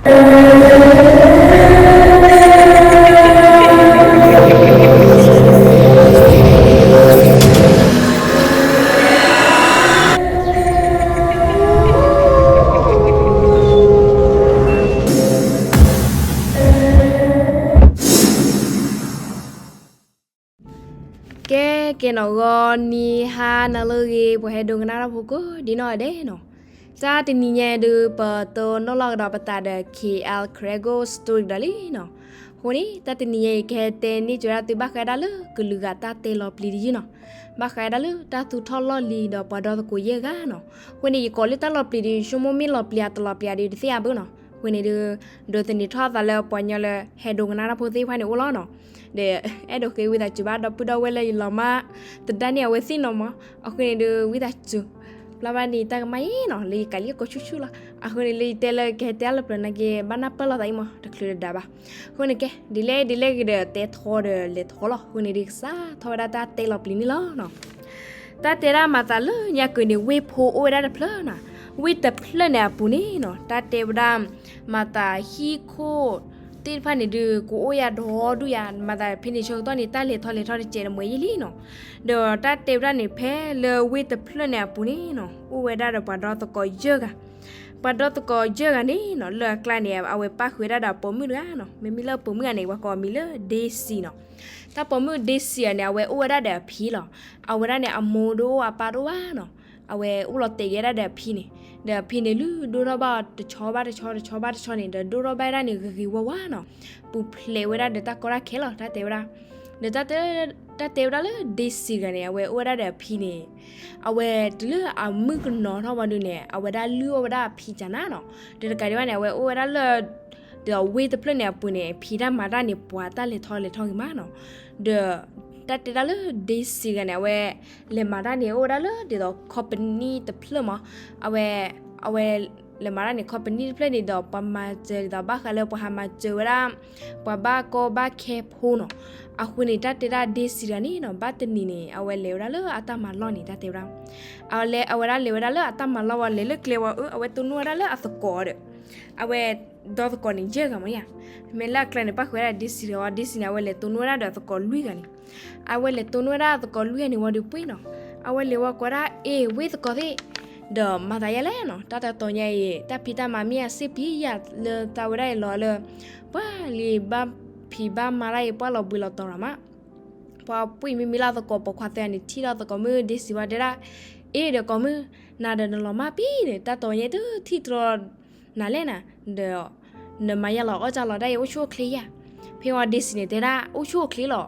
ကဲ ကဲနီၤ ဂီၤနံၤဟါနၤလၢအဂ့ၤ ပှၤဟဲဒိကနၣ်တၢ်ဖိကိးဒံနီၢ်ဂၤဒဲးနီၤ, တၢ်တနံၤညါအံၤဒုး ပတိၢ်နီၣ်လီၤကဒီးပသးဒီး K L Karen Story ဒီးလံနီၤ. အဃိန့ၣ် တၢ်တနံၤညါအံၤ ကဟဲတဲန့ၢ်က့ၤဝဲဒၣ်သုဘၣ်ဃးဒၣ်လၢကလုာ်ဂၤတၢ်တဲလီၤပျံၤတယုၢ်နီၤ, ဘၣ်ဃးဒၣ်လၢတၢ်သူၣ်ထီၣ်လီၢ်လံၤဒီးပှၤဒီသကိးယဲၢ်ဂၤနီၤ. အဃိန့ၣ် ယကိးလၢတၢ်လီၤပျံၤဒီး ဆိကမိၣ်မ့ၢ်လီၤပျံၤအတလီၤပျံၤဒီး တသ့ၣ်ညါဘၣ်နီၤ. အဃိန့ၣ်ဒုး ဒိးသန့ၤထီၣ်အသးလၢပှၤကညီလၢဟဲဒိကနၣ်တၢ်ဖိသ့ၣ်တဖၣ်န့ၣ်အိၣ်လီၤနီၤ. ဒီးအဲၣ်ဒိးဃ့ဝံသးစူၤဘၣ် ဒီပုၢ်ဒီဝဲၢ်လၢယလီၤမၢ်သဒၣ်န့ၢ်အဝဲသ့ၣ်နီၤမး. အဃိန့ၣ်ဒုး ဝံသးစူၤ ပျၢ်ဘၣ်န့ၣ်တၢ်ကမၣ်အံၤနီၤ လၢယကးလံကိးဆူၣ်ဆူၣ်လီၤ. အဃိန့ၣ် လၢယတဲလၢကဟဲတဲအါလၢပျၢၤနာ်က့ ဘၣ်နၢ်ပၢၢ်လိာ်သးအံၤမး တချုးတဒါဘၣ်. အဃိန့ၣ်ကဲ ဒ်လဲၣ်ဒ်လဲၣ်ဂ့ၤဒီး တဲထီဒီးလဲၤထီလီၤ. အဃိန့ၣ်ဒုး ကစးထီၣ်ဝဲဒၣ်တၢ်တဲလီၤပျံၤန့ၣ်လီၤနီၤ. တၢ်တဲဒၣ်မၤသးလၢညါက့ၤန့ၣ် ဝ့ၢ်ဖိအိၣ်ဝဲဒၣ်တဖျၢၣ်နီၤ. ဝ့ၢ်တဖျၢၣ်န့ၣ်အပူၤန့ၣ်နီၤ တၢ်တဲဝဲဒၣ် မၤသးဟံၣ်ခိၣ်သ့ၣ်တဖၣ်န့ၣ်ဒုး ကအိၣ်ယၤဒီဒူၣ်ယၤ မၤသးဖဲန့ၣ်ဆၢကတီၢ်န့ၣ် တၢ်လဲၤထီၣ်လဲၤထီၣ်တစဲးတမှဲၤယံာ်လံနီၤ. ဒီးတၢ်တဲဝဲဒၣ်န့ၣ် ဖဲလၢဝ့ၢ်တဖျၢၣ်န့ၣ်အပူၤန့ၣ်နီၤ အိၣ်ဝဲဒၣ်ဒီးပှၤဒီသကိးယဲၢ်ဂၤ ပှၤဒီသကိးယဲၢ်ဂၤန့ၣ်နီၤ လၢအကျါန့ၣ် အဝဲပၣ်ဃုာ်ဝဲဒၣ်ဒီးပိာ်မုၣ်တဂၤနီၤ. မ့မ့ၢ်လၢပိာ်မုၣ်ဂၤန့ၣ် ပှၤကိးအမံၤလၢ Daisy နီၤ. တၢ်ပိာ်မုၣ် Daisy ဂၤန့ၣ် အဝဲအိၣ်ဝဲဒၣ်ဒီးအဖံလီၤ. အဝဲဒၣ်န့ၣ် အမိၢ်တအိၣ်အပၢ်တအိၣ်ဘၣ်နီၤ. အဝဲအိၣ်လီၤတဲာ်က့ၤဝဲဒၣ်ဒီးအဖံန့ၣ်, ဒီးအဖံန့ၣ် လုၢ်ဒိၣ်ထီၣ်ဘၣ်တဆီဘၣ်တဆီ တဆီဘၣ်တဆီန့ၣ် ဒီးဒိၣ်ထီၣ်ဘၣ်ဝဲဒၣ်န့ၣ် ဂ့ၤဂ့ၤဝါဝါနီၤ. ပူၤဖျဲးဝဲဒၣ်ဒီးတၢ်ကီတၢ်ခဲလီၤ တၢ်တဲဝဲဒၣ်. ဒီးတၢ်တဲဝဲဒၣ်လၢ Daisy ဂၤန့ၣ် အဝဲအိၣ်ဝဲဒၣ်ဒီးအဖံန့ၣ် အဝဲတုၤလၢအမုၣ်ကနီၤထီၣ်ဝံၤဒုးန့ၣ် အဝဲဒၣ်လုၢ်အီၣ်ဝဲဒၣ်အဖံကနၣ်နီၤ. ဒီးတကးဒံးဘၣ်န့ၣ် အဝဲအိၣ်ဝဲဒၣ်လၢ ဒီးဝ့ၢ်တဖျၢၣ်န့ၣ်အပူၤန့ၣ် ဖံးတၢ်မၤတၢ်န့ၣ် ပှၤတၢ်လဲၤထီၣ်လဲၤထီၣ်ဂ့ၤမးနီၤ. ဒီးတၢ်တဲဒၣ်လၢ Daisy ဂၤန့ၣ် အဝဲလဲၤမၤတၢ်န့ၣ် အိၣ်ဝဲဒၣ်လၢဒ်သိး company တဖျၢၣ်မး. အဝဲ အဝဲလဲၤမၤတၢ်န့ၣ် company တဖျၢၣ်န့ၣ်ဒီး ပှၤမၤစၢၤဒ်သိး ဘၣ်ဃးလၢပှၤဟးမၤစၢၤဝဲဒၣ် ပှၤဘၣ်ကီဘၣ်ခဲဖိနီၤ. အဃိန့ၣ် တၢ်တဲဒၣ် Daisy တဂၤန့ၣ်နီၤ ဘၣ်တနံၤန့ၣ် အဝဲလဲၤဝဲဒၣ်လၢအတၢ်မၤလီၢ်န့ၣ် တၢ်တဲဝဲဒၣ် အဝဲလဲၤ အဝဲဒၣ်လဲၤဝဲဒၣ်လၢအတၢ်မၤလီၢ်ဝံၤ လဲၤလၢကျဲဝံၤ အဝဲတိၢ်နီၣ်ဝဲဒၣ်လၢအသကိးဒီး အဝဲဒီသကိးန့ၣ် ယဲၢ်ဂၤမ့ၢ်ဧါ. မ့ၢ်လၢအကျါန့ၣ် ပၣ်ဃုာ်ဝဲဒၣ် Daisy တဂၤဝံၤ Daisy န့ၣ် အဝဲလဲၤတိၢ်နီၣ်ဝဲဒၣ်ဒီးသကိးလွံၢ်ဂၤန့ၣ်. အဝဲလဲၤတိၢ်နီၣ်ဝဲဒၣ်သကိးလွံၢ်ဂၤန့ၣ်ဝံၤဒီးပှ့ၤနီၤ. အဝဲလဲၤဝံၤကိးဒၣ် အ့ၣ် ဝ့ၢ်သကိးသ့ၣ် ဒီးမၤသးယဲလဲၣ်နီၤ. တၢ်တတီၤညါအံၤ တၢ်ဖံးတၢ်မၤမ့ၢ်အစ့ၢ်ဖံးယၤလၢတၢ်ဝဲဒၣ်အံၤလီၤလၢ ပှၤလံၤဘၣ်ဖံးဘၣ်မၤတၢ်အံၤ ပှၢ်လီၤဘှံးလီၤတီၤရၤမး. ပှၤပှ့ၤမ့မ့ၢ်လၢသကိးပိာ်ခွါသၢဂၤန့ၣ် ထံၣ်ဒီးသကိးမုၣ် Daisy ဝံၤတဲဒၣ် အ့ၣ် ဒီးကိးမုၣ် နၤဒီးနလီၤမၢ်ပံၤန့ၣ် တၢ်တီၤညါတထံၣ်တြီ နၤလဲၣ်နၤ ဒီး နမၤယၤလီၤအီၣ်ကၢ်လီၤဒၣ်အံၤ အိၣ်ဆူၣ်အိၣ်ချ့ယၤ. ဖဲဝံၤ Daisy န့ၣ်တဲဒၣ် အိၣ်ဆူၣ်အိၣ်ချ့လီၤ.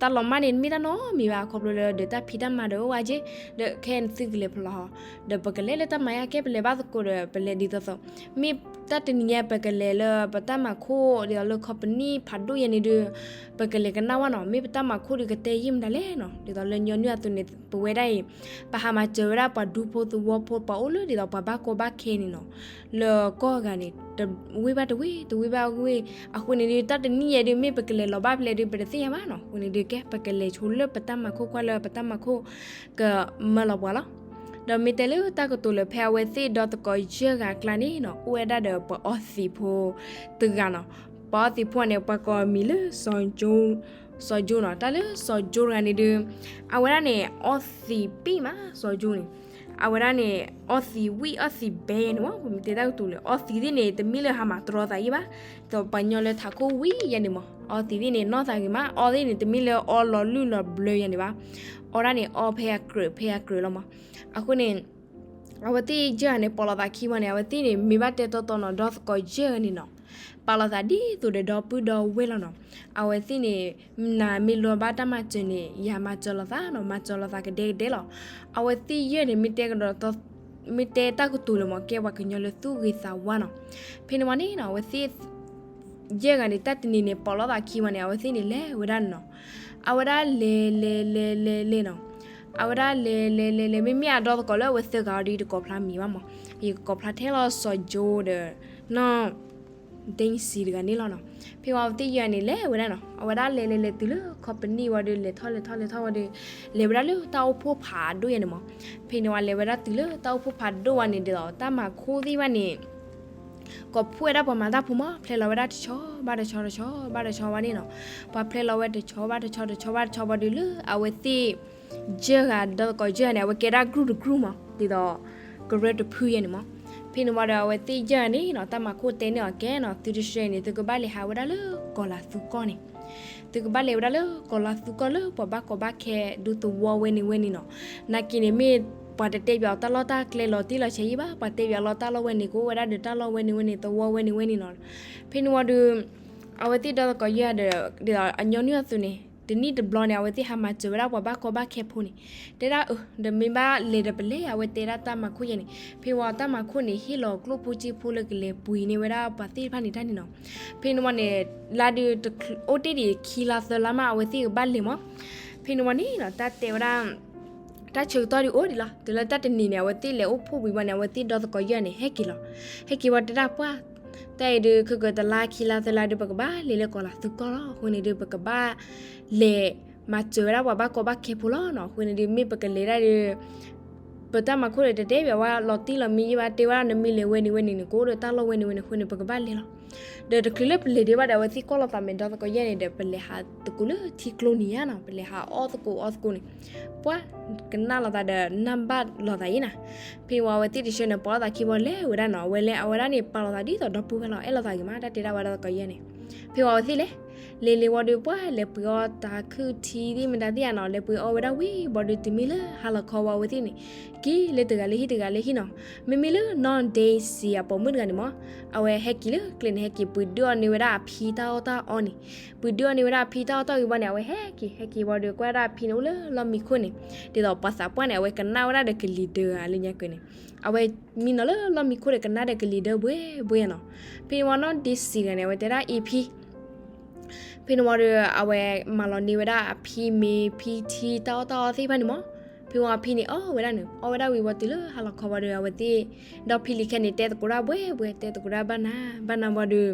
တၢ်လီၤမၢ်န့ၣ် မ့ၢ်တၢ်နီတမံၤဘၣ် ခီဖျိလၢဒီးတၢ်ဖံးတၢ်မၤဒီးအိၣ်ဝဲက့ၤ ဒီးခဲအံၤနသုကလဲၤဖဲလဲၣ်ဟီ ဒီးပကလဲၤလၢတၢ်မၤယါကဲ ပလဲၤဘၣ်သကိးဒီး ပလဲၤဒ်သိးသိး မ့ၢ်တၢ်တနံၤညါ ပကလဲၤလၢပတၢ်မၤခိၣ် ဒ်သိးလၢ company ဖးဒိၣ်ယဲန့ၣ်ဒုး ပကလဲၤကနၣ်ဝဲနီၤ မ့ၢ်ပတၢ်မၤခိၣ်ဒုးကတဲယံာ်မတၤလဲၣ်နီၤ ဒ်သိးလၢညီနုၢ်အသိးန့ၣ် ပဝဲဒၣ်အံၤ ပဟးမၤစၢၤဝဲဒၣ်ပှၤဒူဖိသဝီဖိ ပှၤအိၣ်လၢဒ်သိးပှၤဘၣ်ကီဘၣ်ခဲန့ၣ်နီၤ လၢကီၢ်ဂၤန့ၣ် တဝ့ၢ်ဘၣ်တဝ့ၢ် တဝ့ၢ်ဘၣ်ဝ့ၢ် အဃိန့ၣ်ဒုး တၢ်တနံၤညါဒုး မ့ၢ်ပကလဲၤလီၤဘၣ်ဖဲလဲၣ်ဒုး ပတသ့ၣ်ညါဘၣ်နီၤ အဃိန့ၣ်ဒုး ကဲ ပကလဲၤဆိလၢပတၢ်မၤခိၣ်ကွၢ်လၢပတၢ်မၤခိၣ် ကမၢလီၤပှၤလီၤ. ဒီးမ့ၢ်တဲလၢတၢ်ကတိၤလၢဖဲအဝဲသ့ၣ်ဒီသကိးယဲၢ်ဂၤအကျါန့ၣ်နီၤ အိၣ်ဝဲဒၣ်ဒီးပှၤအီသံးဖိတဂၤနီၤ. ပှၤအီသံးဖိန့ၣ် ပှၤကိးအမံၤလၢ စီၤကၠိ စီၤကၠိနီၤ. တၢ်လၢစီၤကၠိတဂၤန့ၣ်ဒုး အဝဲဒၣ်န့ၣ် အီသံးပ့ၢ်မး စီၤကၠိန့ၣ် အဝဲဒၣ်န့ၣ် အီသံးဝံၣ်အီသံးဘဲန့ၣ်မး ပမ့ၢ်တဲတၢ်ကတိၤလၢ အီသံးသ့ၣ်န့ၣ် တမ့ၢ်လၢဟးမၤတြီသးယံာ်ဘၣ် ဒီးပှၤကညီလၢထးခိၣ်ဝံၤယဲန့ၣ်မး အီသံးသ့ၣ်န့ၣ် နီၢ်သးဂ့ၤမး အီသ့ၣ်န့ၣ် တမ့ၢ်လၢအီလီၤလုၢ်လီၤဘျၢယဲန့ၣ်ဘၣ် အီဒၣ်န့ၣ် အီဖဲအကြၢး ဖဲအကြၢးလီၤမး. အဃိန့ၣ် အဝဲသ့ၣ်ယဲၢ်ဂၤန့ၣ် ပိာ်လိာ်သးခံဝံၤန့ၣ် အဝဲသ့ၣ်န့ၣ် မ့ၢ်ဘၣ်တဲတီတီနီၤ ဒီသကိးယဲၢ်ဂၤန့ၣ်နီၤ ပာ်လိာ်သးဒ်သိးဒီးဒီပုၢ်ဒီဝဲၢ်လီၤနီၤ. အဝဲသ့ၣ်န့ၣ် နၤမ့ၢ်လိၣ်ဘၣ်တၢ်မၤစၢၤန့ၣ် ယၤမၤစၢၤလိာ်သးနီၤ မၤစၢၤလိာ်သးကဒဲကဒဲလီၤ. အဝဲသ့ၣ်ယဲၢ်န့ၣ် မ့ၢ်တဲကဒီး မ့ၢ်တဲတၢ်ကတိၤလၢမး ကဲပှၤကညီလၢသူၣ်ဂ့ၤသးဝါနီၤ. ဖဲန့ၣ်ဝံၤန့ၣ်နီၤ အဝဲသ့ၣ် ယဲၢ်ဂၤန့ၣ် တၢ်တနံၤန့ၣ် ပိာ်လိာ်သးခံဝံၤန့ၣ် အဝဲသ့ၣ်န့ၣ် လဲၤဝဲဒၣ်န့ၣ်နီၤ. အဝဲဒၣ်လဲၤလဲၤလဲၤလဲၤလဲၤနီၤ. အဝဲဒၣ်လဲၤလဲၤလဲၤလဲၤ မ့မ့ၢ်အဒီသကိးလၢအဝဲသၢဂၤအီၤဒီး ယတကိးဖျါမံၤဘၣ်မး. ယကကိးဖျါထဲလီၤစီၤကၠိဒီး နီၢ် ဒ့စံတဂၤန့ၣ်လီၤနီၤ. ဖဲဝံၤအဝဲသ့ၣ်ယဲၢ်ဂၤန့ၣ် လဲၤဝဲဒၣ်နီၤ. အဝဲဒၣ်လဲၤလဲၤလဲၤတုၤလၢ company ဝံၤဒီး လဲၤထီၣ်လဲၤထီၣ်လဲၤထီၣ်ဝံၤဒီး လဲၤဝဲဒၣ်လၢတၢ်အိၣ်ဖှိၣ်ဖးဒိၣ်ယဲန့ၣ်မး. ဖဲန့ၣ်ဝံၤလဲၤဝဲဒၣ်တုၤလၢတၢ်အိၣ်ဖှိၣ်ဖးဒိၣ်ဝံၤန့ၣ်ဒီး တၢ်မၤခိၣ်သ့ၣ်ဝဲန့ၣ် ကိးဖှိၣ်ဝဲဒၣ်ပှၤမၤတၢ်ဖိမး ဖျဲလီၤဝဲဒၣ်တဆီဘၣ်တဆီတဆီဘၣ်တဆီဝဲန့ၣ်နီၤ. ပှၤဖျဲလီၤဝဲတဆီဘၣ်တဆီတဆီဘၣ်တဆီဝံၤဒီးလၢအဝဲသ့ၣ် ယဲၢ်ဂၤ ဒီးသကိးယဲၢ်ဂၤန့ၣ် အဝဲကဲဒၣ် group တ group မး ဒ်သိး ကရၢတဖုယဲၢ်န့ၣ်မး. ဖဲန့ၣ်ဝံၤဒီးအဝဲသ့ၣ်ယဲၢ်ဂၤန့ၣ်နီၤ တၢ်မၤခိၣ်တဲန့ၢ်အီၤကဲနီၤ သုတဆှၢန့ၣ် သုကဘၣ်လဲၤဟးဝဲဒၣ်လၢကီၤလၤသူကီၢ်န့ၣ် သုကဘၣ်လဲၤဝဲဒၣ်လၢကီၤလၤသူကီၢ်လၢပှၤဘၣ်ကီဘၣ်ခဲဒူသဝီဝဲန့ၣ်ဝဲန့ၣ်နီၤ. နာ်က့န့ၣ်မ့ၢ်ပှၤတတဲပၠးအီၤတၢ်လီၢ်တၢ်ကျဲလီၤတံၢ်လီၤဆဲးယံၤဘၣ်, ပှၤတဲပၠးအီၤလၢတၢ်လီၢ်ဝဲန့ၣ်ကိးဝဲဒၣ်ဒီးတၢ်လီၢ်ဝဲန့ၣ်ဝဲန့ၣ် သဝီဝဲန့ၣ်ဝဲန့ၣ်နီၤ. ဖဲန့ၣ်ဝံၤဒီး အဝဲသ့ၣ်ဒီးသကိးယဲၢ်ဂၤဒီး ဒ်သိးအညီနုၢ်အသိးန့ၣ် တနံၣ်တဘျီန့ၣ် အဝဲသ့ၣ်ဟးမၤစၢၤဝဲဒၣ်ပှၤဘၣ်ကီဘၣ်ခဲဖိန့ၣ် တဲဒၣ်အၢ ဒီးမ့ၢ်ဘၣ်လဲၤဒီးပလဲၤ အဝဲတဲဒၣ်တၢ်မၤခိၣ်ယဲၢ်န့ၣ်. ဖဲဝံၤတၢ်မၤခိၣ်န့ၣ် ဟ့ၣ်လီၤကျိၣ်ဖိစ့ဖိလၢကလဲၤပှ့ၤန့ၢ်ဝဲဒၣ်ပှၤသ့ၣ်တဖၣ်န့ၣ်တၢ်န့ၣ်နီၤ. ဖဲန့ၣ်ဝံၤန့ၣ် လါဒုး အိၣ်တ့ၢ်ဒံးခံလါသၢလါမး အဝဲသ့ၣ်ကဘၣ်လဲၤမး. ဖဲန့ၣ်ဝံၤန့ၣ်နီၤ တၢ်တဲဝဲဒၣ် တၢ်ဆၢကတီၢ်ဒုးအိၣ်ဒံးလီၤ. တုၤလၢတၢ်တနံၤန့ၣ် အဝဲသ့ၣ်လဲၤအိၣ်ဖှိၣ်ဝံၤဝံၤန့ၣ် အဝဲသ့ၣ်ဒီးသကိးယဲၢ်ဂၤန့ၣ် ဟဲက့ၤလီၤ. ဟဲက့ၤဝံၤတဲဒၣ်ပှၢ် တၢ်အံၤဒုး ခဲကတလါခံလါသၢလါဒုး ပကဘၣ်လဲၤလၢကီၤလၤသူကီၢ်လီၤ. အဃိန့ၣ်ဒုး ပကဘၣ်လဲၤမၤစၢၤဝဲဒၣ်ပှၤဘၣ်ကီဘၣ်ခဲဖိလီၤနီၤ. အဃိန့ၣ်ဒုး မ့ၢ်ပကလဲၤဒၣ်ဒီး ပတၢ်မၤခိၣ်ဒီးတတဲပၠးဝဲလီၤတံၢ်လီၤမံယံၤဘၣ်, တဲဝဲဒၣ်နမ့ၢ်လဲၤဝဲန့ၣ်ဝဲန့ၣ်န့ၣ် ကအိၣ်ဒီးတၢ်လီၢ်ဝဲန့ၣ်ဝဲန့ၣ် အဃိန့ၣ် ပကဘၣ်လဲၤလီၤ. ဒီးတချုးလၢပလဲၤဒံးဘၣ်ဒီး အဝဲသ့ၣ်ကွၢ်လိာ်သးမဲာ်ဒီးသကိးယဲၢ်ဂၤန့ၣ်ဒီး ပလဲၤဟးသကိးလၢထံကျိနံၤဧါနီၤ, ပလဲၤဟးအီၣ်သကိးအီသကိးန့ၣ် ပှၢ်ကနၣ်လိာ်သးဒီးနၢ်ဘၣ်လိာ်သးယံၤနၤ. ဖဲဝံၤအဝဲသ့ၣ်တဆှၢန့ၣ် ပိာ်လိာ်သးခံဘီလဲၤဝဲဒၣ်နီၤ, အဝဲလဲၤအဝဲဒၣ်န့ၣ် ပာ်လိာ်သးဒ်သိးဒီပုၢ်ဝဲၢ်လီၤ, အဲၣ်လိာ်သးဂ့ၤမး တၢ်တဲဒၣ်ဝဲဒီးသကိးယဲၢ်ဂၤန့ၣ်. ဖဲဝံၤအဝဲသ့ၣ်လဲၤ လဲၤလဲၤဝံၤဒီး ပှၢ်လဲၤပှ့ၤအီၣ်တၢ်ခုၣ်ထံသ့ၣ်မတၤသ့ၣ်ဧါနီၤ, လဲၤပှ့ၤအီၣ်ဝဲဒၣ်ဝံၤဘၣ်ဒီး တုၤမ့ၢ်လၢဟါလီၤခီဝံၤအဝဲသ့ၣ်န့ၣ် က့ၤလၢတဂၤလၢဟံၣ်တဂၤလၢဟံၣ်နီၤ. မ့မ့ၢ်လၢနီၢ်ဒ့စံးအပိာ်မုၣ်တဂၤန့ၣ်မး အဝဲဟဲက့ၤလၢကျဲန့ၣ် ဟဲက့ၤပှ့ၤဒုးအီၣ်န့ၢ်ဝဲဒၣ်အဖံတၢ်အီၣ်တၢ်အီန့ၣ်, ပှ့ၤဒုးအီၣ်န့ၢ်ဝဲဒၣ်အဖံတၢ်အီၣ်တၢ်အီဝံၤဘၣ်န့ၣ် အဝဲဟဲက့ၤ ဟဲက့ၤဝံၤဒီး ကွၢ်ဒၣ်အဖံန့ၣ်အိၣ်လၢလီၢ်မံခိၣ်န့ၣ်, ဒ်သိးပှၤသးပှၢ်န့ၣ် အဝဲကနၣ်ဝဲဒၣ်ဒီးကလံၤဒၢဧါလၢညါကၢၤန့ၣ်, အဝဲမံနီၤလၢလီၢ်မံခိၣ်ဒီး ကနၣ်ဒီးကလံၤဒၢဘှဲဘှဲနီၤ. ဖဲန့ၣ်ဝံၤနီၢ်ဒ့စံးတဂၤန့ၣ် အဝဲတဲဒၣ်အံၤဖံ ဖဲန့ၣ်ဝံၤဒီး အဝဲမၤလီၤန့ၢ်ဝဲဒၣ်အဖံမ့ၤဖံထံတၢ်အီၣ်တၢ်အီသ့ၣ်တဖၣ်န့ၣ်မး. ဖဲဝံၤအဖံန့ၣ်အီၣ်ဝဲဒၣ်န့ၣ် အီၣ်ဝဲဒၣ်ဝံၤဝံၤတုၤလၢဟါလီၤခီဝံၤဒီး အဝဲသ့ၣ်ဒီဖံလံၤခဲန့ၣ် တဲသကိးဒၣ်ဘှဲဘှဲ တဲသကိးဒၣ်ဘၣ်နၤဘၣ်နၤဝံၤဒီး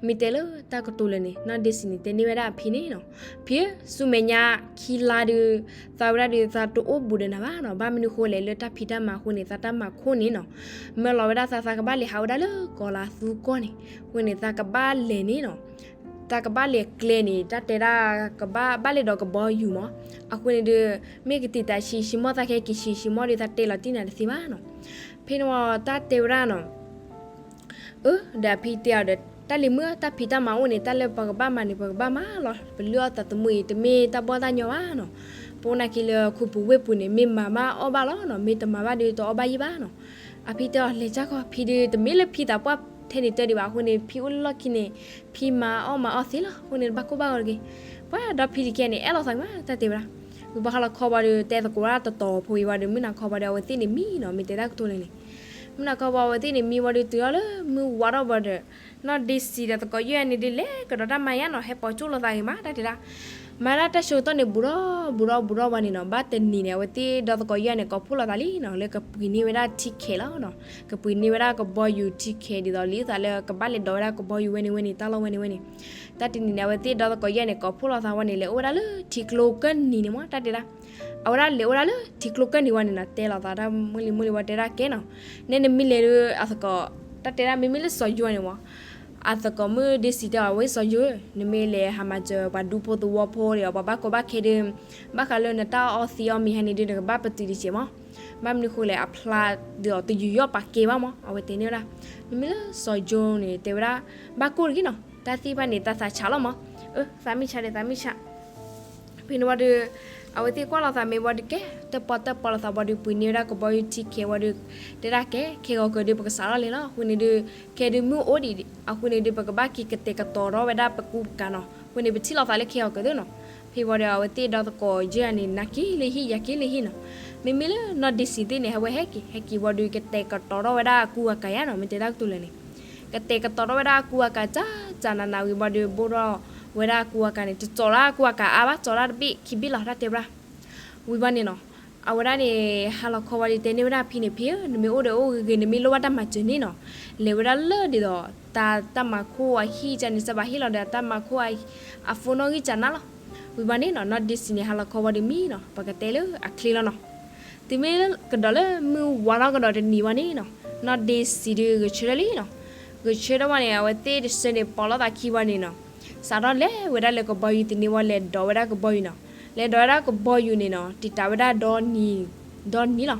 မ့ၢ်တဲလၢတၢ်ကတိၤလၢာ်န့ၣ် နီၢ်ဒ့စံးန့ၣ် တဲန့ၢ်ဝဲဒၣ်အဖံန့ၣ်နီၤ, ဖံဧၢ, ဆူမဲာ်ညါခံလါဒုး သးဝဲဒၣ်ဒုး သးတအိၣ်ဘူးဒီးနၤဘၣ်နီၤ, ဘၣ်မနုၤဃိလဲၣ် လၢတၢ်ဖံးတၢ်မၤအဃိန့ၣ် သးတၢ်မၤခိၣ်န့ၣ်နီၤ မၢလီၤဝဲဒၣ်သး သးကဘၣ်လဲၤဟးဝဲဒၣ်လၢကီၤလၤသူကီၢ်န့ၣ်, အဃိန့ၣ် သးကဘၣ်လဲၤန့ၣ်နီၤ သးကဘၣ်လဲၤကျဲန့ၣ် တၢ်တဲဒၣ် ကဘၣ် ဘၣ်လဲၤဒီးကဘီယူၤမး, အဃိန့ၣ်ဒုး မ့ၢ်ကတံာ်တာ်ဆံးဆံးမီၢ် သးကဟဲက့ၤဆံးဆံးမီၢ်ဒီး သးတဲလီၤတံၢ်နၤတသ့ဘၣ်နီၤ. ဖဲန့ၣ်ဝံၤတၢ်တဲဝဲဒၣ်နီၤ အၢ ဒီးအဖံတဲအီၤဒီး တၢ်လံၤမုၣ်ဧၢ တၢ်ဖံးတၢ်မၤအိၣ်န့ၣ် တၢ်လၢပကဘၣ်မၤန့ၣ် ပကဘၣ်မၤလီၤ. ပလုၢ်အီၣ်သးသမူအံၤ တမ့ၢ်တၢ်ဘီၣ်တၢ်ညီဘၣ်နီၤ. ပအိၣ်နာ်က့လၢခူပူၤဝ့ၢ်ပူၤန့ၣ် မ့ၢ်မၤဘၣ်အီၣ်ဘၣ်လီၤနီၤ, မ့ၢ်တမၤဘၣ်ဒီးတအီၣ်ဘၣ်ယံၣ်ဘၣ်နီၤ. အဖံတဲအီၤ လဲၤကၢ်ခီ ဖံဒုးတမ့ၢ်လၢဖံသးပှၢ်ထဲန့ၣ်တၢ်ဒံးဘၣ်, အဃိန့ၣ် ဖံအိၣ်လၢလီၢ်ခံန့ၣ် ဖံမၤအီၣ်မၤအီၣ်သ့လီၤ, အဃိန့ၣ် ဘၣ်ကိၢ်ဘၣ်ဂီၤတဂ့ၤ. ပှၤဒီဖံတကဲန့ၣ် အဲၣ်လိာ်သးမး တၢ်တဲဝဲဒၣ် ဝံၤဘၣ်ဟါလီၤခီဝံၤဒီး တဲသကိးဒၣ်တတီၤဖိဝံၤဘၣ်ဒီး မုၢ်နၤခီဝံၤဒီး အဝဲသ့ၣ်န့ၣ်မံနီၤ, မ့ၢ်တဲတၢ်ကတိၤလၢာ်န့ၣ် မုၢ်နၤခီဝံၤအဝဲသ့ၣ်န့ၣ်မံဝံၤဒီး တုၤထီၣ်လၢမုၢ်ဝါထီၣ်ဝံၤဒီး နီၢ်ဒ့စံးဒီးသကိးယဲၢ်န့ၣ်ဒုး လဲၤကဒီးတၢ်မၤယါနီၤ, ဟဲပိာ်ကၠိလိာ်သးဂ့ၤမး တၢ်တဲဒၣ် မၤဒၣ်တၢ်ဆၢကတီၢ်န့ၣ် ဘူးထီၣ်ဘူးထီၣ်ဘူးထီၣ်ဝံၤန့ၣ်နီၤ, ဘၣ်တနံၤန့ၣ် အဝဲသ့ၣ်ဒီးသကိးယဲၢ်န့ၣ် ကိးဖှိၣ်လိာ်သးလံနီၤ, လၢကပှ့ၤန့ၢ်ဝဲဒၣ်ထံခဲလီၤနီၤ, ကပှ့ၤန့ၢ်ဝဲဒၣ်ကဘီယူၤထံခဲ ဒ်သိးလံသးလၢကဘၣ်လဲၤဒိးဝဲဒၣ်ကဘီယူၤဝဲန့ၣ်ဝဲန့ၣ် တၢ်လီၢ်ဝဲန့ၣ်ဝဲန့ၣ်. တၢ်တနံၤန့ၣ် အဝဲသ့ၣ်ဒီးသကိးယဲၢ်န့ၣ် ကိးဖှိၣ်လိာ်သးဝံၤန့ၣ် လဲၤအိၣ်ဝဲဒၣ်လၢထံကျိကၢၢ်နံၤန့ၣ်မး တၢ်တဲဒၣ် အဝဲဒၣ်လဲၤအိၣ်ဒၣ်လၢထံကျိကၢၢ်နံၤဝံၤန့ၣ်နီၤ, တဲလိာ်သးတၢ်မုၢ်လံမုၢ်လံဝံၤတဲဒၣ်ကဲနီၤ, နဲနမ့ၢ်လဲၤဒီးအသကိး တၢ်တဲဒၣ် မ့မ့ၢ်လၢစီၤယိန့ၣ်မး အသကိးမုၣ်ဒ့စံးတဲအီၤ ဝဲစီၤယိဧၢ, နမ့ၢ်လဲၤဟးမၤစၢၤပှၤဒူဖိသဝီဖိဒီး ပှၤဘၣ်ကီဘၣ်ခဲဒီး ဘၣ်ဃးလၢနတၢ်အီသံးအီမံၤဟဲန့ၣ်ဒီး နကဘၣ်ပတုာ်တစဲးမး, ဘၣ်မနုၤဃိလဲၣ် အဖျါဒီးတယူးယီၣ်ပာ်ကဲဘၣ်မး အဝဲတဲန့ၢ်ဝဲဒၣ်. မ့မ့ၢ်လၢစီၤယိန့ၣ် တဲဝဲဒၣ် ဘၣ်ကိၢ်တဂ့ၤနီၤ, တၢ်သ့ၣ်တဖၣ်န့ၣ် တၢ်သးဆးလီၤမး, အၢ သးမံဆးဒီးသးမံဆး ဖဲန့ၣ်ဝံၤဒီး အဝဲသ့ၣ်ကွၢ်လိာ်သးမ့ၢ်ဝံၤဒီးကဲ တပီၢ်တပီၢ်လိာ်သးဝံၤဒီး ပှ့ၤန့ၢ်ဝဲဒၣ်ကဘီယူၤထံခဲဝံၤဒီး တဲဒၣ်ကဲ ခဲဂီၤကၢၤဒီး ပကစးထီၣ်လဲၤလီၤ, အဃိန့ၣ်ဒီး ခဲဒုးမုၢ်အိၣ်ဒံး အဃိန့ၣ်ဒီး ပကဘၣ်က့ၤကတဲာ်ကတီၤထီၣ်ဝဲဒၣ်ပကူပကၤနီၤ, အဃိန့ၣ် ပထံၣ်လိာ်သးလၢခဲဂီၤကၢၤသ့နီၤ. ဖဲဝံၤဒီး အဝဲသ့ၣ်ဒီးသကိးယဲၢ်ဂၤန့ၣ် နၤက့ၤလၢဟံၣ် ယၤက့ၤလၢဟံၣ်နီၤ, မ့မ့ၢ်လၢနီၢ်ဒ့စံးသ့ၣ်န့ၣ် အဝဲဟဲက့ၤ ဟဲက့ၤဝံၤဒီး ကတဲာ်ကတီၤထီၣ်ဝဲဒၣ်အကူအကၤယါနီၤ, မ့ၢ်တဲတၢ်ကတိၤလၢာ်န့ၣ် ကတဲာ်ကတီၤထီၣ်ဝဲဒၣ်အကူအကၤ ကၢ်ကၢ်နးနးဝံၤဘၣ်ဒီး ဘိၣ်ထီၣ်ဝဲဒၣ်အကူအကၤန့ၣ် တကၠီၤလၢအကူအကၤအါဘၣ် ကၠီၤဒၣ်တဘ့ၣ်ခံဘ့ၣ်လီၤ တၢ်တဲဘၣ်. ဝံၤဘၣ်န့ၣ်နီၤ အဝဲဒၣ်န့ၣ် ဟါလီၤခီဝံၤဒီး တဲန့ၢ်ဝဲဒၣ်အဖံန့ၣ် ဖံဧၢ နမ့ၢ်အိၣ်ဒီးအိၣ်ဂ့ၤဂ့ၤ နမ့ၢ်လိၣ်ဘၣ်တၢ်မၤစၢၤန့ၣ်နီၤ လဲၤဝဲဒၣ်လၢဒ်သိး တၢ် တၢ်မၤခိၣ်အဟံၣ်ကန့ၣ် စၢဘၣ်ဟ့ၣ်လီၤဒီးတၢ်မၤခိၣ်အ အphoneနီၣ်ဂံၢ်ကနၣ်လီၤ. ဝံၤဘၣ်န့ၣ်နီၤ နီၢ်ဒ့စံးန့ၣ် ဟါလီၤခီဝံၤဒီးမံနီၤ ပကတဲလၢအချ့လီၤနီၤ. တုၤမ့ၢ်ကဒီးလၢမုၢ်ဝါထီၣ်ကဒီးတနံၤဝံၤန့ၣ်နီၤ နီၢ်ဒ့စံးဒီးဂဲၤဆၢထၢၣ်လံနီၤ ဂဲၤဆၢထၢၣ်ဝဲန့ၣ် အဝဲသ့ၣ်တဆၢန့ၣ် ပိာ်လိာ်သးခံဝံၤန့ၣ်နီၤ, စးထီၣ်လဲၤဝဲဒၣ်လၢကဘီယူၤသန့ဝံၤ လဲၤဒိးဝဲဒၣ်ကဘီယူၤနီၤ, လဲၤဒိးဝဲဒၣ်ကဘီယူၤန့ၣ်နီၤ တံာ်တာ်ဝဲဒၣ်ဒီနံၤ, ဒီနံၤလီၤ.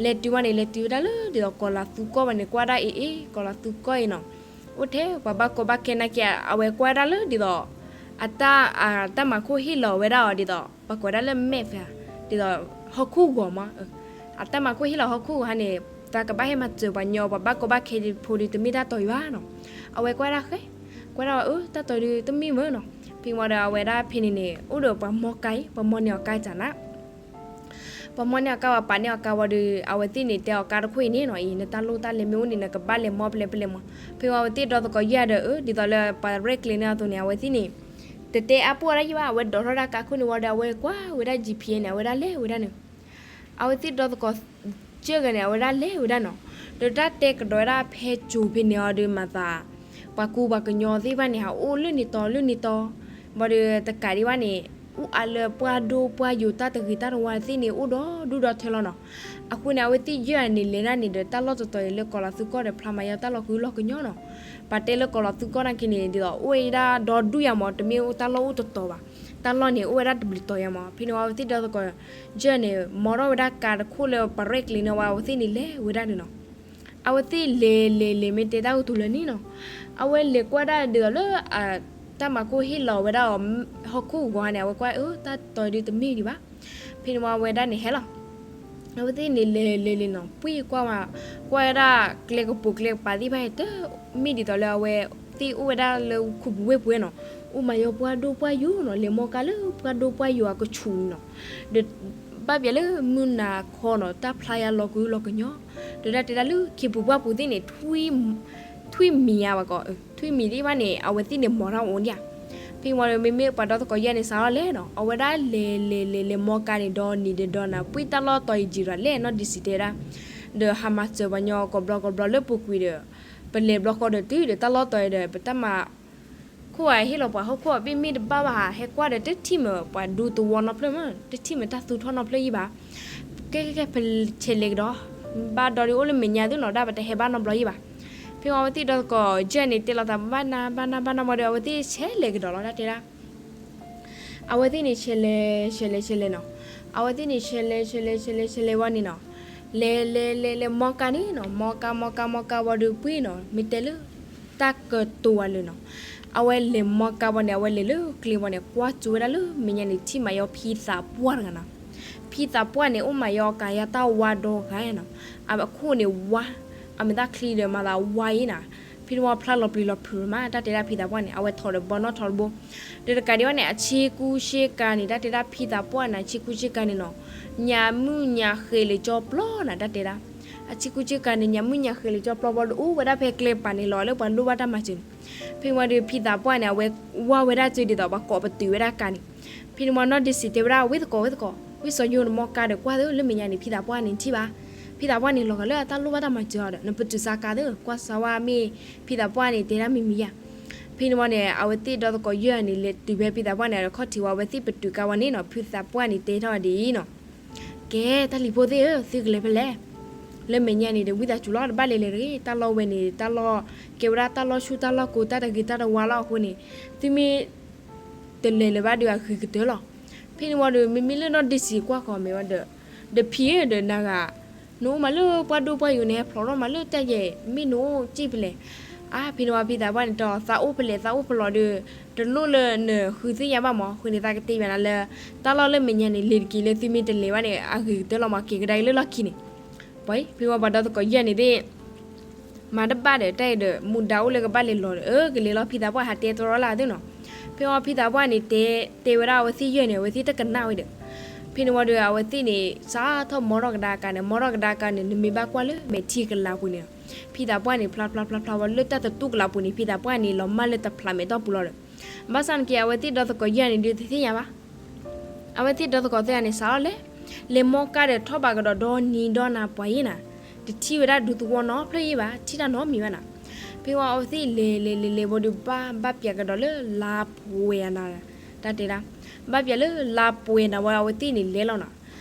လဲၤတုၤဝဲန့ၣ် လဲၤတုၤဝဲဒၣ်လၢဒ်သိးကီၤလၤသူကီၢ်ဝဲန့ၣ် ကွၢ်ဒၣ်အ့ၣ်အ့ၣ် ကီၤလၤသူကီၢ်အံၤနီၤ, အိၣ်ထဲပှၤဘၣ်ကီဘၣ်ခဲနာ်က့ အဝဲကွၢ်ဝဲဒၣ်လၢဒ်သိး အတၢ် အတၢ်မၤခိၣ်ဟ့ၣ်လီၤဝဲဒၣ်အီၤဒ်သိး ပှၤကိးဝဲဒၣ်လၢ map ဒ်သိး ဟီၣ်ခိၣ်ဂီၤမး, အတၢ်မၤခိၣ်ဟ့ၣ်လီၤဟီၣ်ခိၣ်ဂီၤဟါန့ၣ် သးကဘၣ်ဟဲမၤစၢၤပှၤညီ ပှၤဘၣ်ကီဘၣ်ခဲဖိဒီးတမ့ၢ်တၢ်တီၤယၤဘၣ်နီၤ, အဝဲကွၢ်ဒၣ်ဃဲ, ကွၢ်ဒၣ်အၢ တၢ်တီၤဒုးတမ့ၢ်မၢနီၤ, ဖဲမ့ၢ်ဒီးအဝဲဒၣ်ဖဲန့ၣ်န့ၣ် အိၣ်ဒီးပှၤမီၢ်ကါအံၤ ပှၤမီၢ်န့ၢ်အီၤကါစးနး ပှၤမီၢ်န့ၢ်အီၤကါ ပှၤပာ်န့ၢ်အီၤကါဝံၤဒီး အဝဲသ့ၣ်န့ၣ် တဲအီၤကါတခိၣ်အံၤန့ၣ်နီၤ အံၤ နတၢ်လိၣ်တၢ်လဲမ့ၢ်အိၣ်န့ၣ် နကဘၣ်လဲၤမီၢ်ဖဲလဲၣ်ဖဲလဲၣ်မး, ဖဲမ့ၢ်အဝဲသ့ၣ်ဒီသကိးယဲၢ်ဒီး အၢ ဒ်သိးလၢပှၤရဲၣ်ကျဲၤန့ၢ်အသိးန့ၣ် အဝဲသ့ၣ်န့ၣ် တတဲအါပှၢ်ဒၣ်ယံၢ်ဘၣ် အဝဲဒိးထီၣ်ဒၣ်ကါခိၣ်န့ၣ်ဝံၤဒီး အဝဲကွၢ်ဝဲဒၣ် GPS န့ၣ် အဝဲဒၣ်လဲၤဝဲဒၣ်န့ၣ် အဝဲသ့ၣ်ဒီသကိး ကၢၢ်ဂၤန့ၣ် အဝဲဒၣ်လဲၤဝဲဒၣ်နီၤ, ဒီးတၢ်တဲကဒီးဝဲဒၣ်ဖဲစိၤဖဲန့ၣ်အီၤဒီးမၤသး ပှၤကူပှၤကညီသ့ၣ်တဖၣ်န့ၣ် ဟးအိၣ်လၢန့ၣ်တီၤလၢန့ၣ်တီၤ, ဘၣ်ဒီးတကးဒံးဘၣ်န့ၣ် အိၣ်အါလၢပှၢ်ဒိၣ်ပှၢ်ယိာ် တၢ်တဂ့ၤတၢ်တဝါသ့ၣ်န့ၣ် အိၣ်ဒီဒူၣ်ဒီထၢလီၤနီၤ. အဃိန့ၣ် အဝဲသ့ၣ်ယဲၢ်ဂၤန့ၣ် လဲၤဒၣ်န့ၣ်ဒီး တၢ်လီၢ်တတီၤအံၤလၢကီၤလၤသူကီၢ်ဒီး ဖျါမၤယီၤတၢ်လီၢ်ကလီကညီနီၤ. ပှၤတဲလၢကီၤလၤသူကီၢ်နာ်က့န့ၣ် ဒ်သိးအိၣ်ဝဲဒၣ်ဒီဒူၣ်ယၤမး တမ့ၢ်အိၣ်တၢ်လီၢ်အိၣ်တတီၤဘၣ်, တၢ်လီၢ်န့ၣ် အိၣ်ဝဲဒၣ်တဘျုးတီၤယၤမး. ဖဲန့ၣ်ဝံၤ အဝဲသ့ၣ်ဒီသကိးယဲၢ်န့ၣ် မီထီၣ်ဝဲဒၣ်ကါတခိၣ်လၢပှၤရဲၣ်ကျဲၤန့ၢ်ဝဲ အဝဲသ့ၣ်န့ၣ်လဲၤဝဲဒၣ်န့ၣ်နီၤ. အဝဲသ့ၣ်လဲၤလဲၤလဲၤ မ့ၢ်တဲတၢ်ကတိၤလၢန့ၣ်နီၤ, အဝဲလဲၤကွၢ်ဒၣ်ဒ်သိးလၢ တၢ်မၤခိၣ်ဟ့ၣ်လီၤဝဲဒၣ်အီၤ ဟီၣ်ခိၣ်ဂီၤန့ၣ် အဝဲကွၢ်အၢ တၢ်တီၤဒုးတမ့ၢ်ဒံးဘၣ်. ဖဲန့ၣ်ဝံၤ အဝဲဒၣ်န့ၣ်ဟဲလီၤ အဝဲသ့ၣ်န့ၣ်လဲၤလဲၤလဲၤနီၤ ပှ့ၤကွၢ်ဝဲ ကွၢ်ဝဲဒၣ်ကျဲကပူၤကျဲကပၤသ့ၣ်တဖၣ် တမ့ၢ်ဒ်သိးလၢအဝဲသ့ၣ်အိၣ်ဝဲဒၣ်လၢခူပူၤဝ့ၢ်ပူၤနီၤ, အိၣ်မၤယီၤပှၢ်ဒိၣ်ပှၢ်ယိာ်နီၤ, လဲၤမီၢ်ကါလၢပှၢ်ဒိၣ်ပှၢ်ယိာ်အကဆူးန့ၣ်နီၤ, ဒီးဘၣ်ပျဲလၢမုၢ်နၤခီနီၤ တၢ်ဖျါယါလီၤကလီကညီ, ဒီးတၢ်တဲဒၣ်လၢခ့ပူၤပှၢ်ပူၤသ့ၣ်န့ၣ် ထွံၣ်မံၤယါဘၣ်ကီး, ထွံၣ်မံၤသ့ၣ်တဖၣ်န့ၣ် အဝဲသ့ၣ်န့ၣ်မီၤတၢ်အိၣ်ဒံးဧါ. ဖဲမ့ၢ်ဒီး မ့မ့ၢ်ပှၤဒီသကိးယဲၢ်န့ၣ် စးထီၣ်လဲၤနီၤ, အဝဲဒၣ်လဲၤလဲၤလဲၤလဲၤမီၢ်ကါန့ၣ် ဒီနံၤဒီဒီနၤ ပှ့ၤတၢ်လီၢ်တီၤအံၤယံာ်ဒီးလဲၣ်နီၢ်ဒံးစံးတဲဒၣ်, ဒီးဟးမၤစၢၤပှၤညီကိးဘျီကိးဘျီလၢပူၤကွံာ်ဒီး ပလဲၤဘျီဃီဒီးတုၤဒီးတၢ်လီၢ်တီၤအံၤဒီး ပတၢ်မၤ ခိၣ်အဟ့ၣ်လီၤပှၤဟီၣ်ခိၣ်အဘ့ၣ်မ့ၢ်တဘၣ်ဘၣ်ဧါ ဟဲကွၢ်ဒီးတထံၣ်မ့ၢ်ပှၤဒူသဝီနီတဖျၢၣ်မး တထံၣ်မ့ၢ်တၢ်သူၣ်ထီၣ်နီတဖျၢၣ်ယံၢ်ဘၣ်. ကဲကဲကဲ ပဆဲးလဲၤကဒီး, ဘၣ်ဒီးဒုးအိၣ်လၢမဲာ်ညါသုနီၤ ဒၣ်ပတဟဲဘၣ်နီတဘျီယံၢ်ဘၣ်. ဖဲမ့ၢ်အဝဲသ့ၣ်ဒီသကိးယဲၢ်န့ၣ် တဲလိာ်သးဘၣ်နၤဘၣ်နၤဘၣ်နၤမ့ၢ်ဒီး အဝဲသ့ၣ်ဆဲးလဲၤကဒီးလီၤ တၢ်တဲဒၣ် အဝဲသ့ၣ်န့ၣ်ဆဲးလဲၤ ဆဲးလဲၤ ဆဲးလဲၤနီၤ, အဝဲသ့ၣ်န့ၣ် ဆဲးလဲၤ ဆဲးလဲၤ ဆဲးလဲၤ ဆဲးလဲၤဝံၤန့ၣ်နီၤ, လဲၤလဲၤလဲၤလဲၤမီၢ်ကါန့ၣ်နီၤ, မီၢ်ကါ မီၢ်ကါ မီၢ်ကါဝံၤဒီးပှ့ၤနီၤ မ့ၢ်တဲလၢ တၢ်ကတိၤဝဲလၢနီၤ, အဝဲလဲၤမီၢ်ကါဝံၤန့ၣ် အဝဲလဲၤလၢကျဲဝံၤန့ၣ် ကွၢ်ကၠိဝဲဒၣ်လၢမဲာ်ညါန့ၣ် ထံၣ်မၤယီၤဖံသးပှၢ်တဂၤနီၤ, ဖံသးပှၢ်န့ၣ် အိၣ်မၤယီၤကၤယါတၢ်ဝါဒီဂၤနီၤ, အခိၣ်န့ၣ်ဝါ, အမဲာ်သၣ်ချံဒီးမၤသးဝါအံၤနီၤ, ဖဲန့ၣ်ဝံၤဖျါလီၤပျံၤလီၤဖုးမး တၢ်တဲဒၣ်ဖံသးပှၢ်န့ၣ် အဝဲထိးဒီးဘီနီၣ်ထိးတဘိ, ဒီးတကးဒံးဘၣ်န့ၣ် အဆ့ကူဆ့ကၤန့ၣ် တၢ်တဲဒၣ်ဖံသးပှၢ်န့ၣ် အဆ့ကူဆ့ကၤန့ၣ်နီၤ, ညၣ်မုၢ်ညၣ်ဃဲၤလၢကၠီပျီနီၤ တၢ်တဲဒၣ်, အဆ့ကူဆ့ကၤန့ၣ် ညၣ်မုၢ်ညၣ်ဃဲၤလၢကၠီပျီဘီဒီးအိၣ်ဝဲဒၣ်ဖဲကျဲပၤန့ၣ်လီၤ လၢပှၤလိၣ်ဘၣ်တၢ်မၤစၢၤန့ၣ်, ဖဲန့ၣ်ဝံၤဒီးဖံသးပှၢ်န့ၣ် အဝဲဝါဝဲဒၣ်ကၠိဒ်သိး ပှၤကိးပတုာ်ဝဲဒၣ်ကါန့ၣ် ဖဲန့ၣ်ဝံၤနီၢ်ဒံးစံးတဲဝဲဒၣ် ဝ့ၢ်သကိး ဝ့ၢ်သကိး ဝ့ၢ်စီၤယိၤနမီၢ်ကါဒီးကွၢ်သု လၢမဲာ်ညါန့ၣ် ဖံသးပှၢ်န့ၣ်ထံၣ်ဘၣ်, ဖံသးပှၢ်န့ၣ်လီၤဂာ်လၢအတၢ်လိၣ်ဘၣ်တၢ်မၤစၢၤအီၤဒီး နပတုာ်စါကါသု ကွၢ်စါဝါမ့ၢ်ဖံသးပှၢ်န့ၣ်တဲဒၣ်မံၤမံၤယါ, ဖဲန့ၣ်ဝံၤန့ၣ် အဝဲသ့ၣ်ဒီသကိးယဲၢ်န့ၣ် လဲၤတုၤဖဲဖံသးပှၢ်န့ၣ် ဒီးခီၣ်ထံးဝံၤ အဝဲသ့ၣ်ပတုာ်ကါဝံၤန့ၣ်နီၤ ဖံသးပှၢ်န့ၣ်တဲထီၣ်ဒ်အံၤနီၤ ကဲတၢ်လံၤဖိသ့ၣ်ဧၢ သုကလဲၤဖဲလဲၣ်, လၢမဲာ်ညါန့ၣ်ဒီး ဝံသးစူၤလီၤ တဘၣ်လဲၤလဲၤတဂ့ၤ တၢ်လီၢ်ဝဲန့ၣ် တၢ်လီၢ်ကဲဝဲဒၣ်တၢ်လီၢ်ဆူၣ်တၢ်လီၢ်ကိး တၢ်တဂ့ၤတၢ်တဝါလီၤအဃိန့ၣ်, သုမ့ၢ်တလဲၤလၢၤဘၣ်ဒီးအဂ့ၤကတၢၢ်လီၤ. ဖဲန့ၣ်ဝံၤဒီး မ့မ့ၢ်လၢနီၢ်ဒံးစံးကွၢ်ဃီၤမ့ၢ်ဝဲဒီး, ဒီးဖံဧၢ ဒီးနၤဂၤ နအိၣ်မးလၢပှၢ်ဒိၣ်ပှၢ်ယိာ်န့ၣ် ဟဲဖျိးထီၣ်မးလၢတၢ်ယဲၢ် မ့ၢ်နအိၣ်စ့ၢ်ဖဲလဲၣ်, အါ ဖဲန့ၣ်ဝံၤဖံသးပှၢ်န့ၣ် တၢ်သးအိၣ်ဖဲလဲၣ်သးအိၣ်ဖဲလဲၣ်ဒီး တလိၣ်လၢနဃုသ့ၣ်ညါဘၣ်မး အဃိန့ၣ် သးကတဲဘၣ်နၤလၢ တၢ်လီၢ်လၢမဲာ်ညါန့ၣ် လဲၤတက့ၤလၢသုမ့ၢ်တလဲၤဘၣ်န့ၣ် အဂ့ၤကတၢၢ်လီၤမး က့ၤကဒါက့ၤလၢလီၢ်ခံန့ၣ်, ပှၤဖဲဝံၤပှၤဒီသကိးယဲၢ်န့ၣ်သ့ၣ် မၤတဘၣ်ဒီးတၢ်အံၤဒီး မူဒါအိၣ်လၢကဘၣ်လဲၤလီၤဒီး အၢ ကလဲၤလီၤ ဖံသးပှၢ်ဟးတဲတရီလၢအသုနီၤ, ဖဲဝံၤဖံသးပှၢ်န့ၣ် တဲ တဲဝဲဒၣ်အဝဲသ့ၣ်ယဲၢ်န့ၣ် အဝဲသ့ၣ်တကနၣ်ဝဲဒီး, ဖဲန့ၣ်ဝံၤဒီး အဝဲသ့ၣ်န့ၣ် စးထီၣ်မီထီၣ်ကဒါကါန့ၣ် မီထီၣ်ကဒါကါန့ၣ် နမ့ၢ်ဘၣ်ကွၢ်လၢမဲာ်ထံကလၤပူၤန့ၣ်, ဖံသးပှၢ်န့ၣ် ဖျါဖျါဖျါဖျါဝံၤလၢတၢ်သတူၢ်ကလၤပူၤန့ၣ် ဖံသးပှၢ်န့ၣ် လီၤမၢ်လၢတဖျးမဲာ်တီၢ်ပူၤလီၤဒီး, ဘၣ်ဆၣ်န့ၣ်က့ အဝဲသ့ၣ်ဒီသကိးယဲၢ်န့ၣ်ဒုးတသ့ၣ်ညါဘၣ် အဝဲသ့ၣ်ဒီသကိးသ့ၣ်ဧါန့ၣ် စးထီၣ်လဲၤ, လဲၤမီၢ်ကါဒီးထီၣ်ဘးကဒီးဒီနံၤဒီနၤပှၤယဲၢ်နၤ, တထံၣ်ဝဲဒၣ်ဒူသဝီနီတဖျၢၣ်ယဲၢ်ဘၣ်, ထံၣ်တၢ်နီတမံၤဘၣ်နၤ, ဖဲဝံၤအဝဲသ့ၣ်လဲၤလဲၤလဲၤလဲၤဝံၤဒီးဘၣ် ဘၣ်ပျးကဒီးလၢလါပှဲၤနၤ, တၢ်တဲဒၣ်, ဘၣ်ပျးလၢလါပှဲၤနၤဝံၤ အဝဲသ့ၣ်န့ၣ်လဲၤလီၤနၤ,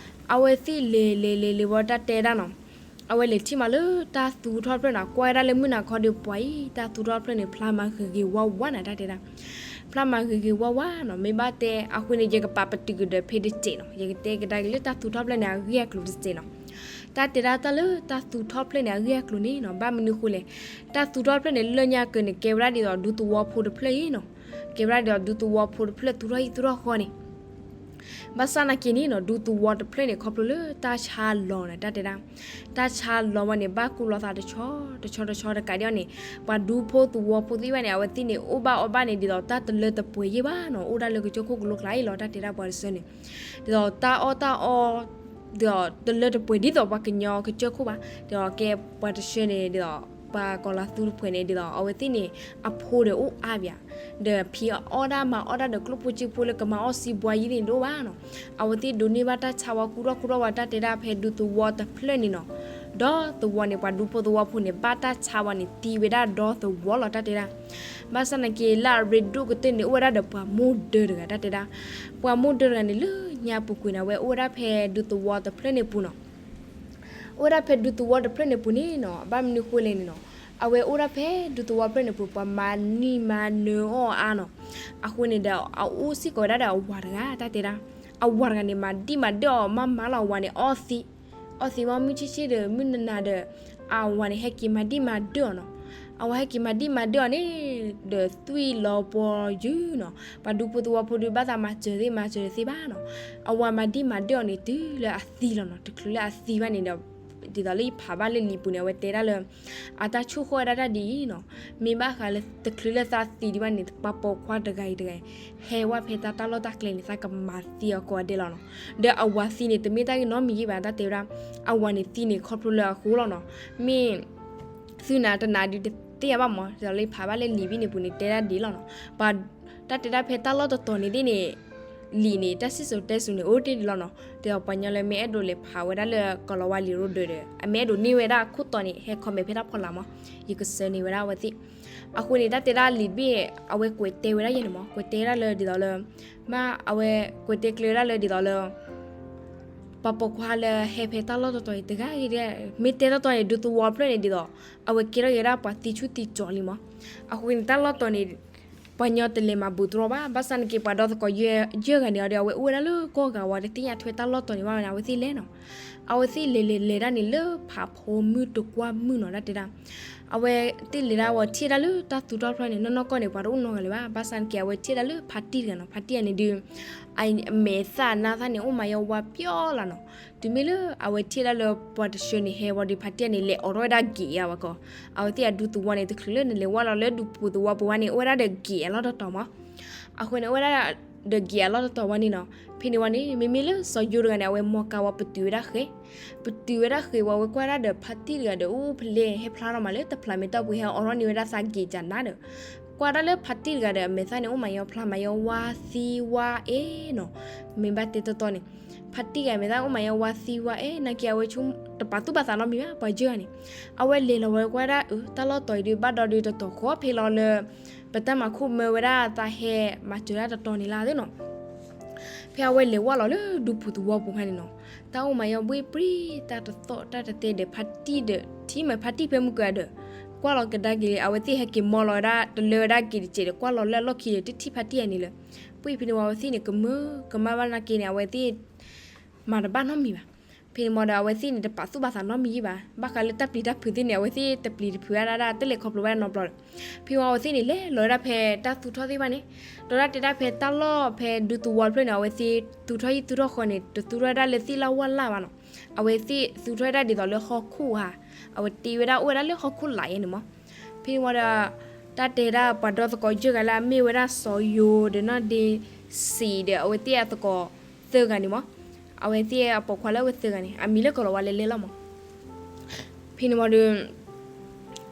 အဝဲသ့ၣ်လဲၤလဲၤလဲၤလဲၤဝံၤတၢ်တဲဒၣ်နီၤ အဝဲလဲၤထံၣ်မးလၢတၢ်သူထီၣ်တဖျၢၣ်န့ၣ် ကွၢ်ဝဲဒၣ်လၢမုၢ်နၤခီဒီး ပှၤအံၤ တၢ်သူထီၣ်တဖျၢၣ်န့ၣ် ဖျါမၤဂ့ၤဂ့ၤဝါဝါန့ၣ် တၢ်တဲဒၣ်, ဖျါမၤဂ့ၤဂ့ၤဝါဝါနီၤ, မ့ၢ်ဘၣ်တဲအဃိန့ၣ် ယကပာ်ပတုာ်ကဒီးဖဲတစဲးနီၤ, ယကတဲကဒါက့ၤလၢတၢ်သူထီၣ်တဖျၢၣ်န့ၣ် အဂ့ၢ်အကျိၤတစဲးနီၤ. တၢ်တဲဒၣ်တၢ်လၢတၢ်သူထီၣ်တဖျၢၣ်န့ၣ် အဂ့ၢ်အကျိၤန့ၣ်နီၤ, ဘၣ်မနုၤဃိလဲၣ်, တၢ်သူထီၣ်တဖျၢၣ်န့ၣ် လၢညါကၢန့ၣ် ကဲဝဲဒၣ်ဒ်သိးဒူသဝီဖိတဖျၢၣ်အံၤနီၤ, ကဲဝဲဒၣ်ဒ်သိးဒူသဝီဖိတဖျၢၣ်သူထီၣ်ဟံၣ်သူထီၣ်ဃီန့ၣ် ဘၣ်ဆၣ်နာ်က့န့ၣ်နီၤ, ဒူသဝီတဖျၢၣ်န့ၣ် ခီဖျိလၢတၢ်ဆါလီၤန့ၣ် တၢ်တဲဒၣ်, တၢ်ဆါလီၤဝဲန့ၣ် ဘၣ်ကူလီၤသးတဆီ တဆီတဆီတကးဒံးအီၤန့ၣ်, ပှၤဒူဖိသဝီဖိသ့ၣ်တဖၣ်န့ၣ် အဝဲသ့ၣ်န့ၣ် အိၣ်ဘၣ်အီဘၣ်န့ၣ် ဒ်သိးတၢ်တလၢတပှဲၤယဲၢ်ဘၣ်နီၤ, အိၣ်ဒၣ်လၢကစၢၢ်ခိၣ်ကလိကျါအံၤလီၤ, တၢ်တဲဒၣ်ပှၤတဆၢန့ၣ် ဒ်သိးတၢ်အီၣ်တၢ်အီ ဒ်သိးတလၢတပှဲၤဒ်သိးပှၤကညီကစၢၢ်ခိၣ်ဘၣ်, ဒ်သိးကဲပှၤတဆၢန့ၣ် ဒ်သိးပှၤကီၤလၤသူတဖုန့ၣ် ဒ်သိးအဝဲသ့ၣ်န့ၣ် အဖိဒီးအိၣ်အါဘၣ်, ဒီးဖံးအီၣ်ဒၣ်မၤအီၣ်ဒၣ်ဒီးကျိၣ်ဖိစ့ဖိလၢကမၤအီၣ်စံးဘှါယံၤန့ၣ်တအိၣ်ဘၣ်နီၤ, အဝဲသ့ၣ်ဒိးန့ၢ်ဘၣ်တၢ်ဆါဝါကူထီၣ်ကူထီၣ်ဝဲ တၢ်တဲဒၣ်ဖဲဒူသဝီတဖျၢၣ်န့ၣ်နီၤ, ဒီသဝီန့ၣ် ပှၤဒူဖိသဝီဖိန့ၣ် ဘၣ်တၢ်ဆါဝါန့ၣ် သံဝဲဒၣ်ဒီသဝီလီၤ တၢ်တဲဒၣ်. ဘၣ်ဆၣ်နာ်က့ လၢအရ့ဒိၣ်ကတၢၢ်န့ၣ် အိၣ်ဝဲဒၣ်ဒီးပှၤမိၢ်ဒၢတဂၤ တၢ်တဲဒၣ်, ပှၤမိၢ်ဒၢတဂၤန့ၣ် လၢညါပူၤကွံာ်န့ၣ် အဝဲအိၣ်ဝဲဒၣ်ဖဲဒူသဝီတဖျၢၣ်န့ၣ်ပူၤနီၤ, အိၣ်ဝဲဒၣ်ဖဲဒူသဝီတဖျၢၣ်န့ၣ်ပူၤန့ၣ်နီၤ, ဘၣ်မနုၤဃိလဲၣ်န့ၣ်နီၤ, အဝဲအိၣ်ဒၣ်ဖဲဒူသဝီတဖျၢၣ်န့ၣ်ပူၤ ပှၤမၤနံၤမၤနၢၤအီၤအါနီၤ, အဃိန့ၣ်ဒီး အအိၣ်စ့ၢ်ကီးဝဲဒၣ်ဒီးအဝၤတဂၤ တၢ်တဲဒၣ်, အဝၤတဂၤန့ၣ် မၤဒံၣ်မၤဒၢၣ်အီၤမးမးလီၤ, အဝၤန့ၣ်အီသံ အီသံမးမုၢ်ဆ့ၣ်ဆ့ၣ်ဒီး မုၢ်နၤနၤဒီး အဝၤန့ၣ် ဟဲက့ၤမၤဒံၣ်မၤဒၢၣ်အီၤနီၤ, အဝၤဟဲက့ၤမၤဒံၣ်မၤဒၢၣ်အီၤန့ၣ် ဒီးသွံၣ်လီၤပှီၤယုၢ်နီၤ, ပှၤဒူဖိသဝီဖိဒီး ဘၣ်သးမၤစၢၤသ့ၣ်မၤစၢၤသ့ၣ်ဘၣ်နီၤ, အဝၤမၤဒံၣ်မၤဒၢၣ်အီၤန့ၣ် တုၤလၢအသံလီၤနီၤ, တချုးလၢအသံဘၣ်န့ၣ်ဒီး ဒ်သိးလၢယဖးဘၣ်လၢလံာ်ပူၤန့ၣ် အဝဲတဲဒၣ်လၢ အတၢ်ဆိၣ်ဃီၣ်ဝဲဒၣ်တၢ်ဒ်အံၤနီၤ, မ့ၢ်ဘၣ်ဃးလၢတချုးလၢသးသံဒံးဘၣ်န့ၣ် ပှၤပိာ်ခွါတဂၤအံၤတဂၤအံၤ ဟဲဝဲဖဲတၢ်တၢ်လီၢ်တၢ်ကျဲန့ၣ် သးကမၤသံအီၤကိးဂၤဒဲးလီၤနီၤ, ဒီးအဝၤသံန့ၣ် တမ့ၢ်တၢ်ဂ့ၢ်နီတမံၤယဲၢ်ဘၣ် တၢ်တဲဝဲဒၣ်, အဝၤန့ၣ်သံန့ၣ် ခီဖျိလၢအဃိလီၤနီၤ, မ့ၢ် သုနၤတနၤဒုးတသ့ၣ်ညါဘၣ်မး, ဒ်သိးလၢယဖးဘၣ်လၢလံာ်ဘ့ၣ်န့ၣ်ပူၤန့ၣ် တဲဒၣ်ဒ်လီၤနီၤ, ပှၤ တၢ်တဲဒၣ်ဖဲတၢ်လီၢ်တတီၤန့ၣ်သ့ၣ်န့ၣ် လံာ်န့ၣ် တၢ်စံၣ်စိၤတဲစိၤန့ၣ် အိၣ်တ့ၢ်ဒံးလီၤနီၤ, ဒ်သိးပှၤကညီလၢမ့ၢ်အဲၣ်ဒိးလဲၤဖးဝဲဒၣ်လၢကီၤလၤဝါလံာ်ရိဒၢးဒီး အမ့ၢ်အဲၣ်ဒိးန့ၢ်ဝဲဒၣ်အခိၣ်တီန့ၣ် ဟဲ comment ဖဲတၢ်ဖီလာ်မး, ယကဆှၢန့ၢ်ဝဲဒၣ်အဝဲသ့ၣ်, အဃိန့ၣ် တၢ်တဲဒၣ်လံာ်တဘ့ၣ် အဝဲကွဲးတဲဝဲဒၣ်ယဲန့ၣ်မး, ကွဲးတဲဝဲဒၣ်လၢဒ်သိးလၢ မ့ၢ်အဝဲကွဲးတဲကျဲဝဲဒၣ်လၢဒ်သိးလၢ ပှၤပိာ်ခွါလၢဟဲဖဲတၢ်လီၢ်တတီၤအံၤတဂၤဂ့ၤ မ့ၢ်တဲတီတီန့ၣ် ဒူသဝီဖျၢၣ်န့ၣ်ဒ်သိး အဝဲကဲထီၣ်က့ၤဝဲဒၣ်ပှၤသံဆူၣ်သံကၠီလံမး, အဃိန့ၣ် တၢ်လီၢ်တတီၤန့ၣ် ပှၤကညီတလဲၤမၤဘူးတြီဘၣ်, ဘၣ်ဆၣ်နာ်က့ ပှၤဒီသကိးယဲၢ်ဂၤန့ၣ်ဒီး အဝဲအိၣ်ဝဲဒၣ်လၢကီၢ်ဂၤဝဲ တသ့ၣ်ညါထွဲတၢ်လီၢ်တတီၤန့ၣ်ဘၣ်န့ၣ် အဝဲသ့ၣ်လဲၤနီၤ, အဝဲသ့ၣ်လဲၤလဲၤလဲၤဒၣ်န့ၣ် လၢဖးဖိမုၢ်တကွၢ်မုၢ်နီၤ တၢ်တဲဒၣ်, အဝဲသ့ၣ်လဲၤဒၣ်ဝဲထံၣ်ဒၣ်လၢတၢ်သူၣ်ထီၣ်ဖျီန့ၣ် နီၢ်နီၢ်ကီၢ်န့ၣ် ပှၤတအိၣ်နီတဂၤလၢၤဘၣ်, ဘၣ်ဆၣ်နာ်က့ အဝဲထံၣ်ဒၣ်လၢဖါတံၢ်တဂၤနီၤ, ဖါတံၢ်တဂၤန့ၣ်ဒုး အမဲာ်သၣ်နါသၣ်န့ၣ် အိၣ်မးယီဝါပျီလီၤနီၤ, တုၤမ့ၢ်လၢအဝဲထံၣ်ဒၣ်လၢပှၤတဆှၢန့ၣ်ဟဲဝံၤဒီး ဖါတံၢ်တဂၤန့ၣ် လဲၤအိးထီၣ်ဝဲဒၣ်ဂ့ၤအဝဲကီး, အဝဲသ့ၣ်အဒူသဝီန့ၣ် တချုးလၢနလဲၤဝဲလီၤလၢဒူဖိသဝီပူၤဘၣ်န့ၣ် အိၣ်ဝဲဒၣ်ဒီးဂ့ၤအလီၢ်တတီၤမး, အဃိန့ၣ် အိၣ်ဝဲဒၣ်ဒီးဂ့ၤအလီၢ်တတီၤဝဲန့ၣ်နီၤ, ဖဲန့ၣ်ဝံၤန့ၣ် မ့မ့ၢ်လၢစီၤယိတဂၤန့ၣ် အဝဲမီၢ်ကၤဝဲပတုာ်ဝဲဒၣ်ဃဲ ပတုာ်ဝဲဒၣ်ဃဲဝံၤ အဝဲကွၢ်ဒၣ်ဒီးဖါတံၢ်တဂၤဒီး အိၣ်ဖဲလဲၣ် ဟဲဖျါထီၣ်မးလၢတဖျးမဲာ်တီၢ်ပူၤ ဟဲအိးထီၣ်န့ၢ်ဝဲဒၣ်သးဂ့ၤကနၤဒီး ကွၢ်ဒၣ်လၢဖါတံၢ်တဂၤဒီး အမဲာ်သၣ်န့ၣ် အိၣ်မးယီဖျါမးယီဝါသံဝါအဲၣ်နီၤ, မ့ၢ်ဘၣ်တဲတီတီန့ၣ် ဖါတံၢ်တဂၤမဲာ်သၣ်အိၣ်မးယီဝါသံဝါအဲၣ် နာ်က့ အဝဲဆိတပာ်သူၣ်ပာ်သးနီတမံၤဘၣ် ပှၤယဲၢ်ဂၤန့ၣ်, အဝဲလဲၤလီၤဝဲကွၢ်ဒၣ် အၢ တၢ်လီၢ်တတီၤအံၤဒုး ဘၣ်ဒီးဒုးတတီၤဃီဖဲလီၤလၢ ပတၢ်မၤခိၣ်မၢဝဲဒၣ်သးဟဲမၤစၢၤဒၣ်တတီၤန့ၣ်လၢသ့ၣ်နီၤ ဖဲအဝဲလဲၤဝဲလီၤလၢဒူပူၤသဝီပူၤခါန့ၣ်နီၤ, တၢ်အိၣ်မးယီဘှ့ၣ်ပြံ တၢ်တသီၣ်တၢ်တသဲဒီး ဖါတံၢ်ဒီး ထံၣ်မးဖါတံၢ်ဖဲမုၢ်ကၢၤဒီး ကွၢ်လီၤကဒါက့ၤလံ အဝဲသ့ၣ်ဟဲက့ၤမီလီၤဝဲဒၣ် တလၢဝဲဒၣ်က့ၤတစဲးဒီး ကွၢ်လီၤလၢအလီၢ်ခံဒီး တထံၣ်ဖါတံၢ်အန့ၣ်လၢၤ, ပှ့ၢ်ဖဲန့ၣ်ဝံၤ အဝဲသ့ၣ်န့ၣ် ကမၢကမၣ်ဘၣ်နာ်က့န့ၣ် အဝဲသ့ၣ် မၤတဘၣ်နီတမံၤဘၣ်. ဖဲန့ၣ်ဝံၤဒီး အဝဲသ့ၣ်န့ၣ် တပာ်သူၣ်ပာ်သးနီတမံၤယံၤဘၣ်. ဘၣ်ဃးလၢတၢ်ပျံၤတၢ်ဖုးသ့ၣ်န့ၣ် အဝဲသ့ၣ်တပျံၤတဖုးဝဲဒၣ် တလဲၤခီဖျိဘၣ်နီတဘျီဒီး ဖဲဝံၤအဝဲသ့ၣ်န့ၣ် လဲၤလီၤဝဲဒၣ်ဖဲတၢ်သူၣ်ထီၣ်သ့ၣ်တဖၣ်န့ၣ်, ဒီးတၢ်တဲဒၣ်ဖဲတၢ်လီၢ်ဖဲဒူသဝီတဖျၢၣ်န့ၣ် အဝဲသ့ၣ်သူၣ်ထီၣ်ဟံၣ်သူၣ်ထီၣ်ဃီန့ၣ် တသူၣ်ထီၣ်ဝဲဒၣ်လၢသ့ၣ်လၢ်ဝၣ်လၢ်ဘၣ်နီၤ. အဝဲသ့ၣ်သူၣ်ထီၣ်ဝဲဒၣ်ဒ်သိးလၢဟီၣ်ခိၣ်ဧါ, အဝဲတ့ဝဲဒၣ်အိၣ်ဝဲဒၣ်လၢဟီၣ်ခိၣ်လာ်ယဲန့ၣ်မး. ဖဲန့ၣ်ဝံၤဒီး တၢ်တဲဒၣ်ပှၤဒီသကိးယဲၢ်ဂၤလၢအမ့ၢ်ဝဲဒၣ်စီၤယိၤဒီးနီၢ်ဒ့စံးဒီး အဝဲသ့ၣ်အသကိးသၢဂၤန့ၣ်မး, အဝဲသ့ၣ်အပိာ်ခွါလၢအဝဲသၢဂၤန့ၣ် အမံၤလၢကီၤလၤဝါလဲၤလဲၤလီၤမး. ဖဲန့ၣ်ဝံၤဒီး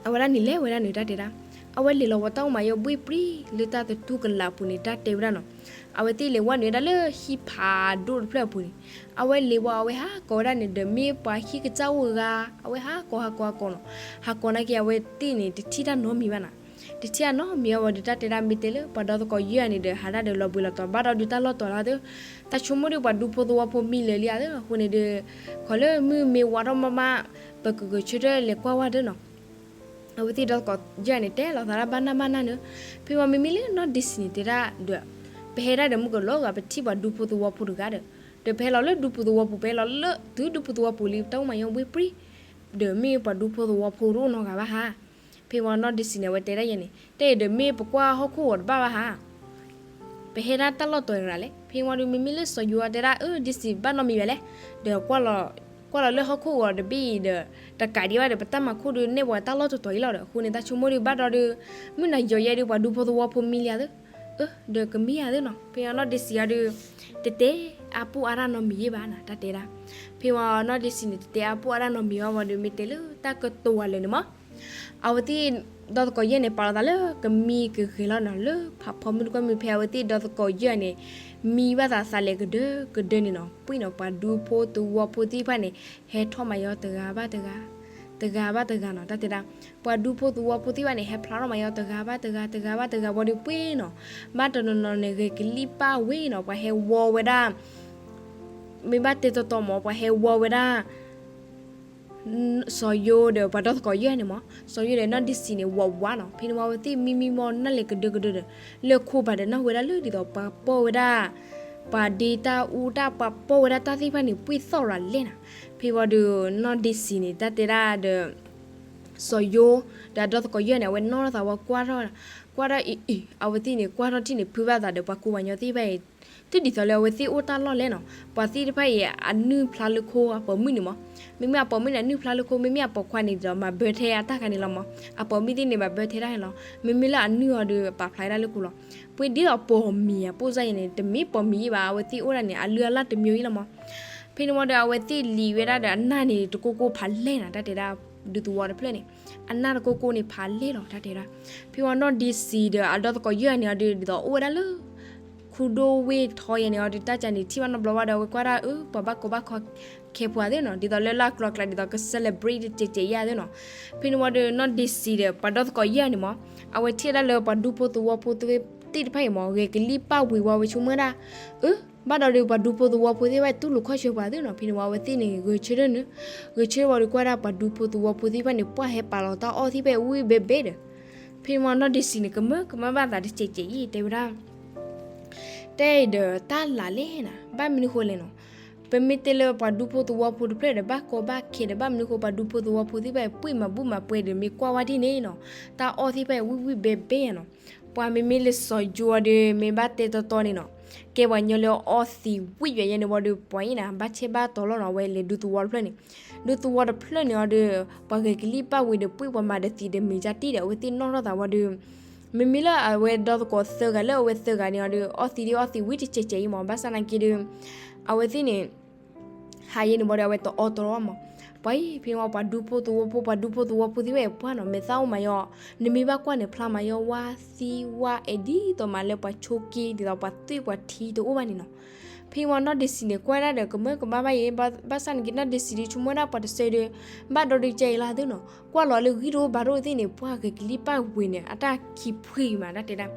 အဝဲဒၣ်န့ၣ်လဲၤဝဲဒၣ်န့ၣ် တၢ်တဲဒၣ်, အဝဲလဲၤလီၤဝံၤတၢ်အိၣ်မးယီဘှ့ၣ်ပြံ လၢတၢ်သတူၢ်ကလာ်အပူၤန့ၣ် တၢ်တဲဝဲဒၣ်နီၤ. အဝဲသ့ၣ်လဲၤဝဲနုာ်ဝဲဒၣ်လၢဟံၣ်ဖးဒိၣ်တဖျၢၣ်အပူၤန့ၣ်, အဝဲလဲၤဝံၤ အဝဲဟးကိးဝဲဒၣ်န့ၣ်ဒီး မ့ၢ်ပှၤဟံၣ်ကစၢ်အိၣ်ဂၤ, အဝဲဟးကိးဟးကိးဟးကိးနီၤ. ဟးကိးနာ်က့ အဝဲသ့ၣ်န့ၣ် တထံၣ်တၢ်နီတမံၤဘၣ်နီၤ. တထံၣ်တၢ်နီတမံၤအဝံၤဒီး တၢ်တဲဒၣ်မ့ၢ်တဲလၢ ပှၤဒီသကိးယဲၢ်ဂၤန့ၣ်ဒီး ဟးဒၣ်ဒီးလီၤဘှံးလီၤတီၤ ဘၣ်ဒီးဒုးတၢ်လီၢ်တီၤလၢသ့ၣ်, တၢ်ဆိကမိၣ်ဒီးပှၤဒူဖိသဝီဖိမံလၢာ်လံဧါသ့ၣ်, အဃိန့ၣ်ဒီး ခီလၢမုၢ်မ့ၢ်ဝါထီၣ်မးမး ပကဂဲၤဆၢထၢၣ်လဲၤကွၢ်ဝဲဒၣ်နီၤ. အဝဲသ့ၣ်ဒီသကိးယဲၢ်န့ၣ် တဲလီၤသးဒၣ်ဘၣ်နၢ်ဘၣ်နၢ်န့ၣ်, ဖဲဝံၤမ့မ့ၢ်လၢနီၢ်ဒ့စံန့ၣ် တဲဒၣ်ဒီး ပဟဲဒၣ်ဒီးမုၢ်ကလီၤဂာ် ပထံၣ်ပှၤဒူဖိသဝီဖိတဂၤဒီး, ဒီးပဟဲလီၤလၢဒူဖိသဝီပူၤ ပဟဲလီၤလၢတုၤဒူဖိသဝီပူၤလံ ပတၢ်အိၣ်မၤညီဝ့ၢ်ပြံ ဒီးမ့ၢ်ပှၤဒူဖိသဝီဖိတအိၣ်နီတဂၤဘၣ်ဧါ. ဖဲဝံၤနီၢ်ဒ့စံန့ၣ် အဝဲတဲဒၣ်ယဲၢ်န့ၣ် တဲအံၤဒီးမ့ၢ်ပကွၢ်ဟီၣ်ခိၣ်ဂီၤတဘၣ်ဘၣ်ဧါ. ပဟဲဒၣ်တၢ်လီၢ်တီၤတဂၤလဲၣ်. ဖဲဝံၤဒီးမ့မ့ၢ်လၢစီၤယိၤတဲဒၣ် အၢ ဒ့စံဘၣ်နီတမံၤဘၣ်လဲၣ်, ဒီး ကွၢ်လီၤလၢဟီၣ်ခိၣ်ဂီၤတဘ့ၣ်အံၤဒီး တကးဒံးဘၣ်ဒီး ပတၢ်မၤခိၣ်ဒီးနဲၣ်ပှၤတၢ်လီၢ်တတီၤအံၤလီၤဒီး အဃိန့ၣ် တၢ်ဆိကမိၣ်ဒီးဘၣ်ဒီး မုၢ်နၤယီၤယဲဒီး ပှၤဒူဖိသဝီဖိမံလံဧါသ့, အၢ ဒီးကမံဧါသ့နီၤ. ဖဲဝံၤနီၢ်ဒ့စံအီၤဒီး တတဲအါပူၣ်အါဒၣ်နီတမံၤယဲဘၣ်နီၤ တၢ်တဲဒၣ်. ဖဲဝံၤနီၢ်ဒ့စံန့ၣ် တတဲအါပူၣ်အါဒၣ်နီတမံၤဘၣ်ဝံၤဒီး မ့ၢ်တဲလၢတၢ်ကတိၤဝဲလၢာ်န့ၣ်မး အဝဲသ့ၣ်ဒီသကိးယဲၢ်န့ၣ် ပာ်လီၤသးလၢကမံကဂဲၤလီၤနီၤ လၢဖးဖီမုၢ်တကွၢ်မုၢ် ဖဲအဝဲသ့ၣ်ဒီသကိးယဲၢ်န့ၣ် မံဘၣ်သးသးလဲၤကဒၢကဒၢန့ၣ်နီၤ ပှဲၤနီၤ ပှၤဒူဖိသဝီဖိသ့ၣ်တဖၣ်န့ၣ် ဟဲထီၣ်မၤယီၤတဂၤဘၣ်တဂၤ, တဂၤဘၣ်တဂၤနီၤ တၢ်တဲဒၣ်. ပှၤဒူဖိသဝီဖိသ့ၣ်တဖၣ်န့ၣ် ဟဲဖျါထီၣ်မၤယီၤတဂၤဘၣ်တဂၤ တဂၤဘၣ်တဂၤဝံၤဒီးပှဲၤနီၤ ဘၣ်တနီၤနီၤန့ၣ် ဂဲၤကလံၣ်ပၣ်ဝ့ၤနီၤ ပှၤဟဲဝီဝဲဒၣ် မ့ၢ်ဘၣ်တဲတီတီမး ပှၤဟဲဝီဝဲဒၣ် စီၤယိၤဒီးပှၤဒီသကိးယဲၢ်န့ၣ်မး စီၤယိၤဒီးနီၢ်ဒ့စံန့ၣ် ဝးဝးနီၤ. ဖဲန့ၣ်ဝံၤအဝဲသ့ၣ်မံမံမီၢ်နၢ်လဲၤကဒၢကဒၢဒီး လၢခိပၤဒီးနၢ်ဟူဝဲဒၣ်လၢဒ်သိးပှၤပိာ်ဝဲဒၣ် ပှၤဒ့တၢ်အူတၢ် ပှၤပိာ်ဝဲဒၣ်တၢ်သ့ၣ်တဖၣ်န့ၣ် ပှဲၤသီၣ်ရၤလဲၣ်နီၤ. ဖဲဝံၤဒီး နီၢ်ဒ့စံန့ၣ် တၢ်တဲဒၣ်ဒီး စီၤယိၤ ဒီးအဒီသကိးယဲၢ်န့ၣ် အဝဲနီၣ်ထီၣ်သးဝဲကွၢ်ထီၣ်, ကွၢ်ထီၣ်အံၤအံၤ အဝဲသ့ၣ်န့ၣ် ကွၢ်ထီၣ်ထံၣ်န့ၣ် ဖုဘၣ်သးဒီးပှၤကူပှၤကညီသ့ၣ်တဖၣ်အံၤ တုၤဒ်သိးလၢအဝဲသ့ၣ်အိၣ်တၢ်လီၢ်လဲၣ်နီၤ. ပှၤသ့ၣ်တဖၣ်အံၤ အနုၢ်ဖျါလၢခိအပိာ်မုၣ်န့ၣ်မး, မ့မ့ၢ်အပိာ်မုၣ်န့ၣ် အနုၢ်ဖျါလၢခိ မ့မ့ၢ်အပိာ်ခွါန့ၣ်ဒီး မၤဘၢထဲအတၢ်ခါန့ၣ်လီၤမး. အပိာ်မုၣ်သ့ၣ်န့ၣ် မၤဘၢထဲတၢ်န့ၣ်လီၤ. မ့မ့ၢ်လၢအနုၢ်အီၤဒီး ပာ်ဖျါဝဲဒၣ်လၢခိလီၤ. ပှ့ၤဒ်သိးပိာ်မံၤအပိၢ်စၢ်ယဲၢ်န့ၣ် တမ့ၢ်ပိာ်မံၤအံၤဘၣ်, အဝဲသ့ၣ်အိၣ်ဒၣ်န့ၣ် အလုၢ်အလၢ်တမံၤအံၤလီၤမး. ဖဲန့ၣ်ဝံၤဒီး အဝဲသ့ၣ်လံၤဝဲဒၣ်ဒီးအနၢ်န့ၣ် တကိၢ်ကိၢ်ဖးလဲၢ်နီၤ တၢ်တဲဒၣ်, ဒူသဝီတဖျၢၣ်န့ၣ် အနၢ်တကိၢ်ကိၢ်န့ၣ်ဖးလဲၢ်လီၤ တၢ်တဲဒၣ်. ဖဲဝံၤနီၢ်ဒ့စံဒီးအဒီသကိးယဲၢ်န့ၣ်အီၤဒီး ဒ်သိးအိၣ်ဝဲဒၣ်လၢ ခူဒိၣ်ဝ့ၢ်ထီယဲၢ်န့ၣ်အီၤဒီး တၢ်ကန့ၣ်ထံၣ်ဘၣ်နီတဘျီဘၣ်ဒီး အဝဲကွၢ်ဒၣ်အၢ ပှၤဘၣ်ကီဘၣ်ခဲခဲဖိဧါသ့နီၤ, ဒ်သိးလၢလၢအကျိၤအကျဲဒ်သိးက celebrate တစဲးစဲးယဲၢ်သ့နီၤ. ဖဲန့ၣ်ဝံၤဒီးနီၢ်ဒ့စံဒီး ပှၤဒီသကိးယဲၢ်န့ၣ်မး အဝဲထံၣ်ဝဲဒၣ်လၢပှၤဒူဖိသဝီဖိသ့ၣ်တဖၣ်အံၤမး ဂဲၤကလံၣ်ပၣ်ဝံၤဝံၤ အဝဲဆိကမိၣ်ဝဲဒၣ် အၢ ဘၣ်ဒီးဒီးပှၤဒူဖိသဝီဖိသ့ၣ်တဖၣ်တူၢ်လိာ်ခီၣ်ဆၢပှၤသ့နီၤ. ဖဲန့ၣ်ဝံၤအဝဲသ့ၣ်န့ၣ် ဂဲၤဆၢထၢၣ်န့ၣ်, ဂဲၤဆၢထၢၣ်ဝံၤဒီးကွၢ်ဒၣ်ပှၤဒူဖိသဝီဖိသ့ၣ်တဖၣ်န့ၣ် ပှၢ်ဟဲပာ်လီၤတၢ်အီၣ်သ့ၣ်တဖၣ်ဝံၣ်ဘဲဘဲဒီး ဖဲန့ၣ်ဝံၤနီၢ်ဒ့စံန့ၣ် ကမၢကမၢဘၣ်သးတစဲးစဲးအံၤ တဲဝဲဒၣ် တဲအံၤဒီးတၢ်လၢ်လဲၣ်နၤ, ဘၣ်မနုၤဃိလဲၣ်နီၤ. ပမ့ၢ်တဲလၢပှၤဒူဖိသဝီဖိတဖျၢၣ်ဒီး ဘၣ်ကီဘၣ်ခဲဒီး ဘၣ်မနုၤဃိပှၤဒူဖိသဝီဖိသ့ၣ်တဖၣ် ပှ့ၤမၤဘူၣ်မၤပှဲၤဒီး မ့ၢ်ကွၢ်ဝဲဒ်န့ၣ်နီၤ, တၢ်အီၣ်သ့ၣ်တဖၣ်ဝံၣ်ဝံၣ်ဘဲဘဲနီၤ. ပှၤမ့မ့ၢ်လၢစီၤယိၤအီၤဒီး မ့ၢ်ဘၣ်တဲတီတီန့ၣ်နီၤ, ကဲပှၤကညီလၢအီသံးဝံၣ်ယဲၢ်ယဲၢ်န့ၣ်ဝံၤဒီး ပှၤအံၤနၤ ဘၣ်ဆဲးဘၣ်တီၤလီၤနီၤ, အဝဲလဲၤဒူသဝီတဖျၢၣ်န့ၣ်, ဒူသဝီတဖျၢၣ်န့ၣ်အီၤဒီး ပှၤဂဲၤကလံၣ်ပၣ်ဝံၤဒီး ပှ့ၤပှၤမၤတသံးဒီးမ့ၤကၢ်တံၢ်ဒီး အဝဲသ့ၣ်နီၣ်ထီၣ်သးဝံၤဒီး မ့မ့ၢ်လၢအဝဲဒီသကိးသၢဂၤလၢအဝဲသၢဂၤန့ၣ်အီၤဒီး အီသံးဒ်အီသံးဝံၣ်တစဲးစဲးအံၤမး, ဘၣ်ဆၣ်နာ်က့ဒီး အဝဲသ့ၣ်န့ၣ် ဟးယဲၢ်န့ၣ်ဝံၤဒီး အဝဲတအီတရီမး. ပှၤအံၤ ဖဲန့ၣ်ဝံၤပှၤဒူဖိသဝီဖိ ပှၤဒူဖိသဝီဖိသ့ၣ်တဖၣ်အံၤပှၢ်နီၤ, မဲာ်သၣ်အိၣ်မၤယီၤ, နမ့ၢ်ဘၣ်ကွၢ်န့ၣ် ဖျါမၤယီၤဝါသံဝါအဲၣ်ဒ်သိးမးလၢပှၤဆိးက့ ဒ်သိးပှၤသွံၣ်ပှၤထံတအိၣ်ဘၣ်န့ၣ်နီၤ. ဖဲန့ၣ်ဝံၤနီၢ်ဒ့စံန့ၣ် ကွၢ်ဒၣ်ဒီးကမၢကမၣ်ဘၣ်ယဲၢ်, ဘၣ်ဆၣ်နာ်က့နီၢ်ဒ့စံဒီး ဆိကမိၣ်ဝဲဒၣ်ပှၤတစဲးဒီး ဘၣ်ဒီးဒုးကဲအံၤလၢသ့နီၤ, ကွၢ်လီၤလၢဂံၢ်တအိၣ်ဘါတအိၣ်သ့ၣ်န့ၣ် ပှၢ်ဂဲၤကလံၣ်ပၣ်ဝံၤန့ၣ် အတၢ်ခံဖှံမး တၢ်တဲဒၣ်,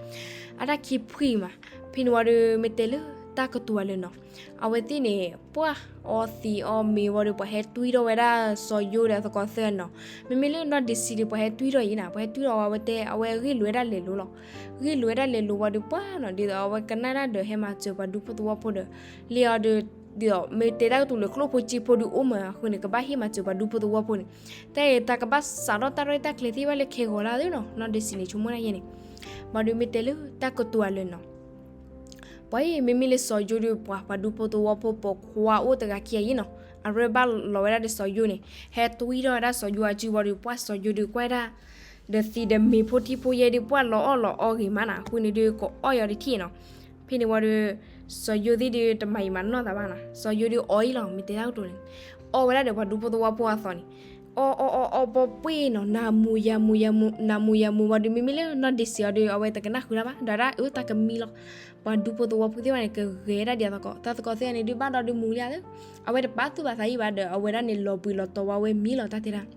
အတၢ်ခံဖှံမး. ဖဲန့ၣ်ဝံၤဒီး မ့ၢ်တဲလၢတၢ်ကတိၤအလၢာ်နီၤ, အဝဲသ့ၣ်န့ၣ် ပှၢ်အီသံးအီမ့ၤဝံၤဒီး ပှၤဟဲတွံၢ်ထီၣ်ဝဲဒၣ်စီၤယိၤဒီးသကိးသၢနီၤ. မ့မ့ၢ်လၢနီၢ်ဒ့စံဒီး ပှၤဟဲတွံၢ်ထီၣ်အံၤနၤ, ပှၤဟဲတွံၢ်ထီၣ်ဝံၤ အဝဲတဲ အဝဲဂ့ၢ်လိာ်ဝဲဒၣ်လဲၤလိၤလီၤ. ဂ့ၢ်လိာ်ဝဲဒၣ်လဲၤလိၤဝံၤဒီး ပှၢ်နီၤ ဒ်သိးအဝဲကနၣ်တၢ်ဒီး ဟဲမၤစၢၤပှၤဒူဖိသဝီဖိဒီး လံအီၤဒီး ဒ်သိးမ့ၢ်တဲတၢ်ကတိၤလၢကျိၣ်ဖိစ့ဖိဒီးအိၣ်မးအဃိန့ၣ် ကဘၣ်ဟ့ၣ်မၤစၢၤပှၤဒူဖိသဝီဖိန့ၣ်, တၢ်အံၤတၢ်ကဘၣ်စးထီၣ်တၢ်ရဲၣ်တၢ်ကျဲၤသ့ၣ်တဖၣ်လၢခဲဂီၤလၢသ့နီၤ, နီၢ်ဒ့စံန့ၣ် ဆိကမိၣ်ဒၣ်ယဲၢ်န့ၣ်. ဘၣ်ဒီးမ့ၢ်တဲလၢတၢ်ကတိၤအလၢာ်နီၤ ပှၤအံၤ မ့မ့ၢ်လၢစီၤယိၤဒီး ပှၤ ပှၤဒူဖိသဝီဖိပိာ်ခွါအိၣ်တဂၤခံဂၤအံၤနီၤ, အရၢၢ်ဘၣ်လီၤဝဲဒၣ်ဒီးစီၤယိၤန့ၣ်, ဟဲတွံၢ်ထီၣ်ဝဲဒၣ်စီၤယိၤအစုဝံၤဒီး ပှၢ်စီၤယိၤဒီးကွၢ်ဒၣ် ဒီးသံးဒီးမ့ၤဖိထံဖိယဲၢ်ဒီး ပှၢ်လီၤအီၣ်လီၤအီဂ့ၤမးနၤ, အဃိန့ၣ်ဒီး ကအီၣ်ယီၤတထံၣ်နီၤ. ဖဲန့ၣ်ဝံၤဒီး စီၤယိၤသ့ၣ်ဒီး တမၤယံာ်မၤနီၢ်သးဘၣ်နၤ, စီၤယိၤဒီးအီၣ်အံၤလီၤ မ့ၢ်တဲတၢ်ကတိၤန့ၣ်, အီၣ်ဝဲဒၣ်ဒီးပှၤဒူဖိသဝီဖိအသီန့ၣ် အီၣ်အီၣ်အီၣ်အီၣ်ဘီပှ့ၤနီၤ, နၤမူၤယၤမူၤယၤမူၤ နၤမူၤယၤမူၤဝံၤဒီး မ့မ့ၢ်လၢနီၢ်ဒ့စံအီၤဒီး အဝဲတကနၣ်ဃုာ်တၢ်ဘၣ်, ဒီးဒၣ်အၢ တၢ်ကမံလီၤ. ပှၤဒူဖိသဝီဖိသ့ၣ်တဖၣ်န့ၣ် ကဂဲၤဒၣ်ဒ်သိးသကိး, တၢ်သကိးသ့ၣ်တဖၣ်န့ၣ် ဒုးဘၣ်ဒီးဒုးမူၤလံဧါ, အဝဲတပာ်သူၣ်ပာ်သးယံာ်ဘၣ်ဒီး အဝဲဒၣ်န့ၣ်လီၤဘှံးလီၤတီၤဝဲဝဲမံလီၤ တၢ်တဲဒၣ်.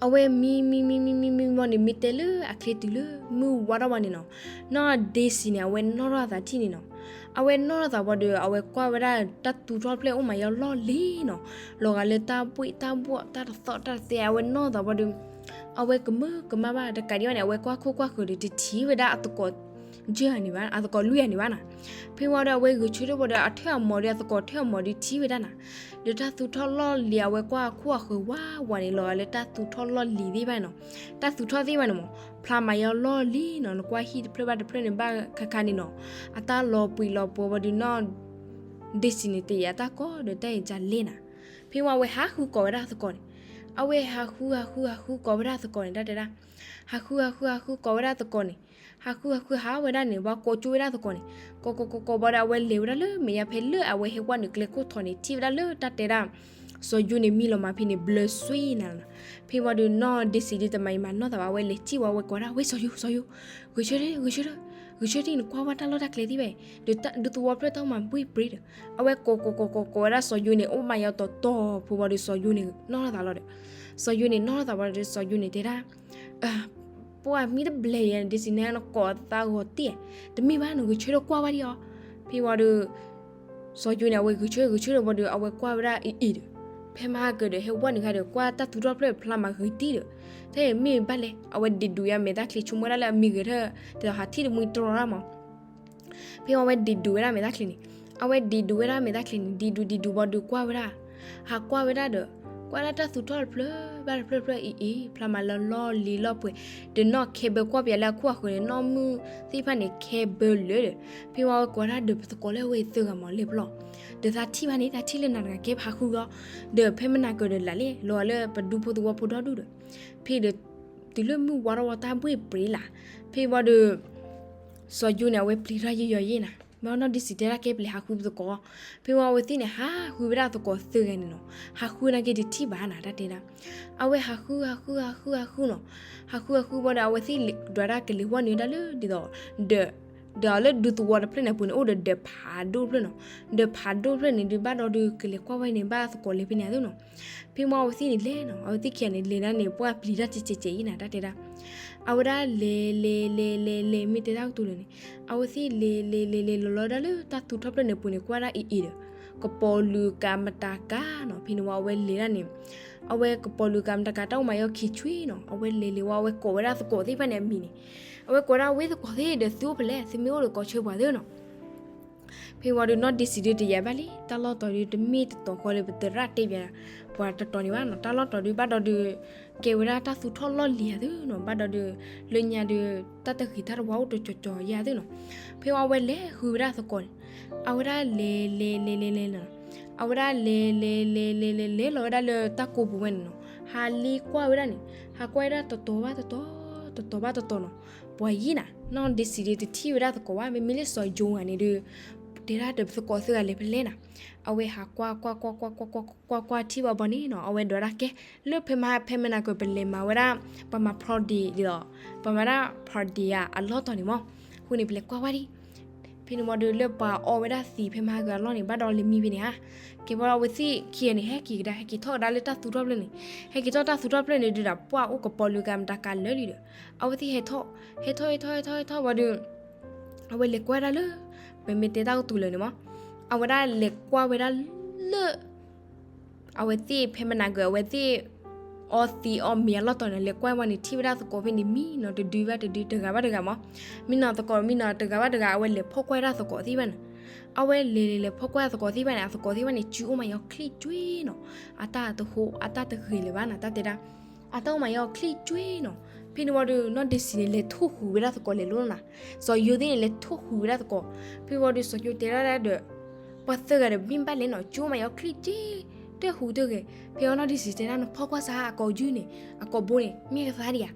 အဝဲမံမံမံမံမံမံမံန့ၣ် မ့ၢ်တဲလၢအချ့တုၤလၢမုၢ်ဝါထီၣ်ဘၣ်န့ၣ်နီၤ, နီၢ်ဒ့စံန့ၣ် အဝဲနီၣ်ထီၣ်အသးထံၣ်န့ၣ်နီၤ. အဝဲနီၣ်ထီၣ်သးဝံၤဒီး အဝဲကွၢ်ဝဲဒၣ်တၢ်သူထီၣ်တဖျၢၣ်အိၣ်မးယီၤလီၢ်လံၤနီၤ, လီၤဂာ်လၢတၢ်ဘှ့ၣ်တၢ်ဘှီၣ် တၢ်တသီၣ်တၢ်တသဲ အဝဲနီၣ်ထီၣ်သးဝံၤဒီး အဝဲကမၢကမၣ်ဘၣ်တကးဒံးဘၣ်န့ၣ် အဝဲကွၢ်ခိၣ်ကွၢ်ဃၢၤဒီး တထံၣ်ဝဲဒၣ်အသကိး ယဲၢ်ဂၤန့ၣ်ဘၣ် အသကိးလွံၢ်ဂၤန့ၣ်ဘၣ်နီၤ. ဖဲဝံၤဒီး အဝဲဂဲၤဆၢထၢၣ်ဝံၤဒီး အထၢၣ်အမီၤဒီး အသကိးထၢၣ်အမီၤဒီးထံၣ်ဝဲဒၣ်နီၤ, ဒီးတၢ်သူထီၣ်လီၢ်လံၤ အဝဲကွၢ်အခိၣ်အဃၢၤဝးဝးန့ၣ် လီၤဂာ်လၢတၢ်သူထီၣ်လီၢ်လံၤသ့ၣ်တဖၣ်န့ၣ်နီၤ, တၢ်သူထီၣ်သ့ၣ်တဖၣ်န့ၣ်မး ဖျါမးယီၤလီၢ်လံၤနီၤ, နကွၢ်ဟံၣ်တဖျၢၣ်ဘၣ်တဖျၢၣ်န့ၣ် ဘၣ်ခါခါန့ၣ်နီၤ, အတၢ်လီၤပှံၤလီၤပှီၤဝံၤဒီးနီၢ် ဒ့စံန့ၣ် တယာ်တၢ်ကီဒီးတၢ်အံၤကလဲၣ်နီၤ. ဖဲဝံၤအဝဲဟးဃုကိးဝဲဒၣ်သကိးန့ၣ်, အဝဲဟးဃုဟးဃုဟးဃုကိးဝဲဒၣ်သကိးန့ၣ် တၢ်တဲဒၣ်, ဟးဃုဟးဃုဟးဃုကိးဝဲဒၣ်သကိးန့ၣ်, ဟးဃုဟးဃုဟးဝဲဒၣ်န့ၣ် ဝံၤကိးကၠိဝဲဒၣ်သကိးန့ၣ်, ကိးကိးကိးကိးဘၣ်ဒီး အဝဲလဲၤဝဲဒၣ်လၢမဲာ်ညါဖဲလၢအဝဲဟဲဝဲနုာ်ကျဲခိၣ်ထံးန့ၣ် ထံၣ်ဝဲဒၣ်လၢတၢ်တဲဒၣ် စီၤယိၤန့ၣ်မံလီၤမးဖဲန့ၣ် ဘျၢစွံနၤနီၤ. ဖဲဝံၤဒီးနီၢ်ဒ့စံဒုးတမၤအံၤမၤနီၢ်သးဘၣ် အဝဲလဲၤထံၣ်ဝံၤ အဝဲကိးဒၣ် ဝဲစီၤယိၤ စီၤယိၤ, ဂဲၤဆၢထၢၣ် ဂဲၤဆၢထၢၣ် ဂဲၤဆၢထၢၣ် နကွၢ်ဝဲတၢ်လီၢ်တၢ်ကျဲသ့ၣ်တဖၣ်အံၤ ဒီးဒူသဝီဖျၢၣ်တၢ်အိၣ်မးဘှ့ၣ်ပြ့ဒီး အဝဲကိးကိးကိးကိးကိးဝဲဒၣ်စီၤယိၤန့ၣ် အိၣ်မးယီၤတီၤတီၤ ဖဲဝံၤဒီးစီၤယိၤန့ၣ်နီၢ်ထီၣ်သးလီၤဒီး စီၤယိၤန့ၣ်နီၢ်ထီၣ်သးဝံၤဒီး စီၤယိၤန့ၣ်တဲဒၣ် ပှၤမံတဘျဲၣ်ယဲ ဒ့စံန့ၣ် နကိးသးဂီၤတံၢ်, တမ့ၢ်ဘၣ် နဂဲၤဆၢထၢၣ်ကွၢ်ဝဲဒံးအီၤ. ဖဲဝံၤဒီး စီၤယိၤန့ၣ် အဝဲဂဲၤဆၢထၢၣ်ဂဲၤဆၢထၢၣ်ဝံၤဒီး အဝဲကွၢ်ဝဲဒၣ်အံၤအံၤဒီး ဖဲမဟါကဒီး ဟဲဝဲနုာ်ခါဒီး ကွၢ်တၢ်သူထီၣ်ဖျၢၣ်ဖျါမးဂ့ၤတံၢ်ဒီး ထဲမ့ၢ်ဘၣ်လဲၣ် အဝဲဒံးဒုးယါမဲာ်တၢ်ချံ ဆိကမိၣ်ဝဲဒၣ်လၢအမံၤဂ့ၤထၢၣ် တဲဒီးဟးထံၣ်တမှံတြီရၣ်မး ဖဲဝံၤအဝဲဒံးဒုးဝဲဒၣ်မဲာ်တၢ်ချံန့ၣ်, အဝဲဒံးဒုးဝဲဒၣ်မဲာ်တၢ်ချံန့ၣ် ဒံးဒုးဒံးဒုးဝံၤဒီးကွၢ်ဝဲဒၣ်, ဟးကွၢ်ဝဲဒၣ်ဒီး ကွၢ်ဒၣ်တၢ်သူထီၣ်တဖျၢၣ်ဘၣ်တဖျၢၣ်တဖျၢၣ်အံၤအံၤ ဖျါမးလၢလီၢ်လံၤလီၢ်ပှဲၤ, ဒီးနီၢ်ခဲဘၢကွၢ်ပယီၤလၢအခိၣ်အဃၢၤန့ၣ် နီၢ်မုၢ်သ့ၣ်တဖၣ်န့ၣ် ခဲဘၢလၢာ်ဒီး ဖဲဝံၤအဝဲကိးဒၣ်ဒီးပသကိးလၢအဝဲသၢဂၤမးလဲၤပလီၢ်, ဒီးသးထံၣ်ဘၣ်န့ၣ် တၢ်ထံၣ်လၢနၤတဂၤကဲပဟးဃုဂီၤ, ဒီးဖဲမနၤကဒီးလၢ်လံ လီၤဂာ်လၢပဒူဖိသဝီဖိဒီဒူၣ်ဒီး ဖဲဒီး တုၤလၢမုၢ်ဝါထီၣ်ဝံၤတၢ်ဘှ့ၣ်ပြ့လၢ်, ဖဲဝံၤဒီး စီၤယိၤန့ၣ် အဝဲပျံၤထီၣ်ယဲယီၤယဲနၤ, ဘၣ်နီၢ်ဒ့စံတဲဒၣ်ကဲပလဲၤဟးဃုပသကိး, ဖဲဝံၤအဝဲသ့ၣ်န့ၣ် ဟးဃုဝဲဒၣ်သကိးသၢဂၤန့ၣ်နီၤ, ဟးဃုနာ်က့တထံၣ်ဘၣ်နၤ တၢ်တဲဒၣ်, အဝဲဟးဃုဟးဃုဟးဃုဟးဃုနီၤ, ဟးဃုဟးဃုဝံၤဒီး အဝဲသ့ၣ်ဒွးဒၣ်ကလဲၤဝဲနုာ်ဒၣ်လၢဒ်သိး ဒီး ဒီးလၢဒူသဝီတဖျၢၣ်န့ၣ်အပူၤန့ၣ် အိၣ်ဒီးဒီးဖးဒိၣ်တဖျၢၣ်နီၤ, ဒီးဖးဒိၣ်တဖျၢၣ်န့ၣ်ဒုးဘၣ်ဒီးဒုးကလဲၤကွၢ်ဝဲန့ၣ် ဘၣ်သကိးလဲၤဖဲန့ၣ်အသိးနီၤ, ဖဲဝံၤအဝဲသ့ၣ်န့ၣ်လဲၤနီၤ, အဝဲသ့ၣ်ခံဂၤန့ၣ် လဲၤဒၣ်န့ၣ် ပှၢ်ပျံၤတၢ်ကဲးကဲးကဲးအံၤနၤ တၢ်တဲဒၣ်, အဝဲဒၣ်လဲၤလဲၤလဲၤလဲၤလဲၤ မ့ၢ်တဲတၢ်ကတိၤလၢာ်န့ၣ်, အဝဲသ့ၣ်လဲၤလဲၤလဲၤလဲၤလီၤလီၤဒၣ်လၢတၢ်သူထီၣ်ဖျၢၣ်န့ၣ်အပူၤန့ၣ် ကွၢ်ဒၣ်အံၤအံၤဒီး ကပီၤလုာ်ကၤမတၤကၤနီၤ, ဖဲန့ၣ်ဝံၤအဝဲလဲၤဒၣ်န့ၣ် အဝဲကပီၤလုာ်ကၤမတၤကၤ တၢ်အိၣ်မးယီၤခံဆွံနီၤ, အဝဲလဲၤလဲၤဝံၤ အဝဲကိးဝဲဒၣ်သကိးသ့ၣ်တဖၣ်န့ၣ်အမံၤန့ၣ်, အဝဲကိးဒၣ်ဝဲသကိးသ့ၣ်ဒီး သုအိၣ်ဖဲလဲၣ် သုမ့ၢ်အိၣ်ဒီးကိးဆၢပှၤသ့နီၤ ဖဲဝံၤဒီးနီၢ်ဒ့စံဒုးတယာ်ဘၣ်လံ, တၢ်လီၢ်တီၤဒုးတမ့ၢ်တတီၤဃီလၢပသရၣ်တဲပၠးပှၤတတီၤန့ၣ်ဘၣ်နီၤ, တၢ်လီၢ်တီၤဒုးဘၣ်ဒီးဒုး ကဲဝဲဒၣ်တၢ်သူထီၣ်လီၢ်လံၤယၤသုနီၤ, ဘၣ်ဒီးဒုး လၢညါဒုး တၢ်တဂ့ၤတၢ်တဝါအိၣ်တကၠီၤကၠီၤယၤသုနီၤ, ဖဲဝံၤအဝဲလဲၤဃုဝဲဒၣ်သကိးန့ၣ်, အဝဲဒၣ်လဲၤလဲၤလဲၤလဲၤလဲၤနီၤ, အဝဲဒၣ်လဲၤလဲၤလဲၤလဲၤလဲၤလဲၤလီၤဝဲဒၣ်လၢတၢ်ကိးပူၤဝဲန့ၣ်နီၤ, ဟးလ့ကွၢ်ဝဲဒၣ်န့ၣ်, ဟးကွၢ်ဝဲဒၣ်တတီၤဘၣ်တတီၤ, တတီၤဘၣ်တတီၤနီၤ, ပှၤယံၤနၤ, နီၢ်ဒ့စံဒုးတထံၣ်ဝဲဒၣ်သကိးဘၣ်, မ့မ့ၢ်လၢစီၤယိၤဂၤန့ၣ်ဒုး တဲဒၣ်ဒီးပသကိးသၢဂၤလဲၤဖဲလဲၣ်နၤ, အဝဲဟးကွၢ်ကွၢ်ကွၢ်ကွၢ်ကွၢ်ကွၢ်ကွၢ်ကွၢ်ကွၢ်ထံၣ်ဘၣ်ဘီန့ၣ်နီၤ, အဝဲဒွးဒၣ်ကဲ လၢဖဲမဟါဖဲမနၤကပလဲၤမၤဝဲဒၣ် ပှၤမၤဖျီဒ့းဒ်သိး ပှၤမၤဒၣ်ဖျီဒ့းဧါအလီၢ်တီၤန့ၣ်မး, အဃိန့ၣ် ပလဲၤကွၢ်ဝဲဒၣ် ဖဲန့ၣ်ဝံၤဒီးလၢပှၤအီဝဲဒၣ်သံးဖဲမဟါကအလီၢ်န့ၣ် ဘၣ်ဒီးလဲၤမံဖဲန့ၣ်ဧါ, ကဲဘၣ်ဒီးအဝဲသ့ၣ်ခံဂၤန့ၣ် ဟဲက့ၤကဒါ ဟဲက့ၤထီၣ်ကဒါလၢတၢ်သူထီၣ်ဖျၢၣ်န့ၣ်, ဟဲက့ၤထီၣ်တၢ်သူထီၣ်ဖျၢၣ်န့ၣ်ဒုးဒီး ပှၢ်အိၣ်ကပီၤလုာ်ကၤမတၤကၤလၢာ်လံဒီး အဝဲသ့ၣ်ဟဲထီၣ် ဟဲထီၣ်ဟဲထီၣ်ဟဲထီၣ်ဟဲထီၣ်ဝံၤဒီး အဝဲလဲၤကွၢ်ဒၣ်လၢ ပမ့ၢ်တဲတၢ်ကတိၤလၢာ်န့ၣ်မး, အဝဲဒၣ်လဲၤကွၢ်ဝဲဒၣ်လၢ အဝဲသ့ၣ်ဖဲမနၤက အဝဲသ့ၣ် အီသံးအီမ့ၤအလီၢ်တီၤန့ၣ် လဲၤကွၢ်ဝဲန့ၣ် ထံၣ်ဝဲဒၣ်သကိးဖဲန့ၣ် မံနီၤတဒုဘၣ်တဒု တဂၤဘၣ်တဂၤမး, မံနီၤသကိးမံနီၤတဂၤဘၣ်တဂၤ အဝဲလဲၤဖီၣ်ကွၢ်ဒၣ်သကိးသ့ၣ်တဖၣ်န့ၣ်, အဝဲလဲၤလဲၤလဲၤဖီၣ်ကွၢ်သကိးသ့ၣ်တဖၣ်န့ၣ် အသကိးသ့ၣ်တဖၣ်န့ၣ် စုအိၣ်မးယီၤချံၣ်ကွ့နီၤ, အတၢ်တဟိ အတၢ်တဂ့ၤလၢၤဘၣ်နၤ တၢ်တဲဒၣ် အတၢ်အိၣ်မးယီၤချံၣ်ကွ့နီၤ, ဖဲန့ၣ်ဝံၤဒီး နီၢ်ဒ့စံန့ၣ် လဲၤထိၣ်ဃုာ်ဝဲဒၣ်သကိးလဲၤလိၤနၤ, စီၤယိၤသ့ၣ်န့ၣ် လဲၤထိၣ်ဃုာ်ဝဲဒၣ်သကိး, ဖဲဝံၤဒီးစီၤယိၤတဲဒၣ်ဒီး ပှၤသၢဂၤဒီး မ့ၢ်ဘၣ်လဲၣ်နီၤ ကၠိမးယီၤချံၣ်ကွ့ တၢ်ဟူးတၢ်ဂဲၤ, ဖဲဝံၤနီၢ်ဒ့စံတဲဒၣ် နဖီၣ်ကွၢ်စ့ၢ် အကိာ်ယူၢ်န့ၣ် အကိာ်ဘိန့ၣ် မ့ၢ်ကသါဒံးဧါ,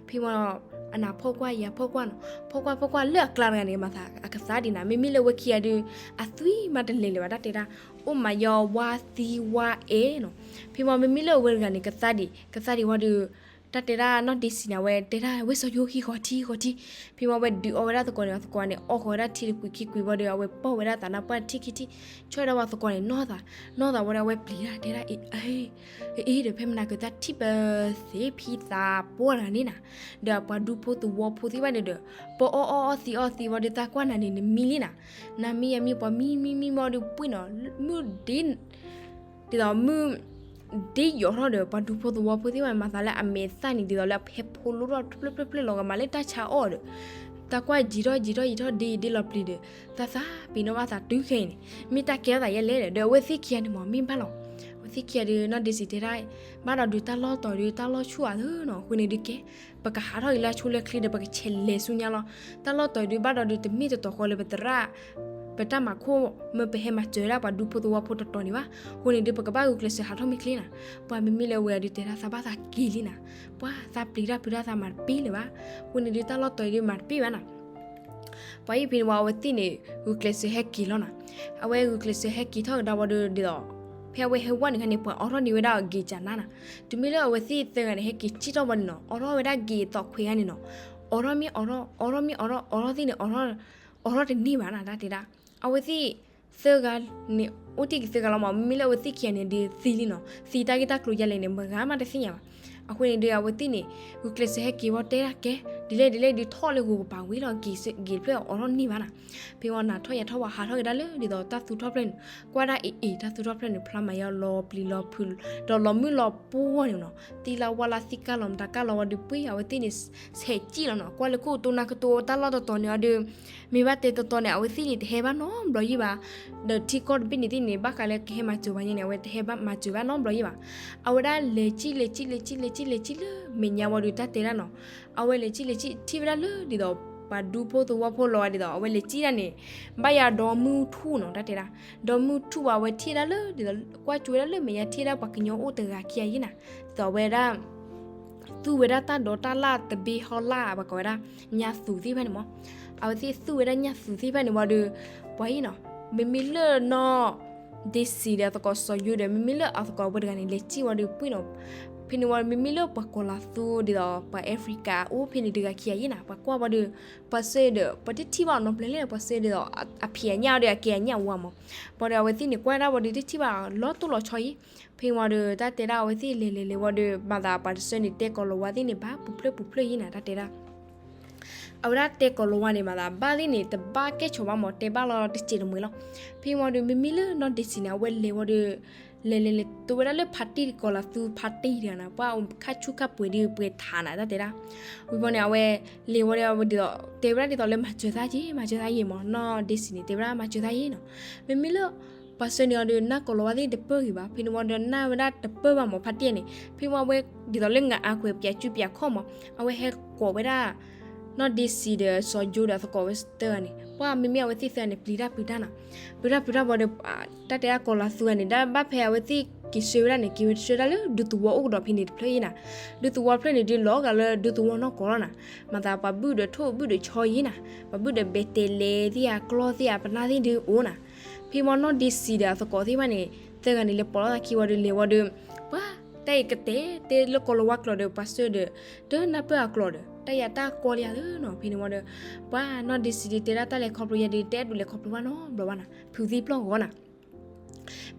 ဖဲဝံၤ အနၢ်ဖီၣ်ကွၢ်ယၤဖီၣ်ကွၢ်နီၤ, ဖီၣ်ကွၢ်ဖီၣ်ကွၢ်လၢအကျါတဂၤန့ၣ် မၤသးအကသါဒံးနၤ, မ့မ့ၢ်လၢအဝဲခံဂၤဒီး အသွံၣ်မးတလဲၤလၢၤဘၣ် တၢ်တဲဒၣ်, အိၣ်မးယီၤဝါသံဝါအဲၣ်နီၤ, ဖဲဝံၤမ့မ့ၢ်လၢအဝဲတဂၤန့ၣ် ကသါဒံး ကသါဒံးဝံၤဒီး တၢ်တဲဒၣ်နီၢ်ဒ့စံန့ၣ် အဝဲတဲဒၣ်ဝဲစီၤယိၤဟံၣ်ဃီၤထံဃီၤထံ, ဖဲမ့ၢ်ဝဲဒုးအီဝဲဒၣ်သကိးန့ၣ် အသကိးန့ၣ် အီဃီၤဝဲဒၣ်ထံတကွံာ်ခံကွံာ်ဘၣ်ဒီး အဝဲပိာ်ဝဲဒၣ်သးနါပှၢ်ထံခံထံ, ဆၢဝဲဒၣ်ဝဲသကိးန့ၣ်နီၢ်သး, နီၢ်သးဝဲဒီးအဝဲပျံၤတၢ်တဲဒၣ် အ့ အ့ ဒီးဖဲမနၤကသးထံၣ်ပသ့ဖံသးပှၢ်တဂၤန့ၣ်နၤ, ဒီးပှၤဒူဖိသဝီဖိသ့ၣ်တဖၣ်န့ၣ်ဒီး ပအီၣ်အီၣ်အီၣ်သံအီၣ်သံဝံၤဒီး သးကွၢ်နၤန့ၣ် နမံလံနၤ, နမံယမံ ပှၤမံမံမံမံဒီးပှံၢ်နီၤ, မုၢ်ဒ့ ဒ်သိးမုၢ်ဒ့ယိာ်ထီၣ်ဒီး ပှၤဒူဖိသဝီဖိသ့ၣ်တဖၣ်န့ၣ် မၤသးလၢအမဲာ်သၣ်န့ၣ် ဒ်သိးလၢအဟဲဖိလိထီၣ်တဖျၢၣ်ဖျၢၣ်ဖျၢၣ်လီၤဂာ်မးလၢတၢ်ဆါအီၣ်ဒီး သးကွၢ်ယံာ်ထီၣ်ယံာ်ထီၣ်ယံာ်ထီၣ်ဒ့ဒ့လီၤပျံၤဒီး သးသးပ့ၤနီၣ်ဘၣ်သးတုၤခဲအံၤန့ၣ် မ့ၢ်တၢ်ကဲထီၣ်သးယဲလဲၣ်ဒီး ဒီးအဝဲသ့ၣ်ခံဂၤန့ၣ်မ့ၢ်မ့ၢ်ဘၣ်လီၤ. အဝဲသ့ၣ်ခံဂၤဒီး နီၢ်ဒ့စံတဲဒၣ် ဘၣ်ဒီးဒုးတၢ်လီၢ်တီၤဒုးတၢ်လီၢ်ဆူၣ်အါလၢနီၤ အဃိန့ၣ်ဒုးကဲ ပကဟးထီၣ်က့ၤလၢအဆိလၢချ့ဒီး ပကဆဲးလဲၤဆူညါလီၤ. တၢ်လီၢ်တီၤဒုးဘၣ်ဒီးဒုး တမ့ၢ်တတီၤဃီလၢပသရၣ် ပတၢ်မၤခိၣ် မ့ၢ်ပဟဲမၤစၢၤဝဲဒၣ်ပှၤဒူဖိသဝီဖိတတီၤန့ၣ်ဘၣ်. အဃိန့ၣ်ဒုး ပကဘၣ်ဂုာ်ကျဲးစၢးဟးထီၣ်မ့ၢ်ချ့နၤ. ပှၤမ့မ့ၢ်လၢအဝဲဒုးတဲဒၣ်သးဘၣ်သးက့ၤလံနၤ. ပှၤသးပျံၤတၢ်ဖုးတၢ်သးမၤတပ့ၢ်လၢၤဘၣ်. အဃိန့ၣ်ဒုး တၢ်လီၢ်တီၤအံၤဒုးမၤတပ့ၢ်ဘၣ်နၤ. ပှၤအံၤဖဲန့ၣ်ဝံၤ အဝဲသ့ၣ်န့ၣ် ဂုာ်ကျဲးစၢးဟဲက့ၤလီၤနၤ. အဝဲဂုာ်ကျဲးစၢးဟဲက့ၤထီၣ်ကဒါဝံၤဒီး ဒ်သိး ဖဲအဝဲဟဲဝဲန့ၣ်ခါန့ၣ် ပှၤအိးထီၣ်န့ၢ်ဝဲဒၣ်အီၤဂ့ၤကၠးနါနၤ. တုၤမ့ၢ်လၢအဝဲသ့ၣ်သၢဂၤန့ၣ် ဟဲက့ၤစံၣ်ထီၣ်ဝံၤန့ၣ်နီၤ အိးထီၣ်ဝဲဒၣ်ဂ့ၤအသီးခွဲးဂၤန့ၣ်နီၤ အိးထီၣ်မ့ၢ်အိးထီၣ် အိးထီၣ်မ့ၢ်အိးထီၣ် အိးထီၣ်သ့ၣ်န့ၣ် အိးထီၣ်တန့ၢ်ဘၣ်နၤ တၢ်တဲဒၣ်. အဝဲသ့ၣ်သၢဂၤန့ၣ် အိၣ်တ့ၢ်က့ၤသၢဂၤလီၤမး မ့မ့ၢ်လၢအဝဲသ့ၣ်ခံဂၤန့ၣ်ဒုးသံလံနီၤ သံတၢ်ဂ့ၢ်တၢ်ကျိၤယဲလဲၣ်န့ၣ် မတၤဂၤမးတသ့ၣ်ညါဘၣ်. အဃိန့ၣ်ဒုး အဝဲသ့ၣ်န့ၣ် ဂုာ်ကျဲးစၢးဟဲက့ၤဝံၤတဲဒၣ်ကဲ ဒ်လဲၣ်ဒ်လဲၣ်ဒုးထီၣ်လၢဂိၤကပၤဝံၤလီၤ ဂ့ၤတဖျၢၣ်အိးထီၣ်တန့ၢ်ဘၣ်နၤ. ဖဲဝံၤနၤထီၣ်ယၤထီၣ်ဝဲဟးထီၣ်ကဒါလၢ ဒ်သိးတၢ်သူထီၣ်ဖျၢၣ်န့ၣ် ကွၢ်ဒၣ်အ့ၣ်အ့ၣ် တၢ်သူထီၣ်ဖျၢၣ်န့ၣ် ဖျါမၤယါလီၤပျံၤလီၤဖုး ဒီးလီၤမုၢ်လီၤပှီၢ်န့ၣ်နီၤ သံလၢဝါလၢသံကၢ်လီၤမတၤကၢ်လီၤဝံၤဒီးပှ့ၤ အဝဲသ့ၣ်န့ၣ် ဆဲးကံၣ်လီၤနီၤ ကွၢ်လၢခိၣ်ကတိၤနၢ်ကတိၤတၢ်လီၢ်တတီၤန့ၣ်အီၤဒီး မ့ၢ်ဘၣ်တဲတီတီန့ၣ် အဝဲသ့ၣ်န့ၣ်တဟဲဘၣ်နီတဘျီယံၣ်ဘၣ်. ဒီးထံကီၢ်တဘ့ၣ်န့ၣ်သ့ၣ်န့ၣ် ဘၣ်ဃးလၢကဟဲမၤစၢၤပှၤညါန့ၣ် အဝဲတဟဲဘၣ်မၤစၢၤဘၣ်နီတဘျီယံၣ်ဘၣ်. အဝဲဒၣ်လဲၤကံၣ်လဲၤကံၣ်လဲၤကံၣ်လဲၤကံၣ်လၢမဲာ်ညါဝံၤဒီးတၢ်တဲဒၣ်နီၤ အဝဲလဲၤကံၣ်လဲၤကံၣ်ထံၣ်ဝဲဒၣ်လၢဒ်သိး ပှၤဒူဖိသဝီဖိလီၤဂာ်ဒ်သိး အဝဲလဲၤကံၣ်ဒၣ်န့ၣ် ဘၣ်ယၤဒီမုၢ်ထူၣ်နီၤ တၢ်တဲဒၣ် ဒီမုၢ်ထူၣ်ဝံၤ အဝဲထံၣ်ဝဲဒၣ်လၢဒ်သိး ကွၢ်ကၠိဝဲဒၣ်လၢမဲာ်ညါထံၣ်ဝဲဒၣ်ပှၤကညီအိၣ်တဂၤခံဂၤယံၣ်နၤ ဒ်သိးအဝဲဒၣ် သူဝဲဒၣ်တၢ်ဒိးတၢ်လၣ်တဘ့ဟီလၣ် ပှၤကိးဝဲဒၣ် ညါသူးသ့ၣ်တဖၣ်န့ၣ်မး အဝဲသ့ၣ်သူဝဲဒၣ်ညါသူးသ့ၣ်တဖၣ်န့ၣ်ဝံၤဒီး ပှၤအံၤနီၤ မ့မ့ၢ်လၢနီၢ်ဒ့စံဒီးအသကိးစီၤယိၤဒီး မ့မ့ၢ်လၢအသကိးဝဲတဂၤန့ၣ် လဲၤကံၣ်ဝံၤဒီးပှ့ၤနီၤ ဖဲန့ၣ်ဝံၤ မ့မ့ၢ်လၢပှၤကိးလီၤသူဒ်သိး ပှၤ Africa အိၣ်ဖဲန့ၣ်တဂၤခံဂၤယံၣ်နၤ ပှၤကွၢ်ဝံၤဒီး ပှၤစၢၤဒီး ပှၤတထံၣ်ဘၣ်နီတဘျီလၢ ပှၤစၢၤဒ်သိး အဖံးအညၣ်ဝံၤဒီး အကဲအညၣ်ဝါမး ပှၤဒီးအဝဲသ့ၣ်န့ၣ် ကွၢ်ဒၣ်ဝံၤဒီး တထံၣ်ဘၣ်လီၤတိၢ်လီၤဆီအံၤ ဖဲဝံၤဒီး တၢ်တဲဒၣ်အဝဲသ့ၣ်လဲၤလဲၤလဲၤဝံၤဒီး မၤသးပှၤတဆၢန့ၣ် တဲကိးလီၤဝါသ့ၣ်န့ၣ် ဘၣ်ပူၤဖျၢၣ်ပူၤဖျၢၣ်ယံၣ်နၤ တၢ်တဲဒၣ် အဝဲဒၣ်တဲကိးလီၤဝါန့ၣ် မၤသးဘၣ်သ့ၣ်န့ၣ် တဘၣ်ကဲဆိးဘၣ်မး တဲဘၣ်လီၤတစဲးတမှဲၤလီၤ. ဖဲဝံၤဒီး မ့မ့ၢ်လၢနီၢ်ဒ့စံန့ၣ် အဝဲလဲၤဝံၤဒီး လဲၤလဲၤလဲၤတိဝဲဒၣ်လၢဖါတံၢ်ကိးလီၤသူဖါတံၢ်တဂၤနၤ ပှၤခါဆူၣ်ခါပှဲၤဒီးပှဲၤထးနၤ တၢ်တဲဒၣ် ဝံၤဘီန့ၣ် အဝဲလဲၤဝံၤဒီး တဲဝဲဒၣ်ဒ်သိးလၢမၤစၢၤသးက့ၤ မၤစၢၤသးယံာ်မး နီၢ်ဒ့စံန့ၣ် တဲဝဲဒၣ်မၤစၢၤသးယံာ်နီၤ မ့မ့ၢ်လၢ ပှၤစၢၤန့ၣ်အီၤဒီး နၢ်ကိးလီၤဝါသ့ၣ်တပၢၢ်ဂ့ၤဘၣ် ဖဲန့ၣ်ဝံၤဒီး နၢ်ဝဲဒၣ်တပၢၢ်ဘၣ်မး ဖါတံၢ်န့ၣ် ဖဲဝံၤအဝဲ ဒ်သိးလၢနအါခွဲးပၠးစုပၠးခီၣ်မး အဝဲဟဲကိးဝဲဒၣ် နီၢ်ဒ့စံဒီးစီၤယိၤဒီး အသကိးဝဲသၢဂၤန့ၣ် ပှၤမ့မ့ၢ်အဝဲသ့ၣ်သၢဂၤန့ၣ် ပျံၤတၢ်ဖုးတၢ်နၤ ပျံၤတၢ်ဖုးတၢ်ဝံၤဒီး တၢ်တဲဒၣ်ကိးလီၤသူဂၤန့ၣ် ဒၣ်ဘၣ်ဖဲအဝဲသ့ၣ်က့ၤဆှၢဝဲဒၣ်န့ၣ် က့ၤဝဲဆှၢဒၣ်လၢဒူသဝီအိၣ်ကဒီးဖဲန့ၣ်တဖျၢၣ်ယံၣ်နၤ ဒူသဝီဖျၢၣ်န့ၣ်ဒုးလီၤဂာ်လၢဒူသဝီနီၢ်ကီၢ်လီၤနၤ မၤသးပှၤဘုၣ်ဒီးထိၣ်ဘုၣ်ဒီးဆီယံၣ်နၤ ပှၤဘုၣ်ဒီးဘဲတဲလဲသ့ၣ်ဧါ ကျီသ့ၣ်ဧါ ပနၢ်သ့ၣ်ဒုးအိၣ်နၤ ဖဲမ့ၢ်နီၢ်ဒ့စံဒီးအသကိးသ့ၣ်တဖၣ်န့ၣ် သၢဂၤန့ၣ် လဲၤပိာ်လီၤသးခံဝံၤဒီးလဲၤဝံၤဒီး ပှၤ တၢ်အံၤကတဲတဲလၢကိးလီၤဝါကျိာ်ဒီး ပှၤစၢၤဒီး တနၢ်ပၢၢ်အကျိာ်ဒီး တၢ်ယၤတၢ်ကီလံဧါလၢနီၤ ဖဲန့ၣ်ဝံၤဒီး ပှၤနီၢ်ဒ့စံဒုးတဲဒၣ်တၢ်လဲၤခီဖျိယဲဒုး တအဲၣ်ဒိးလဲၤခီဖျိဘၣ်နီတဘျီဘၣ်နၤ ဖုးသံပျီၢ်ဂီၤနၤ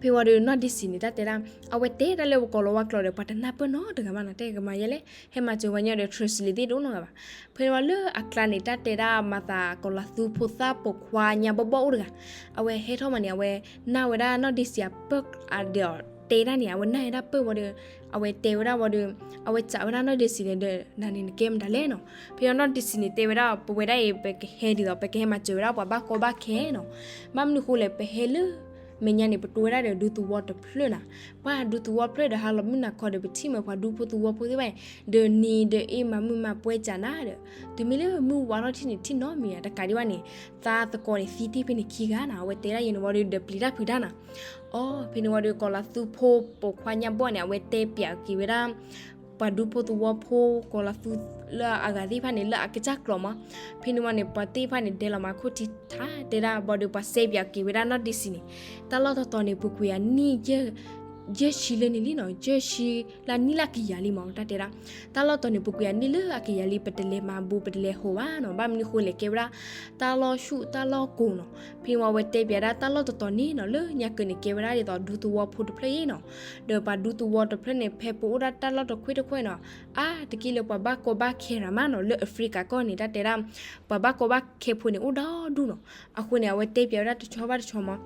ဖဲဝံၤဒီးနီၢ်ဒ့စံန့ၣ် တၢ်တဲဒၣ် အဝဲတဲတၢ်လၢပကိးလီၤဝါကျိာ်ဒီး ပှၤတနၢ်ပၢၢ်နီတဂၤဘၣ်နၤ တၢ်ကမၤယဲလဲၣ် ဟဲမၤစၢၤဝဲညီဒီး translate သ့ၣ်တအိၣ်နီတဂၤဘၣ်. ဖဲန့ၣ်ဝံၤလၢအကျါန့ၣ် တၢ်တဲဒၣ်မၤသးကိးလီၤသူဖိသၣ်ပိာ်ခွါညါဘီဘီအိၣ်တဂၤ အဝဲဟဲထီၣ်မးန့ၣ် အဝဲနၢ်ဝဲဒၣ်နီၢ်ဒ့စံအပၢၢ်အဒၣ်တဲဒၣ်န့ၣ် အဝဲနၢ်ဝဲဒၣ်ပၢၢ်ဝံၤဒီး အဝဲတဲဝဲဒၣ်ဝံၤဒီး အဝဲစံးဝဲဒၣ်နီၢ်ဒ့စံန့ၣ်ဒီး နၤန့ၣ်နကဲမတၤလဲၣ်နီၤ. ဖဲအံၤနီၢ်ဒ့စံန့ၣ် တဲဝဲဒၣ် ပဝဲဒၣ်အံၤ ပကဟဲဒ်သိး ပကဟဲမၤစၢၤဝဲဒၣ်ပှၤဘၣ်ကီဘၣ်ခဲနီၤ. ဘၣ်မနုၤဃိလဲၣ် ပဟဲလၢ မဲာ်ညါန့ၣ် ပတိဝဲဒၣ်ဒီးဒူသဝီတဖျၢၣ်နၤ. ပှၤဒူသဝီဖျၢၣ်ဒီးဟါလီၤမုၢ်နၤခီဒီး ပထံၣ်မ့ၢ်ပှၤဒူဖိသဝီဖိသ့ၣ်တဖၣ်န့ၣ် ဒီးနံၤဒီးအ့ၣ်မၤမုာ်မၤပှဲၤကနၤဒီး တုၤမ့ၢ်လၢမုၢ်ဝါထီၣ်ထံၣ်န့ၣ် ထံၣ်နီတမံၤဧါ တကးဒံးဘၣ်န့ၣ် သးသကိးန့ၣ်သံတ့ၢ်ဖဲန့ၣ်ခံဂၤနၤ. အဝဲတဲဒၣ်ယဲန့ၣ်ဝံၤဒီး ဒီးပျံၤတၢ်ဖုးတၢ်နၤ. အီ ဖဲန့ၣ်ဝံၤဒီး ကိးလီၤသူဖိပိာ်ခွါညါဘီန့ၣ် အဝဲတဲပၠးက့ၤဝဲဒၣ် ပှၤဒူဖိသဝီဖိ ကိးလီၤသူလၢအဂၤသ့ၣ်တဖၣ်န့ၣ် လၢအကစၢ်ကျိာ်မး. ဖဲန့ၣ်ဝံၤန့ၣ် ပှၤသ့ၣ်တဖၣ်န့ၣ် ဒဲးလီၤမၤခိၣ်ထံထါ တဲဒၣ်ဘၣ်ဒီး ပှၤစဲပၠးက့ၤဝဲဒၣ်နီၢ်ဒ့စံန့ၣ် တၢ်လီၢ်တတီၤန့ၣ် ပူၤကွံာ်အနံၣ်ယဲၢ် ယဲၢ်ဆံလၢန့ၣ်လံနီၤ, ယဲၢ်ဆံလၢနံၣ်လၢအကယၤလံမး တၢ်တဲဒၣ်. တၢ်လီၢ်တတီၤန့ၣ် ပကွံာ်အနံၣ်လၢအကယၤလံ ပတလဲၤမၤဘူး ပတလဲၤဟိးဘၣ်နီၤ. ဘၣ်မနုၤဃိလဲၣ် ကဲဝဲဒၣ် တၢ်လီၢ်ဆူၣ်တၢ်လီၢ်ကိၤနီၤ. ဖဲန့ၣ်ဝံၤ အဝဲတဲပၠးဒၣ်တၢ်လီၢ်တတီၤန့ၣ်နီၤ လၢညါကၢၤန့ၣ် ကဲဝဲဒၣ်ဒ်သိးဒူသဝီဖိတဖျၢၣ်အံၤနီၤ. ဒီးပှၤဒူသဝီတဖျၢၣ်န့ၣ် ဖဲပအိၣ်ဒၣ်တၢ်လီၢ်တခွ့ၣ်တခွ့ၣ်နီၤ, အါတက့ၢ်လၢ ပှၤဘၣ်ကီဘၣ်ခဲရၤမးနီၤ, လၢအဖရံကၤကီၢ်န့ၣ် တၢ်တဲဒၣ် ပှၤဘၣ်ကီဘၣ်ခဲဖိန့ၣ် အိၣ်ဒီဒူၣ်နီၤ. အဃိန့ၣ် အဝဲတဲပၠးဝဲဒၣ်တဆီဘၣ်တဆီမး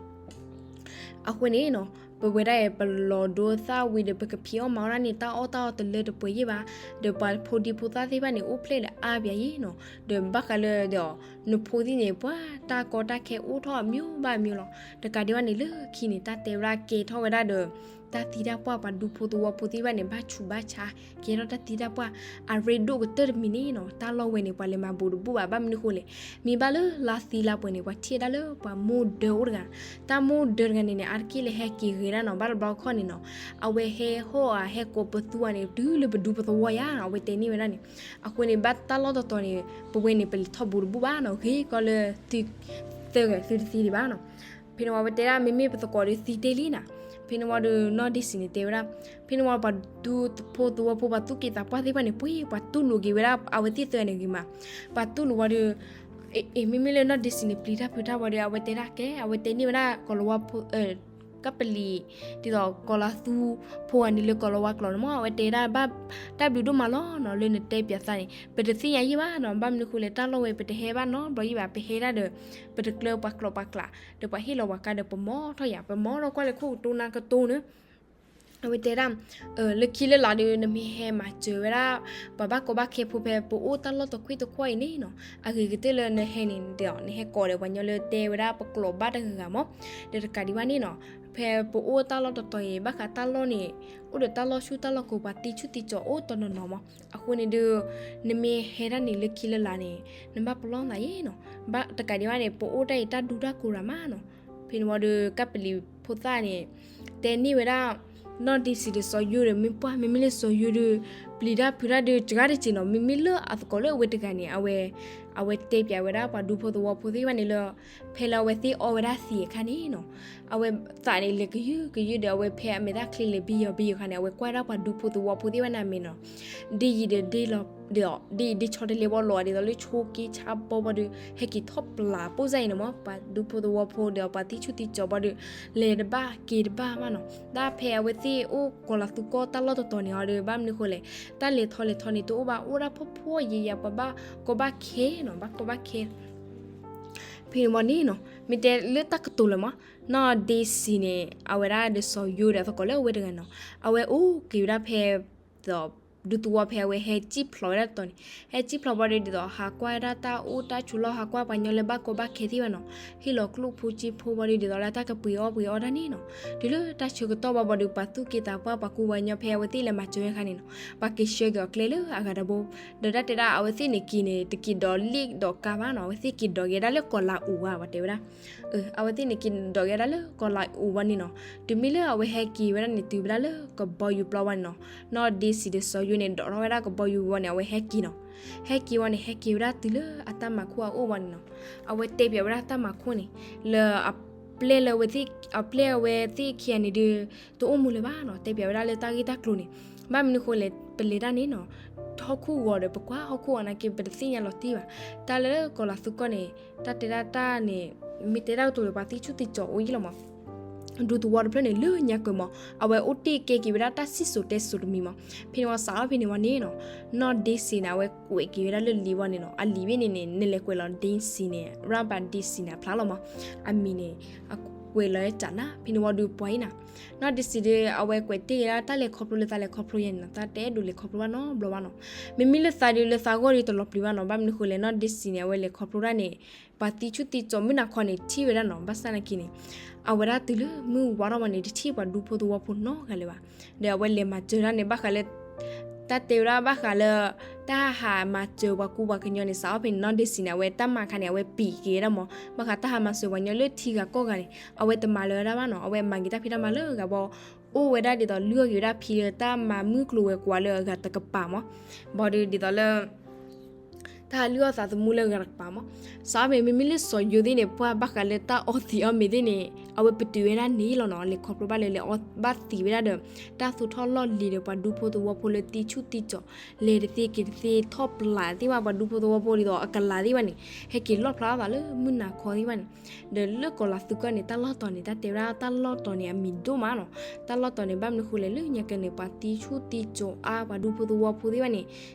အဃိန့ၣ်နီၤ ပဝဲဒၣ်အံၤ ပလီၤဒိသၣ်ဝံၤဒီး ပကဖံးအီၣ်မၤအီၣ်ဒၣ်န့ၣ် တၢ်အီၣ်တၢ်အီတလၢတပှဲၤယံၣ်ဘၣ်. ဒီးပှၤဖိဒံဖိသၣ်သ့ၣ်တဖၣ်န့ၣ် အိၣ်ဖျဲၣ်လၢအါပၠးယံၤနီၤ. ဒီးဘၣ်ဃးလၢဒီး နဖိသ့ၣ်န့ၣ် ပှၤတၢ်ကီတၢ်ခဲအိၣ်ထီၣ်အမျိုးဘၣ်အမျိုးလီၤ. တကးဒံးဘၣ်န့ၣ် လၢခံန့ၣ် တၢ်တဲဝဲဒၣ်ကဲထီၣ်ဝဲဒၣ်ဒီး တၢ်သံတၢ်ပှၢ် ပှၤဒူဖိသဝီဖိသ့ၣ်တဖၣ်န့ၣ် ဘၣ်ဆူးဘၣ်ဆါ ကဲထီၣ်တၢ်သံတၢ်ပှၢ် အရ့ဒိၣ်ကတၢၢ်တမံၤန့ၣ်နီၤ. တၢ်လီၢ်ဝဲန့ၣ် ပှၤလဲၤမၤဘူးတဘူးဘၣ်. ဘၣ်မနုၤဃိလဲၣ်, မ့ၢ်ဘၣ်လၢလါသံလါပှဲၤန့ၣ် ပှၤထံၣ်ဝဲဒၣ်လၢပှၤမိၢ်ဒၢအိၣ်တဂၤ, တၢ်မိၢ်ဒၢတဂၤန့ၣ်န့ၣ် အါတက့ၢ်လၢဟဲက့ၤဂဲၤဒၣ်နီၤ. ဘၣ်တဘျီခီၣ်န့ၣ်နီၤ အဝဲဟဲဟီၣ်ဧါ ဟဲကိးပသူဧါန့ၣ် တုၤလၢပဒူပသဝီယါနီၤ အဝဲတဲန့ၢ်ဝဲဒၣ်န့ၣ်. အဃိန့ၣ် ဘၣ်တၢ်လီၢ်တတီၤန့ၣ် ပဝဲန့ၣ် ပလဲၤထီၣ်ဘူးတဘူးဘၣ်နီၤ, ဂ့ၤကီလၢသုသၢဂၤ သုတသံဒံးဘၣ်နီၤ. ဖဲန့ၣ်ဝံၤ အဝဲတဲဒၣ် မ့မ့ၢ်ပသကိးဒီးသံတ့ၣ်လံနီၤ. ဖဲန့ၣ်ဝံၤဒီး နီၢ်ဒ့စံးန့ၣ်တဲဝဲဒၣ်, ဖဲန့ၣ်ဝံၤ ပှၤဒူဖိသဝီဖိ ပှၤသူၣ်က့သးပှၢ်သ့ၣ်တဖၣ်န့ၣ် ပှ့ၤ ပှၤတူၢ်လိာ်က့ၤဝဲဒၣ် အဝဲသ့ၣ်သၢဂၤန့ၣ်ဂ့ၤမး, ပှၤတူၢ်လိာ်ဝံၤဒီး အ့ မ့မ့ၢ်လၢနီၢ်ဒ့စံးန့ၣ် ပျံၤတၢ်ဖုးတၢ်ဝံၤဒီး အဝဲတဲဒၣ်ကဲ အဝဲတဲန့ၢ်ဝဲဒၣ်ကီၤလၤဝါဖိ ကပလံၤ ဒ်သိးကီၤလၤသူဖိဂၤန့ၣ် လၢကီၤလၤဝါကျိာ်န့ၣ်မး အဝဲတဲဒၣ်ဘၣ် တၢ်ဘျုးဒိၣ်မးလီၤနီၤ လၢနတဲပၠးသးန့ၣ် ပတသ့ၣ်ညါယံၣ်ဘၣ်နီၤ. ဘၣ်မနုၤဃိလဲၣ် တၢ်လီၢ်ဝဲ ပတဟဲဘၣ်နီတဘျီယံၣ်ဘၣ်, ပဟဲဒၣ်ဒီး ပတကျၢၤပှၤကျိာ်ပှၤကျး ဒီးပှၤဟ့ၣ်လီၤပှၤကါဒီး ပမီထီၣ်ယၤ ပမီထီၣ်ကွၢ်လၢခိၣ်ကတိၤနၢ်ကတိၤန့ၣ် အဝဲတဲဒၣ် လၢခံလၢလာ်ဒီး နမ့ၢ်ဟဲမၤစၢၤဝဲဒၣ် ပှၤဘၣ်ကီဘၣ်ခဲဖိ ဖဲပအိၣ်တၢ်လီၢ်တခွ့ၣ်တခွ့ၣ်အံၤန့ၣ်နီၤ, အဂ့ၤကတၢၢ်လၢနဟဲန့ၣ်ဒီး နဟဲကိးဒီးပှၤညီလၢတဲဝဲဒၣ်ပကျိာ်ဘၣ်တဂၤဂၤမး, ဒီးတကးဒံးဘၣ်န့ၣ်နီၤ, ဖဲပအိၣ်တၢ်လီၢ်တတီၤအံၤ ဘၣ်ဃးတၢ်လီၢ်န့ၣ် အိၣ်ဒီးတၢ်လီၢ်ဆူၣ်တၢ်လီၢ်ကိၤ ပှၤသံဆူၣ်သံကၠီၤအိၣ်တနီၤနီၤမး, အဃိန့ၣ်ဒီး နမ့ၢ်ဟဲဒၣ်န့ၣ် လၢခံလၢလာ်န့ၣ် နဘၣ်ပလီၢ်သးယဲနီၤ, ဘၣ်တကးဒံးဘၣ်န့ၣ် ပအိၣ်တၢ်အံၤ တၢ်ဒူတၢ်ကိၤရၤမးနီၤ. ဖဲန့ၣ်ဝံၤဒီး ကပလံၤဖိသၣ်န့ၣ် တဲန့ၢ်ဝဲဒၣ် နီၢ်ဒ့စံးဒီးစီၤယိဒီး မ့ၢ်ပှၢ် မ့မ့ၢ်လၢစီၤယိဒီး ပျံၤတၢ်ဖုးတၢ်ဒီး စှၤတစဲးနီၤ, မ့မ့ၢ်လၢအသကိးလၢအဝဲတဂၤန့ၣ် အဝဲ အဝဲတဲပၠးဝဲဒၣ်ပှၤဒူဖိသဝီဖိသ့ၣ်တဖၣ်န့ၣ်လၢ ဖဲလၢအဝဲသ့ၣ်အီဝဲဒၣ်သံးအခါန့ၣ်နီၤ, အဝဲသးန့ၣ်လဲၤကယုၢ်ကယုၢ်ဒီး အဝဲဖဲအမဲာ်တၢ်ချ့လဲၤဘံယီၤဘံယီၤအခါန့ၣ် အဝဲကွၢ်ဝဲဒၣ်ပှၤဒူဖိသဝီဖိသ့ၣ်တဖၣ်န့ၣ်အမဲာ်နီၤ, ဒ်ယံာ်ဒီးဒ်လီၤ ဒ်ယံာ်ဒ်ဆီတလဲဘီလီၤ ဒ်သိးလၢဆိက့ဆါဘီဘီဒီး ဟဲက့ၤထီၣ်ပျၢ်ပိၢ်စၢ်အံၤန့ၣ်မး, ပှၤဒူဖိသဝီဖိဒီးပှၤသံဆူၣ်သံကၠီၤဘီဒီး လဲၤတဘၣ်က့ၤတဘၣ်မးနီၤ. တၢ်ဖဲအဝဲသ့ၣ်အိၣ်ကီၤလၤသူကီၢ်တၢ်လီၢ်တတီၤန့ၣ်အီၤဒီး ဘၣ်မနုၤဃိလဲၣ်, တၢ်လဲၤထီၣ်လဲၤထီန့ၣ်တအိၣ်ဘၣ်, အိၣ်ဒၣ်ဖှီၣ်ဖှီၣ်ယာ်ယာ် ပှၤဘၣ်ကီဘၣ်ခဲနီၤ, ဘၣ်ကီဘၣ်ခဲ ဖဲန့ၣ်ဝံၤန့ၣ်နီၤ, မ့ၢ်တဲလၢတၢ်ကတိၤလၢၤမး, နီၢ်ဒ့စံးန့ၣ် အဝဲဒၣ်ဒီးစီၤယိဒီးအသကိးလၢအဝဲတဂၤနီၤ, အဝဲအိၣ်က့ၤဝဲဒၣ်ဖဲ ဒူသဝီဖဲအဝဲဟဲစံၣ်ဖျိးဝဲဒၣ်တတီၤန့ၣ်, ဟဲစံၣ်ဖျိးဘီဒီး ဒ်သိးဟးကွၢ်ဝဲဒၣ်တၢ်အိၣ်တၢ်ဆိးလီၢ် ဟးကွၢ်ပှၤညီလၢဘၣ်ကီဘၣ်ခဲသ့ၣ်တဖၣ်နီၤ, ဟ့ၣ်လီၤကျိၣ်ဖိစ့ဖိဘီဒီး ဒ်သိးလၢတၢ်ကပှ့ၤအီၣ်ပှ့ၤအီတၢ်န့ၣ်နီၤ, တုၤလၢတၢ်ဆၢကတီၢ်ဘၣ်ဘီဒီး ပှၤသူၣ်က့သးပှၢ် ပှၤကူပှၤကညီဖဲအဝဲသ့ၣ်လဲၤမၤစၢၤဝဲအခါန့ၣ်နီၤ, ပှၤကဆှၢက့ၤအီၤကျဲလၢအဂၤတဘိ, ဒီးတၢ်တဲဒၣ်အဝဲသ့ၣ်န့ၣ်က့ၤန့ၣ် တက့ၤဒိးလ့ၣ်ဒိးကါဘၣ်နီၤ, အဝဲသ့ၣ်က့ၤဒိးက့ၤဒၣ်လၢကီၤလၤအူးဝါ ပှၤတဲဝဲဒၣ် အဝဲသ့ၣ်န့ၣ်က့ၤဒိးက့ၤဒၣ်လၢကီၤလၤအူးဝါန့ၣ်နီၤ, တုၤမ့ၢ်လၢအဝဲဟဲက့ၤဝဲဒၣ်န့ၣ် တုၤဝဲဒၣ်လၢကဘီယူၤပျီဝဲန့ၣ်နီၤ, နီၢ်ဒ့စံးဒီးစီၤယိန့ၣ် ဒိးထီၣ်ဝဲဒၣ်ကဘီယူၤဝဲန့ၣ် အဝဲဟဲက့ၤနီၤ, ဟဲက့ၤဝဲန့ၣ် ဟဲက့ၤဝဲဒၣ်တုၤလၢအတၢ်မၤခိၣ်အအိၣ်ဝဲန့ၣ်နီၤ, အဝဲတဲပၠးဝဲဒၣ်တၢ်မၤခိၣ်န့ၣ် လၢအပျဲၢ်လၢအဝဲသ့ၣ် အပျဲၢ်အဝဲသ့ၣ်ခံဂၤန့ၣ်ဒီး တအိၣ်မူလၢၤဘၣ်နီၤ, တဲပၠးဝဲဒၣ်လၢတၢ်ဂ့ၢ်တၢ်ကျိၤန့ၣ်, ဘၣ်မနုၤဃိလဲၣ် ပလဲၤတၢ်န့ၣ်နီၤ, ဟီၣ်ခိၣ်ဂီၤဒီး ပကွၢ်ဟီၣ်ခိၣ်ဂီၤနာ်က့ ပတသ့ၣ်ညါလီၤတံၢ်ဘၣ်, တၢ်လၢကီၤလၤသူကီၢ်န့ၣ် တၢ်တဲဒၣ်တၢ်န့ၣ် မ့ၢ်တဲဒၣ်ကတိၤလၢပှၤသံဆူၣ်သံကၠီၤအိၣ်ယံာ်လီၤမး ဒူသဝီတဖျၢၣ်န့ၣ် လၢညါကၢၤမး အဝဲအိၣ်တ့ၢ်ကဲက့ၤဝဲဒၣ်တၢ်စံၣ်စိၤတဲစိၤတမံၤမး, ဖဲန့ၣ်ဝံၤစးထီၣ်ဖဲန့ၣ်ဝံၤန့ၣ်နီၤ, နီၢ်ဒ့စံးန့ၣ် အဝဲကွဲးက့ၤဝဲဒၣ်လၢလံာ်ဝံၤန့ၣ်နီၤ, အလံာ်ဝဲန့ၣ်န့ၣ် နလဲၤကွဲးလီၤဒ့စံးန့ၣ် ရၣ်ဘၣ်ဒ့စံးန့ၣ် အဖျါလီၤမး, အမံၤန့ၣ် အကွဲးလီၤတၢ်နၤ, ဖဲန့ၣ်ဝံၤဒီးပှၤအံၤနၤ နီၢ်ဒ့စံးဒီး အဝဲကွဲးတ့ၢ်က့ၤဒၣ်တၢ်လဲၤခီဖျိလၢသးလဲၤခီဖျိယဲန့ၣ်နီၤ, သးတအဲၣ်ဒိးလဲၤခီဖျိဘၣ်နီတဘျီဘၣ်နီၤ, မ့မ့ၢ်လၢသးဒီး လၢသးဂီၢ်ဒီးတလီၤပျံၤဘၣ်နီၤ, ဘၣ်မနုၤဃိလဲၣ် နီၢ်ဒ့စံးန့ၣ် အဝဲလဲၤခီဖျိတၢ်န့ၣ် ပှၤသံဆူၣ်သံကၠီၤမုၢ်နၤခီန့ၣ် ထံၣ်ဝဲဒၣ်နီၤ, ဘၣ်ဆၣ်နာ်က့န့ၣ် အဝဲဒၣ်တုၤလၢမုၢ်ဝါထီၣ်ဝံၤန့ၣ် တထံၣ်ပှၤဒူဖိသဝီဖိနီတဂၤလၢၤဘၣ်, ဒီးအဝဲလဲၤမၤစၢၤတၢ်န့ၣ် ဘၣ်ဃးလၢ တၢ်တဲဝဲဒၣ်ဘၣ်ဃးလၢ တၢ်ဟးမၤစၢၤပှၤကူပှၤကညီန့ၣ် စးထီၣ်ဖဲန့ၣ် နီၢ်ဒ့စံးန့ၣ် အဝဲတၢ်မၤခါန့ၣ် အဝဲပံာ်က့ၤဝဲဒၣ်မး, ဘၣ်ဃးတၢ်ဟးမၤစၢၤပှၤကညီလၢထံဂၤကီၢ်ဂၤန့ၣ် အဝဲတမၤလၢၤဝဲဒၣ်ဘၣ်နီၤ, အဝဲမၤက့ၤတၢ်ဖံးတၢ်မၤလၢအဂၤဘီ အိၣ်ဝဲဒၣ်ဒ်သိးလုၢ်အီၣ်က့ၤဝဲဒၣ်ဖံလၢတၢ်မၤမုၢ်ကျိၤဝဲၤကွာ်လၢအဂၤတကပၤမး, ဘၣ်ဒီးဒ်သိးလၢ တၢ်လုၢ်အီၣ်သးသမူလၢဂၤတကပၤမး. စးမ့ၢ် မ့မ့ၢ်လၢစီၤယိၤသ့ၣ်န့ၣ် ပှၤဘၣ်ဃးလၢတၢ်အီသံးအီမ့ၤသ့ၣ်န့ၣ် အဝဲပတုာ်ဝဲဒၣ်န့ၣ်လီၤနီၤ. လဲၤခီဖျိဘၣ်လၢလဲၤအီဘၣ်သံးဝဲဒၣ်ဒီး တၢ်သူၣ်ထီၣ်လီၢ်လံၤဒီး ပှၤဒူဖိသဝီဖိလၢသံဆူၣ်သံကၠီၤ လဲၤတသ့က့ၤတသ့ ထီၣ်ပျးသ့ၣ်ဘၣ် ပှၤဒူဖိသဝီဖိဒ်သိးအကလးသ့ၣ်ဘၣ်န့ၣ် ဟဲက့ၤလီၣ်ဖျါအသးလၢမုၢ်နၤခီသ့ၣ်ဘၣ်န့ၣ် ဒီးလၢကီၤလၤသူကီၢ်န့ၣ် တၢ်လီၢ်တီၤန့ၣ် တၢ်တဲဝဲဒၣ်တၢ်လီၢ်တီၤန့ၣ် အမံၤဒိၣ်မးနီၤ. တၢ်လီၢ်တီၤန့ၣ် ဘၣ်မနုၤဃိလဲၣ် လၢညါက့န့ၣ် ပှၤသံဆူၣ်သံကၠီၤအါ ပှၤဒူဖိသဝီဖိသ့ၣ်ဘၣ်န့ၣ်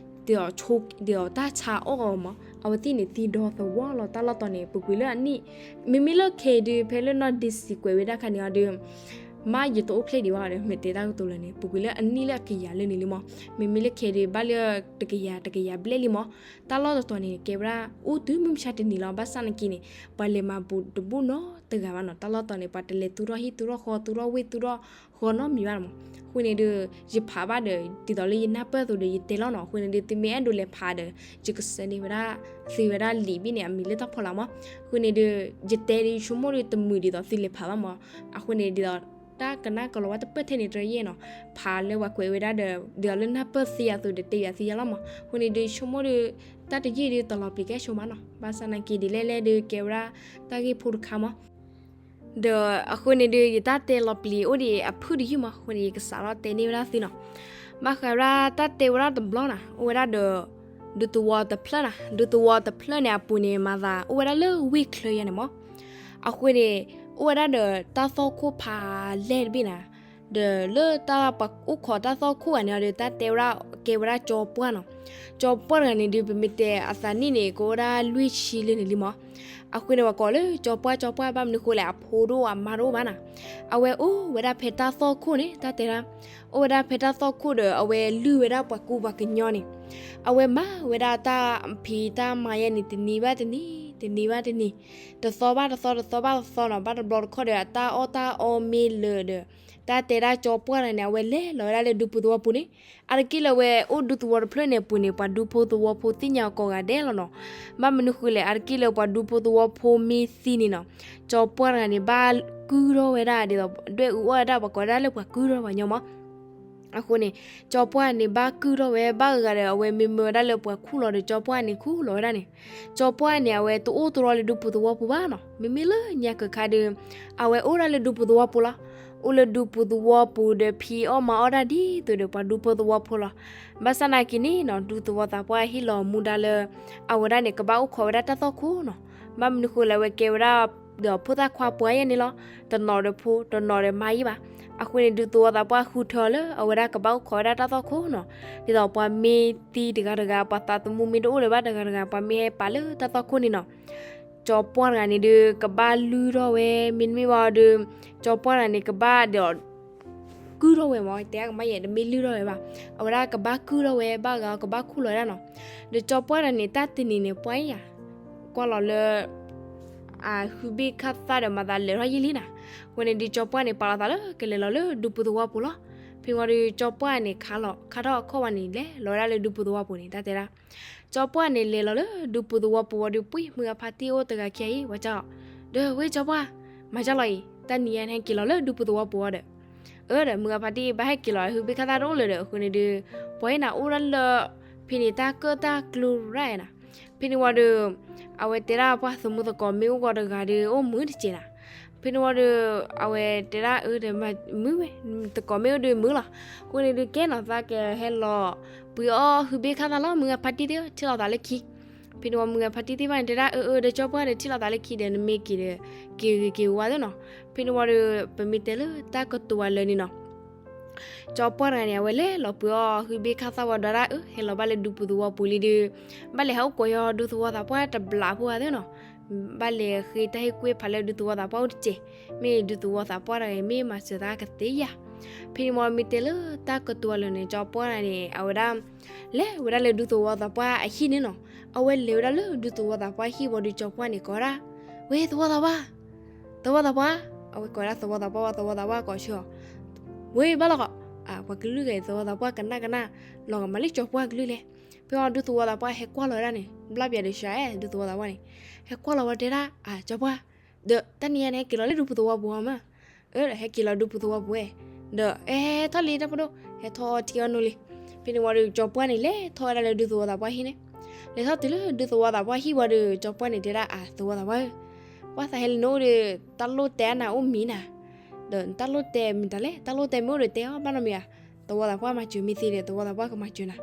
ဒ်သိးတၢ်ဆါအီၣ်အီၤမး အဝဲသ့ၣ်န့ၣ် သံဒီသဝီလီၤ တၢ်လီၢ်တီၤန့ၣ် ပူၤကွံာ်လၢအနံၣ် မ့မ့ၢ်လၢခဲအံၤဒုး ဖဲလၢနီၢ်ဒ့စံးကွဲးဝဲဒၣ်ခါန့ၣ်အီၤဒီး မ့ၢ်ယတအိၣ်ဖျဲၣ်ဒံးဘၣ်ဒီး မ့ၢ်တဲတၢ်ကတိၤလၢာ်န့ၣ် ပူၤကွံာ်လၢအနံၣ်လၢအကယၤလၢာ်န့ၣ်လံမး. မ့မ့ၢ်လၢခဲအံၤဒုး ဘၣ်လၢတကယၤ တကယၤဘျဲၣ်လံမး. တၢ်လီၢ်တတီၤန့ၣ် ကဲဝဲဒၣ်အိၣ်တုၤမုၢ်မဆါတနံၤလီၤ. ဘၣ်ဆၣ်နာ်က့န့ၣ် ပှၤလဲၤမၤဘူးတဘူးနီတဂၤဘၣ်နီၤ. တၢ်လီၢ်တီၤန့ၣ် ပှၤတလဲၤသူၣ်ထီၣ်ဟံၣ်သူၣ်ထီၣ်ဃီ သူၣ်ထီၣ်ဝ့ၢ်သူၣ်ထီၣ်ဃီနီတမံၤဘၣ်မး. အဃိန့ၣ်ဒီး ယဖးဘၣ်ဒီး ဒ်သိးလၢယနၢ်ပၢၢ်အသိးဒီး ယတဲလီၤနီၤ. အဃိန့ၣ်ဒီး သုမ့ၢ်အဲၣ်ဒိးလဲၤဖးဒီး ယကစဲးန့ၢ်ဝဲဒၣ် သုဝဲဒၣ်လံာ်ဘ့ၣ်န့ၣ် အမံၤလၢတၢ်ဖီလာ်မး. အဃိန့ၣ်ဒီး ယတဲဒီး ယဆိကမိၣ်ဒီး တမုာ်ဒ်သိးသုလဲၤဖးဘၣ်မး. အဃိန့ၣ်ဒ်သိး တၢ်ကနၣ်ကလီၤဝဲတပၢၢ်ထဲန့ၣ်တယဲၢ်နီၤ. ဖးလၢပှၤကွဲးဝဲဒၣ်ဒီး ဒ်သိးလၢနၢ်ပၢၢ်သ့ယၤအသိးဒီး တဲယၤသ့ယၤလီၤမး. အဃိန့ၣ်ဒီး ယဆိကမိၣ်ဒီး တၢ်တယံာ်ဒီး တလီၤပျံၤကဲဆိမးနီၤ. ဘၣ်ဆၣ်နာ်က့ဒ်လဲၣ်လဲၣ်ဒီး ကဲဝဲဒၣ်တၢ်ဂ့ၢ်ဖိတခါမး ဒီးအဃိန့ၣ်ဒီး ယတၢ်တဲလီၤပျံၤအိၣ်ဒံးအဖုၣ်တယုၢ်မး. အဃိန့ၣ် ယကစးထီၣ်တဲန့ၢ်ဝဲဒၣ်သုနီၤ. ဘၣ်ဃးဝဲဒၣ်တၢ်တဲဝဲဒၣ်တဘျီနီၤ အိၣ်ဝဲဒၣ်ဒီး ဒူသဝီတဖျၢၣ်နီၤ. ဒူသဝီတဖျၢၣ်န့ၣ်အပူၤန့ၣ် မၤသးအိၣ်ဝဲဒၣ်လၢဝ့ၢ်ချၢယါန့ၣ်မး. အဃိန့ၣ် အိၣ်ဝဲဒၣ်ဒီးတၢ်သီၣ်ခိၣ်ဖးလဲၢ်တဘ့ၣ်နီၤ. ဒီးလၢတၢ်ပှၤအိၣ်ခိးတၢ်သီၣ်ခိၣ်ဂၤန့ၣ်ဒီး တၢ်တဲဝဲဒၣ် ကဲဝဲဒၣ်ကၠီပှၢ်နီၤ. ကၠီပှၢ်တဂၤန့ၣ်ဒီး ပမ့ၢ်တဲအသးနံၣ်န့ၣ် ကအိၣ်ဝဲဒၣ်လွံၢ်ဆံလၢာ်န့ၣ်လံမး. အဃိန့ၣ် ပှၤကိးလၢကၠီပှၢ် ကၠီပှၢ် ဘၣ်မနုၤဃိလဲၣ် အဖိတအိၣ်အမါတအိၣ်ဘၣ်နီၤ. အဝဲအိၣ်ဝဲဒၣ်ဖဲတၢ်သီၣ်ခိၣ်န့ၣ် တၢ်တဲဒၣ် အိၣ်ဝဲဒၣ်ဖဲတၢ်သီၣ်ခိၣ်ဒီး အဝဲလုၢ်ဝဲဒၣ်ပှၤကူပှၤကညီန့ၣ် အဝဲမၤဝဲဒၣ်တၢ်ဖံးတၢ်မၤယါန့ၣ် တနံၤဘၣ်တနံၤ တနံၤဘၣ်တနံၤ တသီဘၣ်တသီ တသီဘၣ်တသီနီၤ. ဘၣ်တဘျီတခီၣ်ဒီး အတၢ်အီၣ်တၢ်အီမ့ၢ်လၢာ်ဒီး တၢ်တဲဒၣ်ကၠီပှၢ်တဂၤန့ၣ် အဝဲလဲၤလီၤဝဲဒၣ်လၢဒူဖိသဝီပူၤန့ၣ် အါတက့ၢ်လၢအဝဲအိၣ်ဒူသဝီတဖျၢၣ်န့ၣ်အပူၤန့ၣ် ပှၤဒူဖိသဝီဖိသ့ၣ်ညါအီၤကိးဂၤဒဲးလီၤနီၤ. ဘၣ်မနုၤဃိလဲၣ် အါတက့ၢ်လၢပှၤဒူဖိသဝီဖိမ့ၢ်သံန့ၣ်နီၤ ကၠီပှၢ်တဂၤန့ၣ် ဘၣ်ကုၢ်ထီၣ်ဝဲဒၣ်ဒ်သိး ဒွဲၣ်အူအီၣ်ဝဲဒၣ် ပှၤကိးဝဲဒၣ်လၢပှၤကုၢ်ထီၣ်ပှၤကညီမး. အဃိန့ၣ် ကၠီပှၢ်န့ၣ် ဘၣ်ကုၢ်ထီၣ်ဝဲ ဘၣ်ဂၤဂၤဒီး အဝဲမ့ၢ်မၢဝဲဒၣ်လၢပှၤခူၣ်လီၤဒီး ကၠီပှၢ်န့ၣ်ခူၣ်လီၤဝဲဒၣ်န့ၣ် ကၠီပှၢ်န့ၣ် အဝဲတအိၣ်တရီလၢဒူဖိသဝီပူၤဘၣ်နီၤ. မ့မ့ၢ်လၢညါကခါဒီး အဝဲအိၣ်ဒၣ်လၢဒူဖိသဝီပူၤလီၤ. အိၣ်လၢဒူဖိသဝီပူၤဒီးဖံးအီၣ်မၤအီၣ်တၢ်ဒ်သိးဒီးပှၤဒူဖိသဝီဖိလီၤ. ဘၣ်ဆၣ်နာ်က့န့ၣ်နီၤ ဒူသဝီသးပှၢ်ဟ့ၣ်လီၤမူဒါလၢ အဝဲဒၣ်န့ၣ် ကဘၣ်အိၣ်ခိးဝဲဒၣ်တၢ်သီၣ်ခိၣ်နီၤ. ဘၣ်မနုၤဃိလဲၣ် အဝဲကဲဝဲဒၣ်ဒီးဖိသၣ်ခွါပှၢ်ယဲၢ်န့ၣ်လီၤ. တနီၤဒီးဖိ တနီၤဒီးမါယဲၢ်ဘၣ်. အဃိန့ၣ် ဒူသဝီသးပှၢ်ဃုထၢအီၤလၢ အဝဲဒၣ်ကဘၣ်အိၣ်ခိးဝဲဒၣ်တၢ်သီၣ်ခိၣ်နီၤ. ဒ်သိးပှၤမ့ၢ်သံတဂၤတဂၤ ပှၤသးသမူမ့ၢ်တအိၣ်လၢၤဘၣ်တဂၤတဂၤ ပှၤမ့ၢ်ဟဲပာ်လၢတၢ်သီၣ်ခိၣ်န့ၣ်နီၤ ကၠီပှၢ်တဂၤန့ၣ်ဒီး ကဘၣ်လုၢ်ထီၣ်ဝဲ မ့တမ့ၢ်ဘၣ်ဒီး ကၠီပှၢ်တဂၤန့ၣ် ကဘၣ်ဒီး ကုၢ်ထီၣ်ဝဲမး တဲအကမၣ်ယဲၢ် တမ့ၢ်လုၢ်ထီၣ်ဝဲဘၣ်. အဝဲဒၣ်ကဘၣ်ကုၢ်ထီၣ်ဝဲ ဘၣ်ဂၤကဘၣ်ခူၣ်လီၤဝဲဒၣ်နီၤ. ဒီးကၠီပှၢ်တဂၤန့ၣ် တၢ်တနံၤန့ၣ် ပှၤယါ ကွၢ်လီၤလၢ အဟုဘ့ၣ်ခၣ်သၣ်ဒီးမၤသးလဲၤထီၣ်ယံာ်လံနီၤ. အဃိန့ၣ်ဒီး ကၠီပှၢ်န့ၣ် ပာ်လီၤသးလၢကလဲၤလီၤလၢဒူဖိသဝီပူၤလီၤ. ဖဲန့ၣ်ဝံၤဒီး ကၠီပှၢ်န့ၣ် ခါလီၤ ခါထီၣ်အခီၣ်ဝဲန့ၣ် လဲၤလီၤဝဲဒၣ်လၢဒူဖိသဝီပူၤန့ၣ် တၢ်တဲဒၣ် ကၠီပှၢ်န့ၣ်လဲၤလီၤလၢဒူဖိသဝီပူၤဝံၤဒီး ပှ့ၤမုၢ်ဂၤဖါတံၢ်အိၣ်တဂၤခံဂၤအံၤ ဝဲကၠီ ဒီးဝဲကၠီပှၢ် မၤကၢ်လီၤအံၤ တၢ်နံၤညါန့ၣ်ဟဲက့ၤလီၤလၢဒူဖိသဝီပူၤအီၤဒီး အၢဒီး မုၢ်ဂၤဖါတံၢ်ဘၣ်ဟဲက့ၤလီၤ အဟုဘ့ၣ်ခၣ်သၣ်တအိၣ်လၢၤဒီး အဃိန့ၣ်ဒီး ပှၤအံၤနၤအိၣ်ဒၣ်လၢ ဖဲန့ၣ်တၢ်ကၢၣ်တၢ်ကျူရၣ်နီၤ. ဖဲန့ၣ်ဝံၤဒီး အဝဲတဲဒၣ်ပှၤသမူသကိးမ့ၢ်အိၣ်ဂီၤတဂၤဒီး အိၣ်မုာ်တစဲးနီၤ. ဖဲန့ၣ်ဝံၤဒီး အဝဲတဲဒၣ်အၢဒီး မုာ်ဝဲ သကိးမ့ၢ်အိၣ်ဒီးမုာ်လီၤ. အဃိန့ၣ်ဒီး ကဲနီၤ သးကဟဲလီၤ ပှ့ၤအီၣ်ဟုဘ့ၣ်ခၣ်သၣ်လီၤ မုၢ်ဂၤဖါတံၢ်သ့ၣ် ထံၣ်လိာ်သးလၢခံ ဖဲန့ၣ်ဝံၤ မုၢ်ဂၤဖါတံၢ်သ့ၣ်တဖၣ်န့ၣ် တဲဒၣ်အၢအၢဒီး ကၠီပှၢ်ဒီး ထံၣ်လိာ်သးလၢခံဒီး နမ့ၢ်က့ၤဒီး က့ၤဂ့ၤက့ၤဝါသ့ၣ်နီၤ. ဖဲန့ၣ်ဝံၤဒီး ပမ့ၢ်တဲလၢတၢ်ကတိၤဝဲလၢာ်န့ၣ်နီၤ ကၠီပှၢ်တဂၤန့ၣ် အဝဲလဲၤလီၤပှ့ၤအီၣ်ဟုဘ့ၣ်ခၣ်သၣ်ဝံၤဒီးဒၣ်အၢ ဟဲလီၤဘၣ်လၢဒူဖိသဝီပူၤလံဒီး ဘၣ်လဲၤဟဲအိၣ်ကိးယီၤဒူသဝီသးပှၢ်တဘျီဖိဧါသ့ၣ်နီၤ. ဘၣ်လဲၤဃ့တၢ်ဟ့ၣ်ကူၣ်ဖးလၢဒူသဝီသးပှၢ်အိၣ်တစဲး မ့ၢ်ဒူသဝီသးပှၢ်တဂၤမ့ၢ်မၤစၢၤသးကသ့ဧါ. ဖဲန့ၣ်ဝံၤမ့ၢ်တဲလၢတၢ်ကတိၤဝဲလၢာ်န့ၣ် ကၠီပှၢ်တဂၤန့ၣ် အဝဲဒၣ် လဲၤဝဲဒၣ်လၢဒူသဝီသးပှၢ်အဟံၣ်န့ၣ်နီၤ. အဝဲလဲၤဝဲဒၣ်လၢဒူသဝီသးပှၢ်ဟံၣ်ဝံၤဒီး ကၠီပှၢ်န့ၣ် ကိးဝဲဒၣ် ဝဲသဝီသးပှၢ် သဝီသးပှၢ် အဝဲကိးဝဲဒၣ်သဝီသးပှၢ်ဝံၤ သဝီသးပှၢ်ကိးဆၢအီၤ ဝဲဘၣ်လီၤကီး ပှၤကလုၢ်ဂၤအံၤ သဝီသးပှၢ်ကနၣ်ကနၣ် လီၤကမၤလၢကၠီပှၢ်ကလုၢ်လဲၣ်. ဖဲအီၤဒူသဝီသးပှၢ်ဟဲကွၢ်လီၤဝဲဒၣ်န့ၣ် ဘျါပၠးဒီးစှၤအဲၣ်ဒူသဝီသးပှၢ်န့ၣ် ဟဲကွၢ်လီၤဝဲတဲဒၣ် အၢ ကၠီပှၢ် ဒီးတၢ်နံၤညါန့ၣ် ဟဲက့ၤလီၤလၢဒူဖိသဝီပူၤအီၤမး အၢ ဒီးဟဲက့ၤလီၤဒူဖိသဝီပူၤဝဲ ဒီးဟဲထီၣ်လံတၢ်ဖိဒိၣ် ဟဲထီၣ်ထံအီၣ်နိလံ. ဖဲန့ၣ်ဝံၤဒီး ကၠီပှၢ်န့ၣ် လဲၤထီၣ်ဝဲဒၣ်လၢဒူသဝီသးပှၢ်ဟံၣ်န့ၣ် လဲၤထီၣ်တုၤလၢဒူသဝီသးပှၢ်ဟံၣ်ဝံၤဒီး ကၠီပှၢ်န့ၣ်တဲဒၣ် အၢ သဝီသးပှၢ်ဧၢ, ပှၢ်သးဟဲလၢနအိၣ်ဒီး တၢ်လိၣ်တဲအါနၤအိၣ်မံၤနၤ, ဒီးတၢ်လိၣ်တဲမ့ၢ်တၢ်လဲၣ်, တၢ်လိၣ်တဲမ့ၢ်အိၣ်ဒီးတဲအီၤ ဘၣ်နီတမံၤဧါ. သဝီသးပှၢ်မၤစၢၤမ့ၢ်သ့ဒီး သဝီသးပှၢ်ကမၤစၢၤနၤ.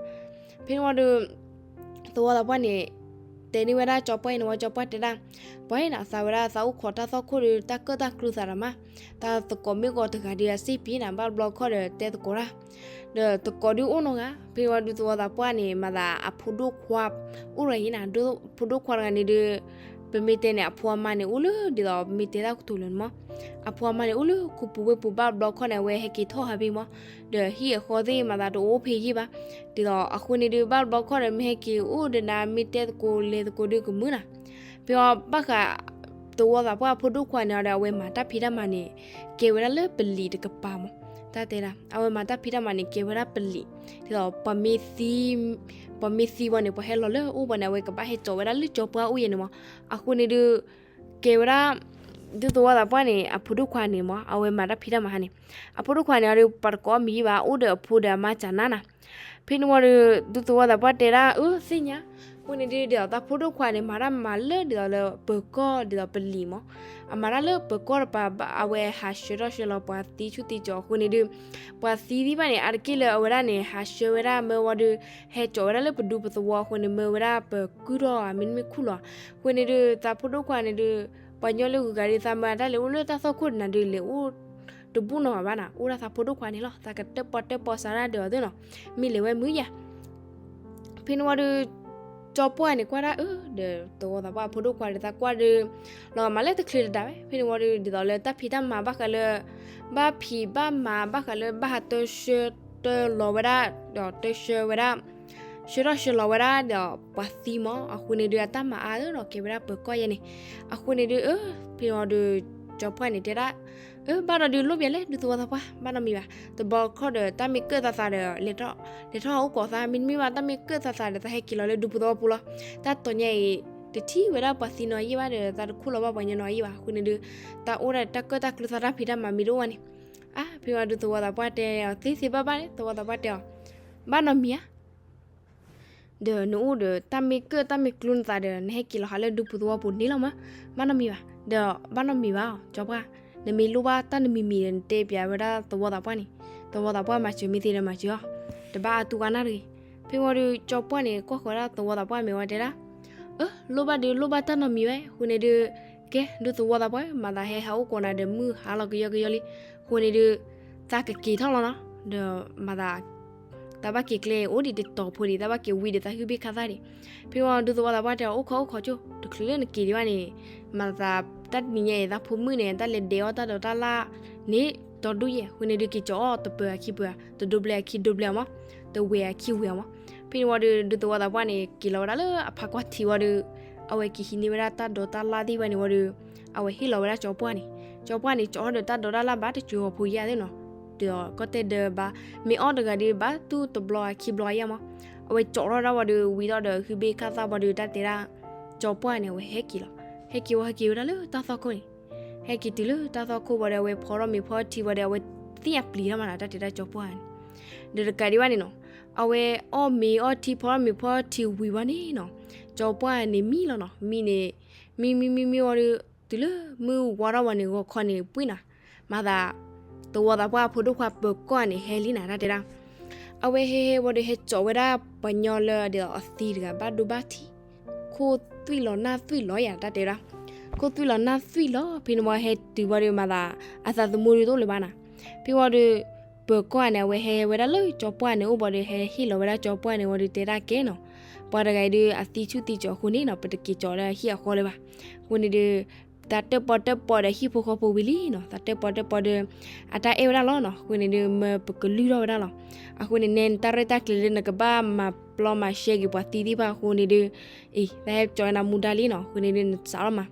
ဖဲန့ၣ်ဝံၤဒီး သဝီသးပှၢ်န့ၣ် တဲန့ၢ်ဝဲဒၣ်ကၠီပှၢ်အံၤန့ၣ်ဝံၤ ကၠီပှၢ်တဲဒၣ်, ပှၤအံၤနၤ သးဝဲဒၣ်သးအိၣ်ခိးတၢ်သီၣ်ခိၣ်ဒီး တၢ်ကၢၣ်တၢ်ကျူသးတၢ်မး, တၢ်သကိးမ့ၢ်ဂီၤတဂၤဒီး အစ့ၢ်ပံၤနၤ ဘၣ်တဘျီခီၣ်ဒီးတဲသကိးတၢ်, ဒီးသကိးဒုးအိၣ်နီတဂၤ. ဖဲန့ၣ်ဝံၤဒူသဝီသးပှၢ်န့ၣ် မၤသးအဖိဒိၣ်ခွါအိၣ်တဂၤအံၤနၤ, ဖိဒိၣ်ခွါတဂၤန့ၣ်ဒီး ပမ့ၢ်တဲန့ၣ် အဖိအမါန့ၣ် အိၣ်လၢဒ်သိး ပမ့ၢ်တဲတၢ်ကတိၤလၢန့ၣ်မး, အဖိအမါန့ၣ် အိၣ်လၢခူပူၤဝ့ၢ်ပူၤ ဘၣ်တဘျီခီၣ်န့ၣ် အဝဲဟဲက့ၤထီၣ်ဟးဖဲမး, ဒီးဟံၣ်အဃီသ့ၣ်မၤသးတအိၣ်ဖဲယံာ်ဘၣ်, ဒ်သိးအဃိန့ၣ်ဒုး ဘၣ်တဘျီခီၣ်ဒီး မ့ၢ်ဟဲက့ၤအိၣ်ဒီးနၤ မ့ၢ်တဲသကိးလဲၤသကိးဒုးကမုာ်နၤ. ဖဲအံၤဘၣ်ဃး သဝီသးပှၢ်အဖိဒိၣ်ခွါန့ၣ်ဒီး အဝဲမၤတၢ်ဖံးတၢ်မၤန့ၣ် ကဲဝဲဒၣ်လၢပလံာ်တကပၤမး, တၢ်တဲဒၣ် အဝဲမၤတၢ်ဖံးတၢ်မၤန့ၣ် ကဲဝဲဒၣ်ပလံာ်, ဒ်သိး ပှၤမ့ၢ်သံဝံၤန့ၣ် ပှၤဟဲလီၤလၢအအိၣ်ဘၣ်န့ၣ် အဝဲကဘၣ်ဟဲကၠီၤဝဲဒၣ်လၢကၠီပှၢ်အိၣ်ယဲန့ၣ်မး, အဃိန့ၣ်ဒုး ကဲဝဲဒၣ် ဒူသဝီသးပှၢ်န့ၣ် အဖိဒိၣ်ခွါန့ၣ်မး အဝဲမၤတၢ်ဖံးတၢ်မၤဟါန့ၣ်, အဖိဒိၣ်ခွါန့ၣ်ဒီး ပှၤတကိးမံၤယံာ်ဘၣ် အိၣ်ဒီးအဖိဒီးအမါကနါနၤ. ဖဲန့ၣ်ဝံၤဒီး ဒူသဝီသးပှၢ်တဲဒၣ် အၢ သ့ၣ်ညါ, အဃိန့ၣ်ဒုး ဒ်သိးတၢ်ဖိဒိၣ်ခွါန့ၣ် မၤတၢ်မၤလၢဒ်သိးလၢပၢၤကီၢ်ဒ်သိးပလံာ်မး, အမၤတၢ်လၢပၢၤကီၢ်တပၤ အဝဲဟးဆှၢထီၣ်ဆှၢလီၤပှၤသံဆူၣ်သံကၠီၤအဃိန့ၣ်ဒုး ပှၤသံသ့ၣ်တဖၣ်န့ၣ် အါတက့ၢ်လၢအဝဲဒၣ်န့ၣ် ဟးဆှၢဝဲဒၣ်မၢဝံၤဒီး ဟဲကၠီၤဝဲဒၣ်လၢပဒူပသဝီအဃိန့ၣ် မၢဝဲဒၣ်ပကုၢ်ထီၣ်ဧါ မ့တမ့ၢ်ခူၣ်လီၤဧါ. အဃိန့ၣ်ဒုး သးဖိဒိၣ်ခွါန့ၣ်ဒုး ပှၤညီလၢဂုၤဂၤဒီး သးမၢအတၢ်လဲၤအိၣ်လၢတၢ်သီၣ်ခိၣ်တနၤဒုး လဲၤအိၣ်တဘူၣ်နီၢ်ဘၣ်နၤ, အိၣ်ဒၣ်သးဖိဒိၣ်ခွါန့ၣ်လီၤ. သးကတၢၣ်ပီၣ်တၢၣ်ပီၣ်စးဒၣ်ဒီးအီၤသ့ၣ်နီၤ, မ့ၢ်လဲၤဝဲမုာ်ယၤ ဖဲန့ၣ်ဝံၤဒီး ကၠီပှၢ်န့ၣ်ကွၢ်ဒၣ် အၢ ဒီးသဝီသးပှၢ်အဖိဒိၣ်ခွါဒီး သးကွၢ်ဒီး လီၤဂာ်မးလၢတချုးတဒၣ်ဝဲ. ဖဲန့ၣ်ဝံၤဒီး ဒ်သိးလၢတၢ်ဖံးတၢ်မၤဘၣ်ဃးလၢ ဘၣ်ဖံးဘၣ်မၤဘၣ်ဃးလၢဘၣ်ဟးတၢဆှၢတၢလီၤဝဲဒၣ် ဒီးတၢဆှၢဝဲဒၣ် ဆှၢထီၣ်ဆှၢလီၤဝဲဒၣ်ဒီးပှၤသံမး အဃိန့ၣ်ဒုး အတၢ်မၤအါလၢနီၤ ကဲဝဲဒၣ်ပၢၤကီၢ်ယဲန့ၣ်. အဃိန့ၣ်ဒုး အၢ ဖဲန့ၣ်ဝံၤဒီး ကၠီပှၢ်န့ၣ်တဲဒၣ် အၢ ဘၣ်ဒီးဒုးလိၣ်ဘၣ်လဲၣ် ဒူသဝီသးပှၢ် ဘၣ်နီတမံၤဘၣ်. တဘျီခီၣ်ဒီး တၢ်မ့ၢ်ကၢၣ်သးသးဒီး လဲၤထီၣ်ဟးအိၣ်ကိးသး မ့တမ့ၢ်ဘၣ် တၢ်မ့ၢ်ကၢၣ်သးသးဒီး သးဟဲက့ၤလီၤလၢဒူပူၤသဝီပူၤလီၤ. တၢ်တီၤညါအံၤ တထံၣ်ဝဲဒၣ်ပှၤသံနီၤယံာ်ဘၣ်ဒီး သးတခူၣ်လီၤဘၣ်ပှၤညီနီၤယံာ်ဘၣ်. အဃိန့ၣ်ဒုး တၢ်အိၣ်ဒၣ်တၢ်ကၢၣ်တၢ်ကျူသးတၢ်ဖံးတၢ်မၤမ့ၢ်တအိၣ်ဘၣ်န့ၣ် အါ ဖဲဝံၤဒီးသဝီသးပှၢ်တဲအီၤ သ့သ့ဘၣ်ဘၣ်န့ၣ် သဝီသးပှၢ်တဲအီၤ ဘၣ်နီတမံၤဧါ ဒီးနအိၣ်ဒီး တၢ်မ့ၢ်ကၢၣ်တၢ်မ့ၢ်ကျူနသးဒီး နဟဲက့ၤလီၤဟးလၢဒူပူၤသဝီပူၤန့ၣ်လီၤမး ဘၣ်နီတမံၤဘၣ်. ဒီးဘၣ်နီတမံၤဘၣ် ကၠီပှၢ် နမ့ၢ်လိၣ်ဘၣ်တၢ်တမံၤမံၤဒီး နတဲပၠးဝဲဒၣ်သဝီသးပှၢ်န့ၣ် သဝီသးပှၢ်မၤစၢၤမ့ၢ်သ့ဒီးမၤစၢၤအီၤ တဘၣ်အါတူၢ်ဝဲနၢ်တဂ့ၤ. ဖဲဝံၤဒီး ကၠီပှၢ်န့ၣ် ကွၢ်ဃီၤဝဲဒၣ်သဝီသးပှၢ်မဲာ်ဝံၤတဲဒၣ် အၢ လိၣ်ဘၣ်ဒီးလိၣ်ဘၣ်တၢ်နီတမံၤဝဲ အဃိန့ၣ်ဒုး ကဲ ဒူသဝီသးပှၢ် မၤသးဟဲဟးအိၣ်ကိးနၤဒီး မုၢ်ဟါလီၤကယီကယီလံ. အဃိန့ၣ်ဒုး သးကက့ၤထီၣ်လီၤနီၤ ဒီးမၤသး သးဘၣ်က့ၤကျဲအိၣ်ဒံးတတီၤဖိဒံး သးဘၣ်က့ၤဝံၤဒီးသးဟုၣ်ဘ့ၣ်ခါသၣ်ဒံး. ဖဲဝံၤဒူသဝီသးပှၢ်တဲအီၤ အိၣ်ခိးအိၣ်ခိးကၠိ တချုးလၢနက့ၤဒံးဘၣ်န့ၣ် မၤသး တၢ်တနံၤညါအံၤ သးဖိမုၣ်န့ၣ် တၢ်လဲၤဒဲးအီၣ်တၢ်ဒိးတၢ်လၣ်န့ၣ် တီဒူၣ်ယဲၢ် အဃိန့ၣ်ဒုး က့ၤကၠီၤအီၣ်တပၢၤအခံပၢၤ တဒိဘျဲအခံဒိဘျဲအီၤမး တဝဲၤအခံဝဲၤအီၤမး. ဖဲန့ၣ်ဝံၤဒီး ဒူသဝီသးပှၢ်န့ၣ် က့ၤလီၤဝဲဒၣ်လၢအဖါကွၢ်ထံဝံၤဒီး အဝဲက့ၤဟံးန့ၢ်ဝဲဒၣ်တၢ်ဒိးတၢ်လၣ်သ့ၣ်တဖၣ်န့ၣ်ဝံၤဒီး အဝဲဟ့ၣ်လီၤဝဲဒၣ်ကၠီပှၢ်န့ၣ် ကၠီပှၢ်န့ၣ် ကၠီၤထီၣ်ဒီးတၢ်ဒိးတၢ်လၣ်ဘၣ်တစၢၤဂီၤဖိယဲၢ်သ့ၣ်နီၤ ဒီးကီၢ်တဲၣ်ဒၢဘၣ် မ့ၢ်အီၣ်တဂၤဒီးဘၣ်တူၢ်တဘျီအခံဘျီယဲၢ်မး အဝဲကၠီၤထီၣ်ဒၣ်ဝံၤဒီး ဝံၤထီၣ်ဒီးဟုၣ်ဘ့ၣ်ခါသၣ်ဝံၤဒီး တၢ်တဲဒၣ် ကၠီပှၢ်န့ၣ် အဝဲဟဲက့ၤလီၤ ဟဲက့ၤဝံၤဟဲက့ၤဝဲဒၣ်လၢတၢ်သီၣ်ခိၣ်န့ၣ် ဟဲက့ၤတုၤလၢတၢ်သီၣ်ခိၣ်ဝံၤဒီး အဝဲဖီထီၣ်မ့ၤဖီထံဝံၤဒီး အဝဲသ့ၣ်ညါပျံၤထီၣ်မးနီၤ တၢ်တဲဒၣ်ကၠီပှၢ်န့ၣ် ဒီးတကးဒံးဘၣ်န့ၣ်နီၤ အဝဲအီၣ်မ့ၤအီထံဖီထီၣ်မ့ၤဖီထံဝံၤဝံၤန့ၣ်နီၤ ကၠီပှၢ်န့ၣ်မံလီၤနီၤ မံန့ၣ် မံမံမံမံဝံၤဒီး တုၤလၢမုၢ်ဝါထီၣ်ဝံၤန့ၣ် ဂီၤခီန့ၣ်ပှ့ၤနၤ မၤသး သဝီသးပှၢ်အဖိဒိၣ်ခွါပၢၤကီၢ်န့ၣ် ဟဲလံနၤ တၢ်တဲဒၣ် အဝဲဟဲဟဲဝံၤဒီး ဟဲကၠီၤဝဲဒၣ်ပှၤညီလၢဒ်သိးအသံတဂၤ ဘၣ်ဒိဘၣ်ထံး ခိၣ်သွံၣ်လီၤနၢ်သွံၣ်လီၤယၤ တၢ်တဲဒၣ် ခိၣ်သွံၣ်လီၤနၢ်သွံၣ်လီၤ ဖဲန့ၣ်ဝံၤဟဲတုၤဝံၤဒီး မၤသး အသးသမူဒုးတအိၣ်လၢၤဘၣ်နၤ ဖဲဝံၤဒီး ပၢၤကီၢ်န့ၣ် အဝဲဟဲဝဲဒၣ်လၢကၠီပှၢ်န့ၣ်အိၣ်ဘၣ်ဒီး ဟဲဟ့ၣ်လီၤဝဲဒၣ်ကၠီပှၢ်န့ၣ်ဝံၤဒီး တဲဒၣ်ကဲနီၤ ပှၤတဂၤအံၤဒုး အသံဆူၣ်သံကၠီၤအဃိန့ၣ်နီၤ ပတက့ၤကၠီၤလၢဟံၣ်အဃီလၢၤဘၣ် အဃိန့ၣ်ဒုး သးတၢၣ်ပီတၢၣ်ပီဒီးဟံၣ်ဖိဃီဖိဝံၤလံနီၤ သးတၢၣ်ပီတၢၣ်ပီဒီး အတၢ်အဲၣ်ဝဲဒၣ်လီၤနီၤ အဃိန့ၣ်ဒုး မၢပကလုၢ်ထီၣ်ဝဲဒၣ်လီၤ အဃိန့ၣ် နဲနတၢ်ရဲၣ်တၢ်ကျဲၤလၢနကဘၣ်မၤပျီမၤရှဲက့ၤ ပှၤသံသ့ၣ်တဖၣ်အဃိန့ၣ်ဒုး အံၤ သးဟဲကၠီၤနၤမူဒါလံနီၤ အဃိန့ၣ်ဒုး နစးထီၣ်မး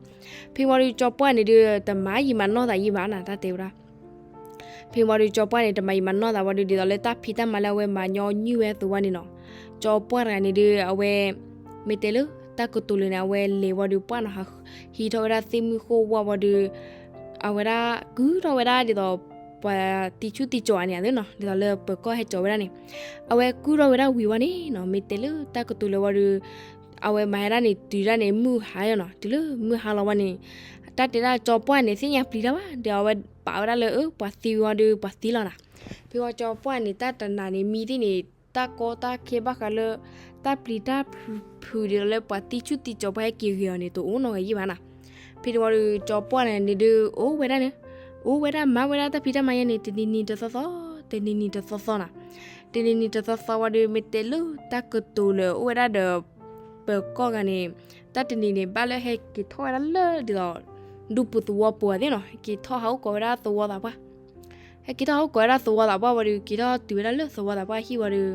ဖဲဝံၤဒီး ကၠီပှၢ်န့ၣ်ဒုး တမၤယံာ်မၤနီၢ်သးယံာ်ဘၣ်နၤ တၢ်တဲဝဲဒၣ် ဖဲဝံၤဒီး ကၠီပှၢ်န့ၣ် တမၤယံာ်မၤနီၢ်သးဝံၤဒီး ဒ်သိးလၢတၢ်ဖံးတၢ်မၤလၢအဝဲမၤညီနုၢ်ဝဲအသိးဝဲန့ၣ်နီၤ ကၠီပှၢ်တဂၤန့ၣ်ဒုး အဝဲ မ့ၢ်တဲလၢ တၢ်ကတိၤလၢန့ၣ် အဝဲလဲၤဝံၤဒီး ပှၢ်နီၤ ဟးဟံးထီၣ်ဝဲဒၣ်သ့ၣ်မုၢ်ဃိၣ်ဝါဝံၤဒီး အဝဲဒၣ်ကုၢ်ထီၣ်ဝဲဒၣ်ဒ်သိး ပှၤသံဆူၣ်သံကၠီၤအန့ၣ်သ့ၣ်နီၤ ဒ်သိးလၢပၢၤကီၢ်ဟဲကၠီၤဝဲဒၣ်န့ၣ် အဝဲကုၢ်ထီၣ်ဝဲဒၣ်ဝံၤဝံၤန့ၣ်နီၤ မ့ၢ်တဲလၢတၢ်ကတိၤလၢဝံၤဒီး အဝဲမၤဝဲဒၣ်န့ၣ် တုၤဒၣ်န့ၣ် မုၢ်ဟါယီၤနီၤ, တုၤလၢမုၢ်ဟါလီၤဝဲန့ၣ်, တၢ်တဲဒၣ်ကၠီပှၢ်န့ၣ် သ့ၣ်ညါပျံၤတၢ်ဘၣ်, ဒီးအဝဲပာ်ဝဲဒၣ်လၢ အၢ ပှၤသံဝံၤဒီး ပှၤသံလီၤနၤ. ဖဲဝံၤကၠီပှၢ်န့ၣ် တၢ်တနၤန့ၣ် မံသ့ၣ်န့ၣ် တၢ်ကီတၢ်ခဲဘၣ်ဃးလၢ တၢ်ပျံၤတၢ်ဖုးဒ်သိးလၢပှၤသံဆူၣ်သံကၠီပှၢ်ဟဲက့ၤဂ့ၤအီၤန့ၣ် တအိၣ်နီတဂၤယံၣ်ဘၣ်နၤ. ဖဲန့ၣ်ဝံၤဒီး ကၠီပှၢ်န့ၣ်န့ၣ်ဒုး အိၣ်ဝဲဒၣ်န့ၣ်, အိၣ်ဝဲဒၣ်မၤဝဲဒၣ်တၢ်ဖံးတၢ်မၤယဲန့ၣ် တနံၤနံၤတသီသီ, တနံၤနံၤတသီသီနၤ. တနံၤနံၤတသီသီဝံၤဒီး မ့ၢ်တဲလၢတၢ်ကတိၤလၢအိၣ်ဝဲဒၣ်ဒီး ပၢၤကီၢ်ဂၤန့ၣ်, တၢ်တနံၤန့ၣ် ဘၣ်လၢဟဲက့ၤထီၣ်ဝဲဒၣ်လၢဒ်သိး ဒူပူၤသဝီပူၤအသ့ၣ်နီၤ, ဟဲက့ၤထီၣ်ဟးအိၣ်ကိးဝဲဒၣ်သဝီသးပှၢ် ဟဲက့ၤထီၣ်ဟးအိၣ်ကိးဝဲဒၣ်သဝီသးပှၢ်ဝံၤဒီး က့ၤထီၣ်တုၤဝဲဒၣ်လၢသဝီသးပှၢ်ဟံၣ်ဝံၤဒီး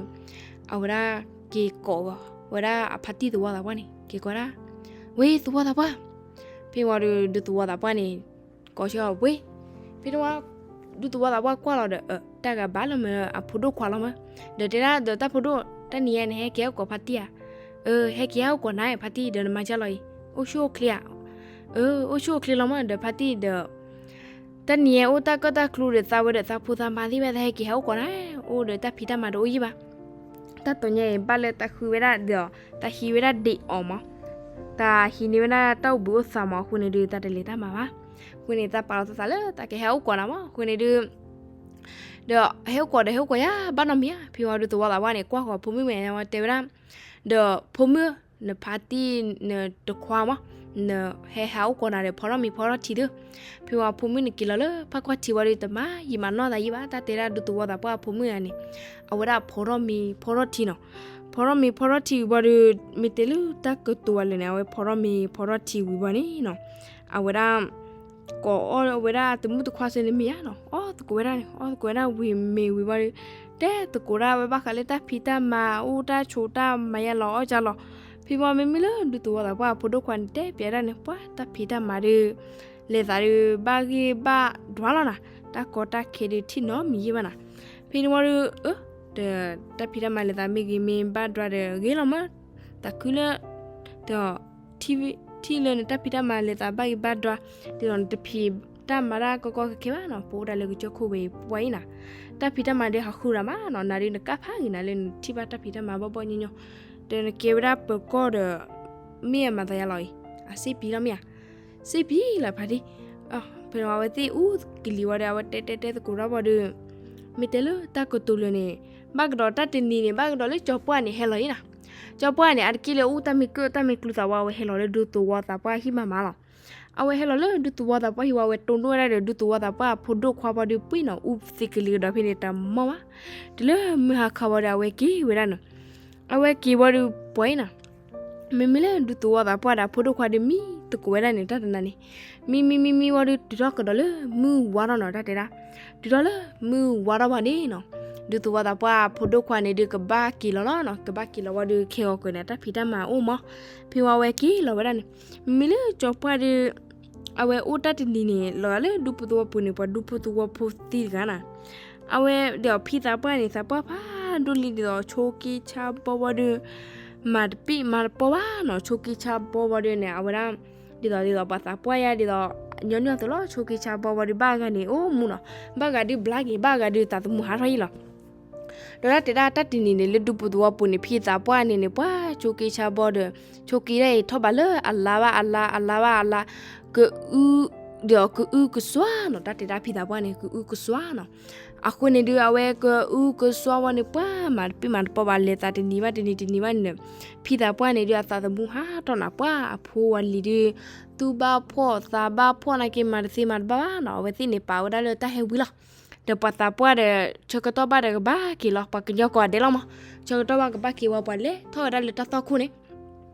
အဝဲဒၣ်က့ၤကိးဝဲဒၣ်အဖါတံၢ်သဝီသးပှၢ်န့ၣ် က့ၤကိးဝဲဒၣ်, ဝ့ သဝီသးပှၢ်. ဖဲဝံၤဒီး ဒူသဝီသးပှၢ်န့ၣ် ကိးဆၢဝ့, ဖဲန့ၣ်ဝံၤ ဒူသဝီသးပှၢ်ကွၢ်လီၤဒီး တၢ်ဂၤဘၣ်လီၤမၢအဖိဒိၣ်ခွါလီၤမၢ, ဒီးတဲဒၣ်ဒီးတၢ်ဖိဒိၣ် တနံၤညါန့ၣ် ဟဲက့ၤဟးအိၣ်ကိးဖါတံၢ်ဧါ, အၢ ဟဲက့ၤဟးအိၣ်ကိးနၤဖါတံၢ်ဒီးနမၤကၢ်လီၤအံၤ, အိၣ်ဆူၣ်အိၣ်ချ့ဧါ, အၢ အိၣ်ဆူၣ်အိၣ်ချ့လီၤမၢ ဒီးဖါတံၢ်ဒီး တနံၤညါအိၣ်တၢ်ကၢၣ်တၢ်ကျူဒီးသးဝဲဒီးသးဖိသးမါသ့ၣ်ဝဲ သးဟဲက့ၤဟးအိၣ်ကိးနၤ, အိၣ်ဒီးတၢ်ဖံးတၢ်မၤတအိၣ်ယံၣ်ဘၣ်. တၢ်တိၤညါအံၤ ဘၣ်လၢတၢ်ဃုဝဲဒၣ်ဒီး တၢ်ဟံးဝဲဒၣ်ဒ့းအီၤမး, တၢ်ဟံးန့ၢ်ဝဲဒၣ်တၢ်အိၣ်ဘှံးအိၣ်သါမး အဃိန့ၣ်ဒုး တၢ်တလဲၤတၢ်မၤဘၣ်. အဃိန့ၣ် တၢ်ပာ်လီၤသးလၢတၢ်ကဟဲအိၣ်ကိးနၤမး အဃိန့ၣ်ဒုး ဒီးဟဲအိၣ်ကိးဒီးဟဲအိၣ်ကိးယၤ ဘၣ်နီတမံၤဧါ, ဖဲဝံၤဒူသဝီသးပှၢ်န့ၣ် ကွၢ်ဃီၤဖိမုၣ်မဲာ်ညါဝဲတဲဝဲဒၣ်, ဒီးဖိမုၣ် နဖါတံၢ်နတခွါမး, နဟဲဟးအိၣ်ကိးနၤဒီး ဖီထီၣ်မံၤဖီထီၣ်ထံဒုး, ဖဲဝံၤဖိမုၣ်န့ၣ်က့ၤလီၤလၢဖးကွၢ်ထံဝံၤဒီး တမၤယံာ်မၤနီၢ်သးယံာ်ဘၣ် တၢ်တဲဒၣ်ဒူသဝီသးပှၢ်ဖိမုၣ်ဂၤန့ၣ်, အဝဲဒၣ်ဖီထီၣ်မံၤဖီထီၣ်ထံနီၤ, ဖီထီၣ်မံၤဖီထီၣ်ထံဝံၤဒီး မ့ၢ်တဲလၢတၢ်ကတိၤဝဲလဲၣ်န့ၣ် အဝဲဖီထီၣ်မံၤဖီထီၣ်ထံဝံၤဝံၤန့ၣ်နီၤ, အဝဲဒၣ် ကိးအီၣ်ဝဲဒၣ်တမုၣ်တခွါစ့န့ၣ်မ့ၢ်ဧါနီၤ, အီၣ်သကိးဝဲဒၣ်န့ၣ် အီၣ်သကိးဝဲဒၣ်ဝံၤမ့ၢ်ဝံၤဝံၤဒီး တဲသကိးဒၣ်ဝဲဘၣ်ဃးလၢတၢ်ဖံးတၢ်မၤအိၣ်တၢ်ဆိးတၢ်မၤယါလီၤအီၣ်ကၢ်လီၤ. ဖဲဝံၤမ့မ့ၢ်လၢဒူသဝီသးပှၢ်အဖိဒိၣ်ခွါန့ၣ် တဲပျဲဒၣ်န့ၣ် ပှၤတၢ်ဖံးတၢ်မၤဒီး လဲၤသးဒီးဘၣ်ဂ့ၢ်ဘၣ်ဒွါလီၤနၤ, တၢ်ကီတၢ်ခဲဒီးထံၣ်နီတမံၤယံၣ်ဘၣ်နၤ. ဖဲန့ၣ်ဝံၤဒီး အၢ ဒီးတၢ်ဖံးတၢ်မၤလဲၤသးမ့ၢ်ဂ့ၤမ့ၢ်ဘၣ်ဒွါဒီးဂ့ၤလီၤမး, သးခုလၢ ဒီး ထံၣ်လၢနတၢ်ဖံးတၢ်မၤလဲၤသးဘၣ်ဂ့ၤဘၣ်ဒွါ, ဒ်သိးနတဖံးတၢ်မၤတၢ်ကီကီခဲခဲဘၣ်နီၤ, ပအိၣ်ဒၣ်လၢကစၢၢ်ခိၣ်ဝဲအံၤပှၢ်အံၤနၤ, တၢ်ဖံးတၢ်မၤဒီးဟးဃုာ်နၤမးနီၤ, နၤဒီးနကၣ်ဖးဂ့ၤနၤလၢနထံၣ်ဘၣ်တၢ်ဖံးတၢ်မၤဘီၣ်ဘီၣ်ညီညီ, ဒီးနကဲဝဲဒၣ်ပၢၤကီၢ်ဒီး မ့ၢ်အမၤသးယါလီၤအံၤ, အစ့ပံၤလီၤမ့ၢ်ဧါ, စ့ပံၤလီၤဖါတံၢ်, ဖဲန့ၣ်ဝံၤအဝဲသ့ၣ်အူကလံၤဝံၤဒီး အဝဲတဲတဲတဲသကိးတၢ်ဝံၤဒီး မ့ၢ်တဲလၢတၢ်ကတိၤလၢာ်န့ၣ် ဘၣ်ကဒီးတၢ်တနံၤန့ၣ် ဘၣ်ကဒီးလၢကၠီပှၢ်န့ၣ် ဟဲလီၤအံၤနၤ, ကၠီပှၢ်န့ၣ် အါတက့ၢ်လၢအူတၢ်မ့ၢ်ကၢၣ်တၢ်မ့ၢ်ကျူသးဝံၤ အဝဲဟဲလီၤလၢဒူသဝီသးပှၢ်ဟံၣ်မးမးလီၤ. အဝဲဟဲလီၤလၢဒူသဝီသးပှၢ်ဟံၣ်ဝံၤ အဝဲတိၢ်နီၣ်ဝဲဒၣ်ဒီးဒူသဝီသးပှၢ်အဖိဒိၣ်ခွါဝံၤဒီး ပှ့ၤနီၤ အူသံးကလံၤကဒီးဖဲန့ၣ်တမီၢ်ဘၣ်, တုၤလၢမုၢ်ဟါခီဝံၤဒီး အဝဲက့ၤဝဲဒၣ်နီၤ, အဝဲက့ၤဝံၤဒီးပှၤအံၤနၤ မ့မ့ၢ်လၢဒူသဝီသးပှၢ်ဒီးအဖိဒိၣ်ခွါဒီး မံသကိးဝဲဒၣ်န့ၣ် တၢ်တနၤန့ၣ်, မံမံမံမံဝံၤဒီး တုၤထီၣ်ကဒီးလၢမုၢ်ဝါထီၣ်နီၤ တၢ်တဲဒၣ်, တုၤထီၣ်လၢမုၢ်ဝါထီၣ်ဝံၤန့ၣ်နီၤ, ဒူသဝီသးပှၢ်အဖိဒိၣ်ခွါန့ၣ်ဒီး ကဘၣ်က့ၤလီၤလီၤနီၤ, ကဘၣ်က့ၤလီၤဝံၤဒီး ခဲဂီၤကွဲးန့ၣ် တၢ်ဖံးတၢ်မၤအိၣ်မး, ဖဲဝံၤအဝဲက့ၤလီၤဝဲဒၣ်န့ၣ်, မ့မ့ၢ်လၢကၠီပှၢ်ဒီး အဝဲအိၣ်တၢ်တနံၤန့ၣ် လီၤဂာ်လၢဒူဖိသဝီပူၤန့ၣ် ပှၤဒူဖိသဝီဖိသံတဂၤနၤ, အဝဲဒီးဖံသးပှၢ်န့ၣ် သးပှၢ်ဖးဒိၣ်လံဒ်သိး ဆိက့ဆါဘီဝံၤဒီး မၤတပ့ၢ်မၤတပီၢ်ဘၣ်နီၤ, ဆိက့ဆါဘီဝံၤဒီးန့ၣ် အဝဲဒၣ် ဒ်သိးဒ်သိးပှၤသးပှၢ်ယါဒ်သိး ညီနုၢ်အသိးလီၤ, ဆိက့ဆါဘီဝံၤဒီး ဘၣ်ဂၤန့ၣ် အိၣ်မူနီၤ, ဘၣ်ဂၤဒုးဘျါက့ၤ ဘၣ်ဂၤဒုးသးသမူဟးထီၣ်ယံလီၤ. ဒီးတၢ်တဲဒၣ်တၢ်တနံၤန့ၣ် လၢဒူပူၤသဝီပူၤန့ၣ် ဖံသးပှၢ်န့ၣ်န့ၣ် ပှၤဆိက့ဆါဘီဒီး ဆိက့ဒၣ်အံၤထီၣ်ဘးလၢအလါဘၣ်အလါ အလါဘၣ်အလါ, ကအု ဒီးကအုကစွါနီၤ, တၢ်တဲဒၣ်ဖံသးပှၢ်န့ၣ် ကအုကစွါနီၤ. အဃိန့ၣ်ဒုး အဝဲကအုကစွါဝံၤန့ၣ် ပှၤမၤတပ့ၢ်မၤတပီၢ်ဘၣ် လဲၤသးတနံၤဘၣ်တနံၤ တနံၤဘၣ်န့ၣ်ဒီး ဖံသးပှၢ်န့ၣ်ဒုး အသးသမူဟးထီၣ်နၤ ပှၤအဖိဝံၤလံၤဒုး သူၣ်ဘၣ်ဖှီၣ်သးဘၣ်ဖှီၣ်နာ်က့ မၤတသ့မၤတဘၣ်ဘၣ်နီၤ, အဝဲသ့ၣ်န့ၣ်ပာ်ဝဲဒၣ်လၢတၢ်ဟဲဝံလီၤ. ဒီးပှၤသးပှၢ်ဒီး ဆၢကတီၢ်ဘၣ်ဒီးကဘၣ်က့ၤလီၤ, ပှၤကညီကိးဂၤဒဲးလီၤမး, ဆၢကတီၢ်ဘၣ်ကဘၣ်က့ၤဝံၤပှၤလဲၤထီၣ်ဝဲဒၣ်လၢတၢ်သွၣ်ခိၣ်န့ၣ်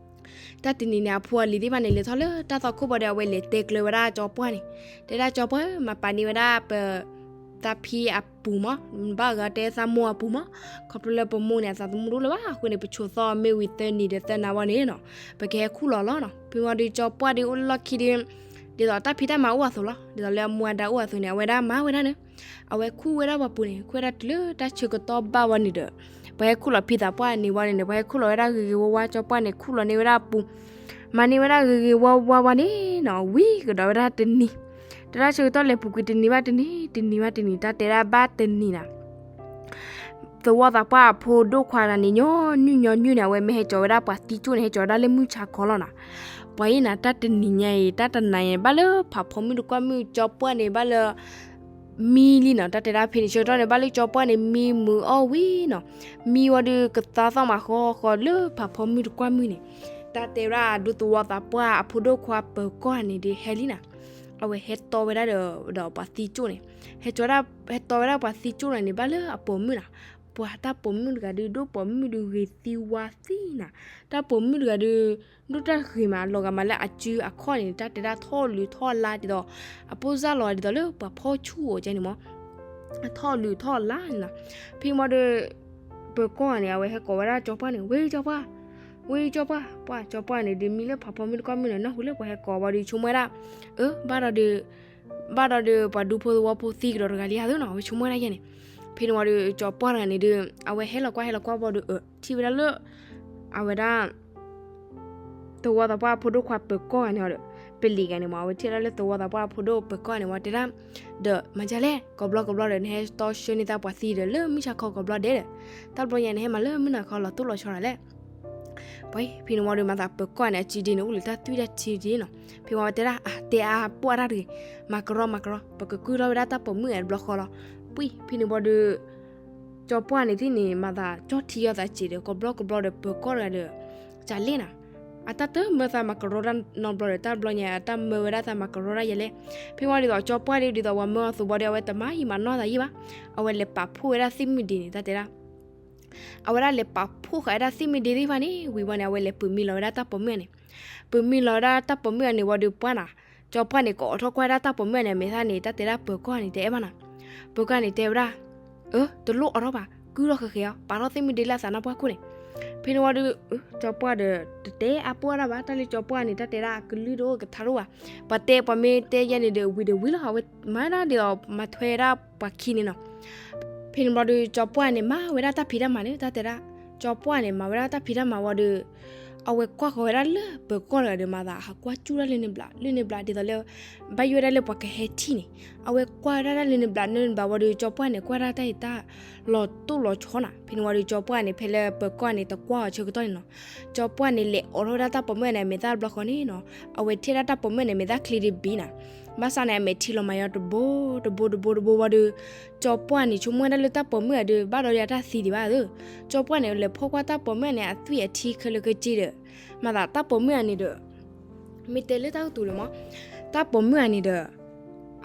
တၢ်တနံၤန့ၣ် အဖိအလံၤသ့ၣ်တဖၣ်န့ၣ် လဲၤထီၣ်လၢတၢ်သွၣ်ခိၣ်ဘၣ်ဒီး အဝဲလဲၤတဲကျၢၤဝဲဒၣ်ကၠီပှၢ်န့ၣ်, တဲဒၣ်ကၠီပှၢ်ဧၢ မၤပာ်န့ၢ်ဝဲဒၣ်ပ သးဖံအပူၤမး, ဘၣ်ဂၤတဲသးမိၢ်အပူၤမး, ခီဖျိလၢပမိၢ်န့ၣ် အသးသမူတအိၣ်လၢၤဘၣ်အဃိန့ၣ် ပဆိးသီမ့ၢ်ဝံၤသၢနံၤဒီးသၢနၤဝံၤန့ၣ်နီၤ ပကဟဲခူၣ်လီၤလီၤနီၤ. ဖဲဝံၤဒီးကၠီပှၢ်ဒီးအိၣ်လၢလီၢ်ခံဒီး ဒ်သိးတၢ်ဖံးတၢ်မၤအိၣ်အသိးလီၤ, ဒ်သိးလၢအမူအဒါအိၣ်အသိးန့ၣ် အဝဲဒၣ်မၤဝဲဒၣ်န့ၣ်, အဝဲခူၣ်ဝဲဒၣ်ပှၤပူၤန့ၣ် ခူၣ်ဝဲဒၣ်တုၤလၢတၢ်ဆၢကတီၢ်ဘၣ်ဝံၤန့ၣ်ဒီး ပှၤဟဲခူၣ်လီၤဖံသးပှၢ်န့ၣ်ဝံၤန့ၣ် ပှၤဟဲခူၣ်လီၤဝဲဒၣ်ဂ့ၤဂ့ၤဝါဝါ ကၠီပှၢ်န့ၣ် ခူၣ်လီၤန့ၢ်ဝဲဒၣ်အပူၤ မၤန့ၢ်ဝဲဒၣ်ဂ့ၤဂ့ၤဝါဝါဝံၤန့ၣ်နီၤ ဝံၤကဒီးဝဲဒၣ်တနံၤ, တၢ်ဆၢကတီၢ်လဲၤပူၤကွံာ်တနံၤဘၣ်တနံၤ တနံၤဘၣ်တနံၤ တၢ်တဲဒၣ်ဘၣ်တနံၤနၤ သဝီသးပှၢ်အဖိဒိၣ်ခွါန့ၣ် ညီနုၢ်ညီနုၢ်န့ၣ် အဝဲမ့ၢ်ဟဲကၠီၤဝဲဒၣ်ပှၤသံကၠိၣ်န့ၣ် ဟဲကၠီၤဝဲဒၣ်လၢမုၢ်ဆါခီလီၤနီၤ. ပှၤအံၤနၤ တၢ်တနံၤညါအံၤ တၢ်တနၤအံၤ ဘၣ်လၢဖးဖီမုၢ်တကွၢ်မုၢ် ကၠီၤပှၢ်န့ၣ် ဘၣ်လၢ မံလံနီၤ. တၢ်တဲဒၣ်ဖဲန့ၣ်ဆၢကတီၢ်န့ၣ် ဘၣ်လၢကၠီၤပှၢ်န့ၣ် မံမုာ်အီၣ်ဝံၤနီၤ. မံဝံၤဒီး ကသါသီၣ်မးဃီဃီလၢဖးဖီမုၢ်တကွၢ်မုၢ်န့ၣ်, တၢ်တဲဝဲဒၣ်ဒုးသဝီသးပှၢ်အဖိဒိၣ်ခွါပၢၤကီၢ်န့ၣ်ဒီး ဟဲလံနီၤ. အဝဲဟဲတီဝဲဒၣ်ဒီး ဒီးပှၤသံကၠိၣ်န့ၣ်, ဟဲကၠီၤဝဲဒၣ်, ဟဲတီဝဲဒၣ်ပှၤသံကၠိၣ်န့ၣ်န့ၣ် ဘၣ်လၢအပိာ်မုၣ်နီၤ. ပှၤတၢ်ပိာ်မုၣ်တဂၤဒုး ဒိၣ်ပိာ်မုၣ်ဒုး ဂ့ၤသံဝါသံနီၤ. တၢ်ပိာ်မုၣ်တဂၤဒုး ဒိၣ်တၢ်ဂ့ၤမး လီၤဂာ်မးလၢအစုအခီၣ်န့ၣ် တၢ်တဲဒၣ်ထီၣ်လုးထီၣ်လါဒ်သိး အပိၢ်စၢ်လီၤဒ်သိးလၢပှၤဖီၣ်ဆူၣ်အီၤကဲန့ၣ်မး, အထီၣ်လုးထီၣ်လါန့ၣ်နီၤ. ဖဲမးဒီး ပၢၤကီၢ်န့ၣ် အဝဲဟဲကိးဝဲဒၣ်ကၠီၤပှၢ်န့ၣ် ဝဲကၠီၤပှၢ်, ဝဲကၠီၤပှၢ်, ပှၤကၠီၤပှၢ်န့ၣ်ဒုး မံလၢဖးဖီမုၢ်တကွၢ်မုၢ်န့ၣ် နၢ်ဟူလၢပှၤဟဲကိးဝံၤဒီး ဆိကမိၣ်ဝဲဒၣ်, အၢ ဘၣ်ဒီးဒုး ဘၣ်ဒီးဒုး ပှၤဒူဖိသဝီဖိသံကဒီးတဂၤလံဧါသ့နီၤ, အဝဲဆိကမိၣ်ဝဲဒၣ်ယဲန့ၣ်. ဖဲန့ၣ်ဝံၤဒီး ကၠီၤပှၢ်တဂၤန့ၣ်ဒုး အဝဲဟဲလီၤကွၢ်ဟဲလီၤကွၢ်ဝံၤဒီး အၢ ထံၣ်ဝဲဒၣ်လၢ အဝဲဒၣ် သဝီသးပှၢ်အဖိဒိၣ်ခွါပၢၤကီၢ်ဂၤန့ၣ်ဒီး ပလံၤဂၤန့ၣ်မး အဝဲထံၣ်ဒၣ်လၢသဝီသးပှၢ်အဖိဒိၣ်ပၢၤကီၢ်န့ၣ်ဝံၤတဲဒၣ်, ဒီးမၤဒ်လဲၣ် ကိးဘျီကိးဘျီဒီး နဟဲတီဆှၢန့ၢ်သးပှၤသံဒီး လၢမုၢ်ဆါခီကိးဘျီဒဲးဒီး တၢ်ဘျီညါနဟဲမၤလၢမုၢ်နၤခီလီၤတိၢ်လီၤဆီဒ်လဲၣ်. ပှၤ ဖဲန့ၣ်ဝံၤဒီး မၤသးပၢၤကီၢ်န့ၣ် အစုဒ့န့ၣ် အိၣ်လၢတၢ်သွံၣ်တၢ်ထံဒ့နီၤ. ဖဲဝံၤဝဲတဲဒၣ် အတဲအါပှၢ်တၢ်တဂ့ၤ, မၤကရီမၤကရီ ပကကုၢ်ထီၣ်ဝဲဒၣ်တၢ်ပိာ်မုၣ်အဲၤတဘျီဃီလီၤ. ပှၤ ဖဲန့ၣ်ဝံၤဒီး ကၠီၤပှၢ်န့ၣ်သ့ၣ်န့ၣ် မၤသးကၠီၣ်ထံအီၤသးစဲးဒီး ကိးဘျီကိးဘျီဒီး ပၢၤကီၢ်တဂၤဒီး ကလဲၣ်နၤ, အတၢ်တမၢသးမၤကရီတၢ်နီတဘျီဒီး တၢ်ဘျီညါ အတၢ်မၢဝဲဒၣ်သးမၤကရီတၢ်ယဲလဲၣ်. ဖဲဝံၤဒ်သိး ကၠီၤပှၢ်ဒီး ဒ်သိးပှၤမၢအီၤသးဘျီဒီး အဝဲတမၤဟံးမၤနီၢ်သးယံၢ်ဘၣ်, အဝဲလဲၤပာ်ဖှိၣ်ဝဲဒၣ်သ့ၣ်မုၢ်ဒ့န့ၣ် တၢ်တဲဒၣ် အဝဲဒၣ်လဲၤပာ်ဖှိၣ်ဃာ်ဝဲဒၣ်သ့ၣ်မုၢ်ဒ့သ့ၣ်တဖၣ်န့ၣ် ဝံၤဝံၤန့ၣ် အဝဲလဲၤပာ်မံလီၤဝဲဒၣ်တၢ်ပိာ်မုၣ်န့ၣ်, ပာ်မံလီၤဝဲဒၣ်တၢ်ပိာ်မုၣ်န့ၣ်ဝံၤဒီး ပှၤနၤ ကၠီၤပှၢ်န့ၣ် ကိးအိးထီၣ်ကွၢ်ဒၣ်တၢ်ပိာ်မုၣ်န့ၣ် အမဲာ်သၣ်န့ၣ် တၢ်တဲဒၣ်ပၢၤကီၢ်န့ၣ် တအဲၣ်ဘၣ်နၤ. ပၢၤကီၢ်န့ၣ်တဲဝဲဒၣ်, အၢ တလိၣ်အိးထီၣ်ဘၣ်, ကုၢ်ထီၣ်ဃဲဃဲအီၤ, ပာ်ထီၣ်သ့ၣ်မုၢ်ဒ့လၢအသးနါပှၢ်ခိၣ်န့ၣ်. ဖဲန့ၣ်ဝံၤဒီး ကၠီၤပှၢ်ဒီး တတဲအါပှၢ်ဒၣ်ဘၣ်, တၢ်လၢကၠီၤပှၢ်န့ၣ် တၢ်တဲဒၣ်အကလုၢ်တအိၣ်ကထါတအိၣ်ဘၣ်. ပှၤတဲ ပှၤမ့ၢ်တဲယဲန့ၣ်ဒီး ဝံၤဒီးဝံၤလီၤ, အဝဲမၤဒၣ်ဒ်သိးမၤထွဲဒၣ်ပှၤခံန့ၣ်နီၤ. ဖဲန့ၣ်ဘျီဒီး ကၠီၤပှၢ်န့ၣ် မၤဝဲဒၣ်တၢ်ဖံးတၢ်မၤန့ၣ် တၢ်တဲဒၣ်, ကၠီၤပှၢ်န့ၣ် မၤဝဲဒၣ်တၢ်ဖံးတၢ်မၤဝံၤဒီး အဝဲကွၢ်ဃီၤဝဲဒၣ်လၢပၢၤကီၢ်တဂၤဒီး မၤသးဟးကွၢ်ကၠူၣ်ဒၣ်လၢန့ၣ်ဘျး လၢန့ၣ်ဘျး ဒ်သိးလၢ ဘၣ်ယိၣ်ဝဲဒၣ်လၢပှၤကဟဲထံၣ်န့ၣ်, အဝဲကွၢ်ဝဲဒၣ်လၢန့ၣ်ဘျး လၢန့ၣ်ဘျးဝံၤဒီး ကၠီၤပှၢ်န့ၣ် ကွၢ်ဒၣ်တၢ်အံၤတၢ်လီၤတိၢ်လီၤဆီနီၤ. ဖဲန့ၣ်ဝံၤဒီး ကၠီၤပှၢ်န့ၣ် ဖဲလၢပၢၤကီၢ်န့ၣ် တကွၢ်အီၤဆၢကတီၢ်န့ၣ်နီၤ, ကၠီၤပှၢ်န့ၣ် လဲၤအိးထီၣ်ဝဲဒၣ်တၢ်ပိာ်မုၣ်န့ၣ် အမဲာ်သၣ်တဘျီဃီန့ၣ်နီၤ, အဝဲထံၣ်ဒၣ်တၢ်ပိာ်မုၣ်န့ၣ် မဲာ်သၣ်ချ့ဒံးဘံနီၤ, ဘၣ်ဆၣ်န့ၣ် အမဲာ်ထံလီၤမၤယီၤတဘိ တဘိ တဘိ တဘိဝံၤဒီး ကၠီၤပှၢ်န့ၣ် ဆိကမိၣ်ဝဲဒၣ်လၢတၢ်ပိာ်မုၣ်အဒုး ဘၣ်ဒီးယတၢ်သံဒံးဘၣ်သ့, ကၠီၤပှၢ်န့ၣ် လဲၤဖီၣ်ကွၢ်တၢ်ပိာ်မုၣ်န့ၣ် အသွံၣ်အထံခဲလၢာ်ခဲဆ့ဒီး မၤသးတၢ်ပိာ်မုၣ်အန့ၣ်ဒီး မ့ၢ်တဲလၢတၢ်ကတိၤလၢမး, တၢ်ပိာ်မုၣ်အန့ၣ်ဒီး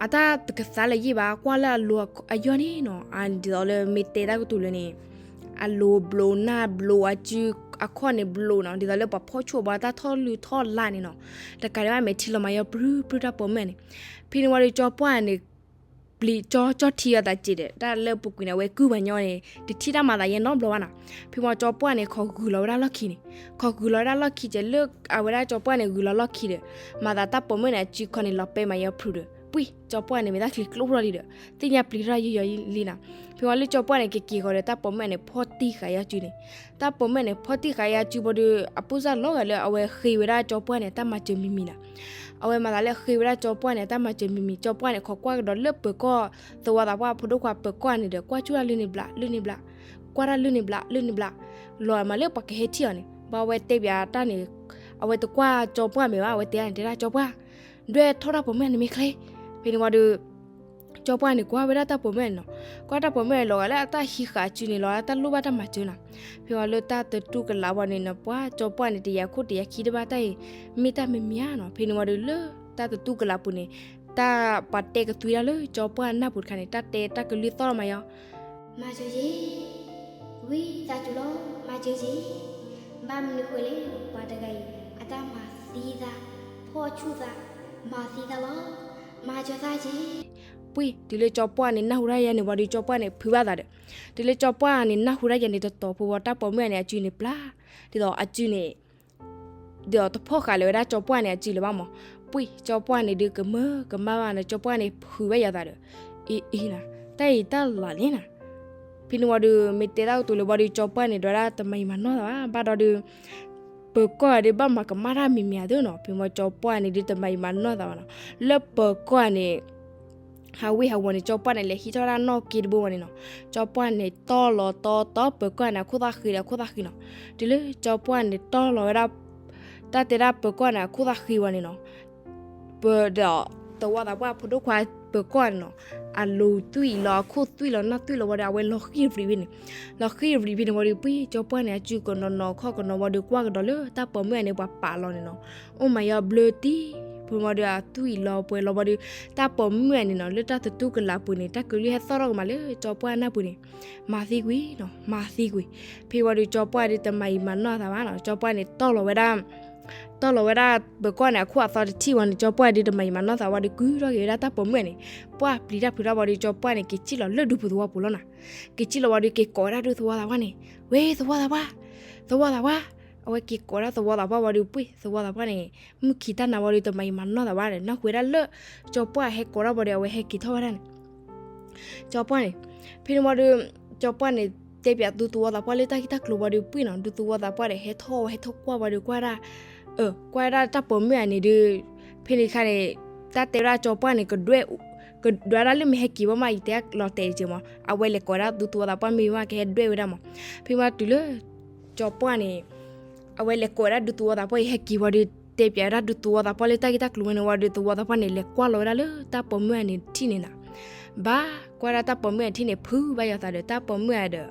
အတၢ်တကသါလၢၤယံၢ်ဘၣ် ကွၢ်လၢအလိၤအယီၢ်န့ၣ်နီၤ, ဒ်သိးလၢမ့ၢ်တဲတၢ်ကတိၤလၢန့ၣ် အလိၤဘျိး နၢ်ဘျိး အစုအခီၣ်န့ၣ်ဘျိးနီၤ, ဒ်သိးလၢပှၤဖီၣ်ဆူၣ်အဘီတၢ်ထီၣ်လုၢ်ထီၣ်လါန့ၣ်နီၤ, တကးဒံးဘၣ် မဲာ်ထံလီၤမၤယီၤပြုပြုတၢ်ပိာ်မုၣ်န့ၣ်. ဖဲန့ၣ်ဝံၤဒီး ကၠီၤပှၢ်န့ၣ် ပျံၤကၠီ ကၠီထံအီၤသးစဲးဒီး တၢ်လၢပူၤကွံာ်န့ၣ် အဝဲကုၢ်ပှၤညီန့ၣ် တထံၣ်တၢ်မၤသးယဲနီတဘျီဘၣ်နီၤ. ဖဲမး ကၠီၤပှၢ်န့ၣ် ခိးဂုာ်လီၤဝဲဒၣ်လီၢ်ခံန့ၣ်, ခိးဂုာ်လီၤဝဲဒၣ်လီၢ်ခံကဲးလၢ အဝဲဒၣ်ကၠီၤပှၢ်န့ၣ် ဂုာ်လီၤလီၢ်ခံဒီး မၤသးတၢ်ပိာ်မုၣ်န့ၣ် အစုခီၣ်န့ၣ် လီၤပဲမၤယီၤပြုဒီး ပှံၢ် ကၠီၤပှၢ်န့ၣ် မဲာ်သၣ်ချံကျိဖျီလံဒီး သ့ၣ်ညါပျံၤထီၣ်ယိယိလံနီၤ. ဖဲမးလၢကၠီၤပှၢ်န့ၣ် ကက့ၤဃီၤဒီး တၢ်ပိာ်မုၣ်န့ၣ် ဖီၣ်တံၢ်ဃာ်ယါစုန့ၣ်, တၢ်ပိာ်မုၣ်န့ၣ် ဖီၣ်တံၢ်ဃာ်ယါစုဘၣ်ဒီး အပိၢ်စၢ်လီၤဂာ်လၢအဝဲဃ့ဝဲဒၣ်ကၠီၤပှၢ်န့ၣ် တၢ်မၤစၢၤမံၤမံၤနီၤ. အဝဲမၤသးလၢအဃ့ဝဲဒၣ်ကၠီၤပှၢ်န့ၣ် တၢ်မၤစၢၤမံၤမံၤ, ကၠီၤပှၢ်န့ၣ် ခိးကွၢ်ကဒီးလၢပၢၤကီၢ် သဝီသးပှၢ်ဖိဒိၣ်ခွါပၢၤကီၢ်န့ၣ်ဒီး ကွၢ်ကၠူၣ်တၢ်လၢန့ၣ်ဘျး လၢန့ၣ်ဘျး, ကွၢ်တၢ်လၢန့ၣ်ဘျး လၢန့ၣ်ဘျး, လီၤမးလၢပှၤကဟဲထံၣ်အီၤန့ၣ် ဘၣ်ဝဲတဲဘၣ်တၢ်န့ၣ်, အဝဲတကွၢ်ကၠီၤပှၢ်မဲာ်ဘၣ်, အဝဲတဲန့ၣ် တဲဒၣ်ကၠီၤပှၢ် ဒွဲၣ်ထီၣ်တၢ်ပိာ်မုၣ်န့ၣ်မ့ၢ်ချ့. ဖဲန့ၣ်ဝံၤဒီး ကၠီၤပှၢ်န့ၣ် ကွၢ်ဝဲဒၣ်တၢ်ပိာ်မုၣ်န့ၣ်နီၤ, ကွၢ်တၢ်ပိာ်မုၣ်န့ၣ် လီၤဂာ်လၢအတၢ်ဟံးဃာ်အစုန့ၣ် လီၤဂာ်လၢတၢ်လိၣ်ဘၣ်တၢ်မၤစၢၤနီၤ. ဖဲဝံၤလၢတၢ်တတူၢ်ကလာ်ဝံၤန့ၣ်နီၤ ပှၤကၠီၤပှၢ်န့ၣ် တယာ်ခိၣ်တယာ်ခံတဘၣ်တၢ်အံၤ မ့ၢ်တၢ်မံၤမံၤဧါနီၤ. ဖဲန့ၣ်ဝံၤဒီးလၢတၢ်တတူၢ်ကလာ်ပူၤန့ၣ် တၢ်ပှၤတဲကသွံဒၣ်လၢကၠီၤပှၢ်နၢ်ပူၤတခါန့ၣ် တၢ်တဲတၢ်ကလုၢ်သီၣ်လီၤမးယီၤ မၤစၢၤယ့ၤ, ဝံသးစူၤလီၤ မၤစၢၤယ့ၤ, ဘၣ်မနုၤဃိလဲၣ် ပှၤတဂၤအံၤ အတၢ်မၤသံသး, ဖီၣ်ဆူၣ်သး, မၤသံသးလီၤ, မၤစၢၤသးယ့ၤ. ပှံၢ် တုၤလၢကၠီၤပှၢ်န့ၣ် နၢ်ဟူတၢ်ယဲန့ၣ်ဝံၤဒီး ကၠီၤပှၢ်န့ၣ် ဖုးဘၣ်သးဒီး, တုၤလၢကၠီၤပှၢ်န့ၣ် နၢ်ဟူတၢ်ယဲန့ၣ် တတီၤဖိဝံၤ တၢ်ပိာ်မုၣ်န့ၣ် အစုန့ၣ်ပျၢ်, ဒ်သိးအစုန့ၣ် ဒီးတဖီၣ်ဃာ်လၢၤဝဲဒၣ်ကၠီၤပှၢ်န့ၣ် အစုလၢၤဘၣ်မး. ပှံၢ် ကၠီၤပှၢ်န့ၣ်ဒုးကမၢကမၣ်ဘၣ်န့ၣ် ကၠီၤပှၢ်န့ၣ် ဖုးဝဲယၤသးဒီး, အ့ အ့ နၤ, တၢ်အံၤတၢ်လီၤန့ၣ်နၤ. ဖဲန့ၣ်ဝံၤဒီး မ့ၢ်တဲတၢ်ကတိၤလၢၤဘၣ်ဒီး ကၠီၤပှၢ်န့ၣ် ဒွးဒၣ်တမၤယံာ်မၤနီၢ်သးဘၣ်, ဘၣ်ဒီးဒုး ပၢၤကီၢ်ဂၤဒုး ဘၣ်မၤကမၣ်တၢ်မံၤမံၤဧါသ့နီၤ. ဖဲမးကၠီၤပှၢ်န့ၣ်ဒုး တမၤယံာ်မၤနီၢ်သးဘၣ်နီၤ. လၢပၢၤကီၢ်န့ၣ် ဟးဝ့ၢ်ဟးဝီၤန့ၣ် ကၠီပှၢ်န့ၣ် လဲၤဟံးထီၣ်ဝဲဒၣ်နီၣ်က့တဘိဝံၤန့ၣ်နီၤ, ကၠီပှၢ်န့ၣ်တီၢ်လီၤတီတီပၢၤကီၢ်န့ၣ် အခိၣ်သၣ်ဃံဒီးအခိၣ်သၣ်ဃံနီၤ. တုၤလၢကၠီပှၢ်န့ၣ်တီၢ်လီၤဝဲဒၣ် တၢ်တဲဒၣ်ပၢၤကီၢ်န့ၣ် အခိၣ်သၣ်ဃံဝံၤန့ၣ်နီၤ, ပဒီး သဝီသးပှၢ်ဖိဒိၣ်ခွါပၢၤကီၢ်န့ၣ်နီၤ, အလိၤသွံၣ်လီၤ အခိၣ်သွံၣ်လီၤ နီၢ်သွံၣ်လီၤဝံၤဒီး အဝဲလီၤဃံၢ်ရံးဝံၤန့ၣ်, လီၤဃံၢ်ရံးဝံၤန့ၣ်ဝံၤဒီး ပှ့ၤကၠီပှၢ်န့ၣ် အစုကနီၤနီၤခီၣ်ကနီၤဝံၤဒီး ကွၢ်ကဒီးလၢတၢ်ပိာ်မုၣ်အန့ၣ် ပှၤပာ်လီၤန့ၣ်နီၤ, အိၣ်မးယီၤဘျၢတံၢ် ဖဲဝံၤဒီး အသွံၣ်လီၤပှဲၤလီၤဝံၤဒီး တၢ်ပိာ်မုၣ်အန့ၣ်နီၤ လၢတၢ်သတူၢ်ကလာ်ပူၤန့ၣ် တၢ်ကလုၢ်ဟဲသီၣ်ထီၣ်ကမးလၢကၠီပှၢ်နၢ်ပူၤန့ၣ်, မၤသံကွံာ်နီၤ မၤသံကွံာ်. ဖဲဝံၤဒီး ကၠီပှၢ်ဒီးတမၤယံာ်မၤနီၢ်သးဘၣ်နီၤ, ကၠီပှၢ်န့ၣ်တီၢ်လီၤဝဲဒၣ် တီၢ်လီၤဝဲဒၣ်ပၢၤကီၢ်န့ၣ် အခိၣ်အသီတထံၣ်ဝံၤန့ၣ် ကၠီပှၢ်ဒီးတမၤယံာ်မၤနီၢ်သးဝံၤဒီး ကုၢ်ထီၣ်က့ၤဝဲဒၣ်တၢ်ပိာ်မုၣ်အန့ၣ်, ပှၢ်ပျံၤတၢ်ဖုးထီၣ်ဝံၤဒီး ကၠီပှၢ်န့ၣ် က့ၤစံၣ်လီၤလၢဒူပူၤသဝီပူၤလီၤနီၤ. က့ၤစံၣ်လီၤဝံၤဒီး က့ၤကိးဝဲဒၣ်ဒူသဝီသးပှၢ်န့ၣ်, ဝဲသဝီသးပှၢ်, သဝီသးပှၢ်, အဝဲက့ၤကိးဒၣ်သဝီသးပှၢ်ဝံၤဒီး ပှ့ၤသဝီသးပှၢ်န့ၣ် မုၢ်ခံတၢ်နၤဝံၤဒီး တမၤယံာ်မၤနီၢ်သးဘၣ်ဒီး နၢ်ဟူဝဲဒၣ်လၢ ကၠီပှၢ်ဟဲကိးထီၣ်ဝံၤဒီး အဝဲဟဲက့ၤထီၣ်ဝဲဒၣ်န့ၣ် ကၠီပှၢ်န့ၣ်, ဖဲန့ၣ်ဝံၤဒီး ကၠီပှၢ်န့ၣ် တဲပၠးဒူသဝီသးပှၢ်လၢတၢ်ဂ့ၢ်တၢ်ကျိၤဝံၤဒီး ပှ့ၤနီၤ ဒူသဝီသးပှၢ်ဒီး ဟဲထီၣ်ဝဲဟဲထီၣ်ကွၢ်ဝံၤဒီး ကွၢ်ဒၣ်, ကွၢ်ဒၣ်တၢ်ပိာ်မုၣ်အန့ၣ်ဒီး ဖဲန့ၣ်တခါန့ၣ် တၢ်တဲဝဲဒၣ်ကၠီပှၢ်န့ၣ် ကဒွဲၣ်, ကဒွဲၣ်ဒၣ်လၢမ့ၢ်ဟဲက့ၤဘၣ်မး ယတဲလီၤတဲာ်က့ၤမး အဝဲလဲၤကိးဒၣ်ဒူသဝီသးပှၢ်မ့ၢ်မး ကဟဲဒွဲၣ်ဝဲဒၣ်မး, ဖဲမးတုၤလၢ ကၠီပှၢ်န့ၣ် အဝဲလဲၤကိးဝဲဒၣ်ဒူသဝီသးပှၢ်အံၤဟဲက့ၤဝံၤဒီး တဲပၠးဝဲဒၣ်ဒူသဝီသးပှၢ်လၢတၢ်ဂ့ၢ်တၢ်ကျိၤဝဲန့ၣ်ဝံၤဒီး သဝီသးပှၢ်န့ၣ်လဲၤကွၢ်လီၤဝဲဒၣ်လၢတၢ်ပိာ်မုၣ်အန့ၣ်ထံၣ်န့ၣ်နီၤ, ဘၣ်ကွၢ်ဒၣ်တၢ်ပိာ်မုၣ်အထံၣ်န့ၣ် ဖုဘၣ်ယီၤသးဒီး တၢ်ပိာ်မုၣ်အဒီး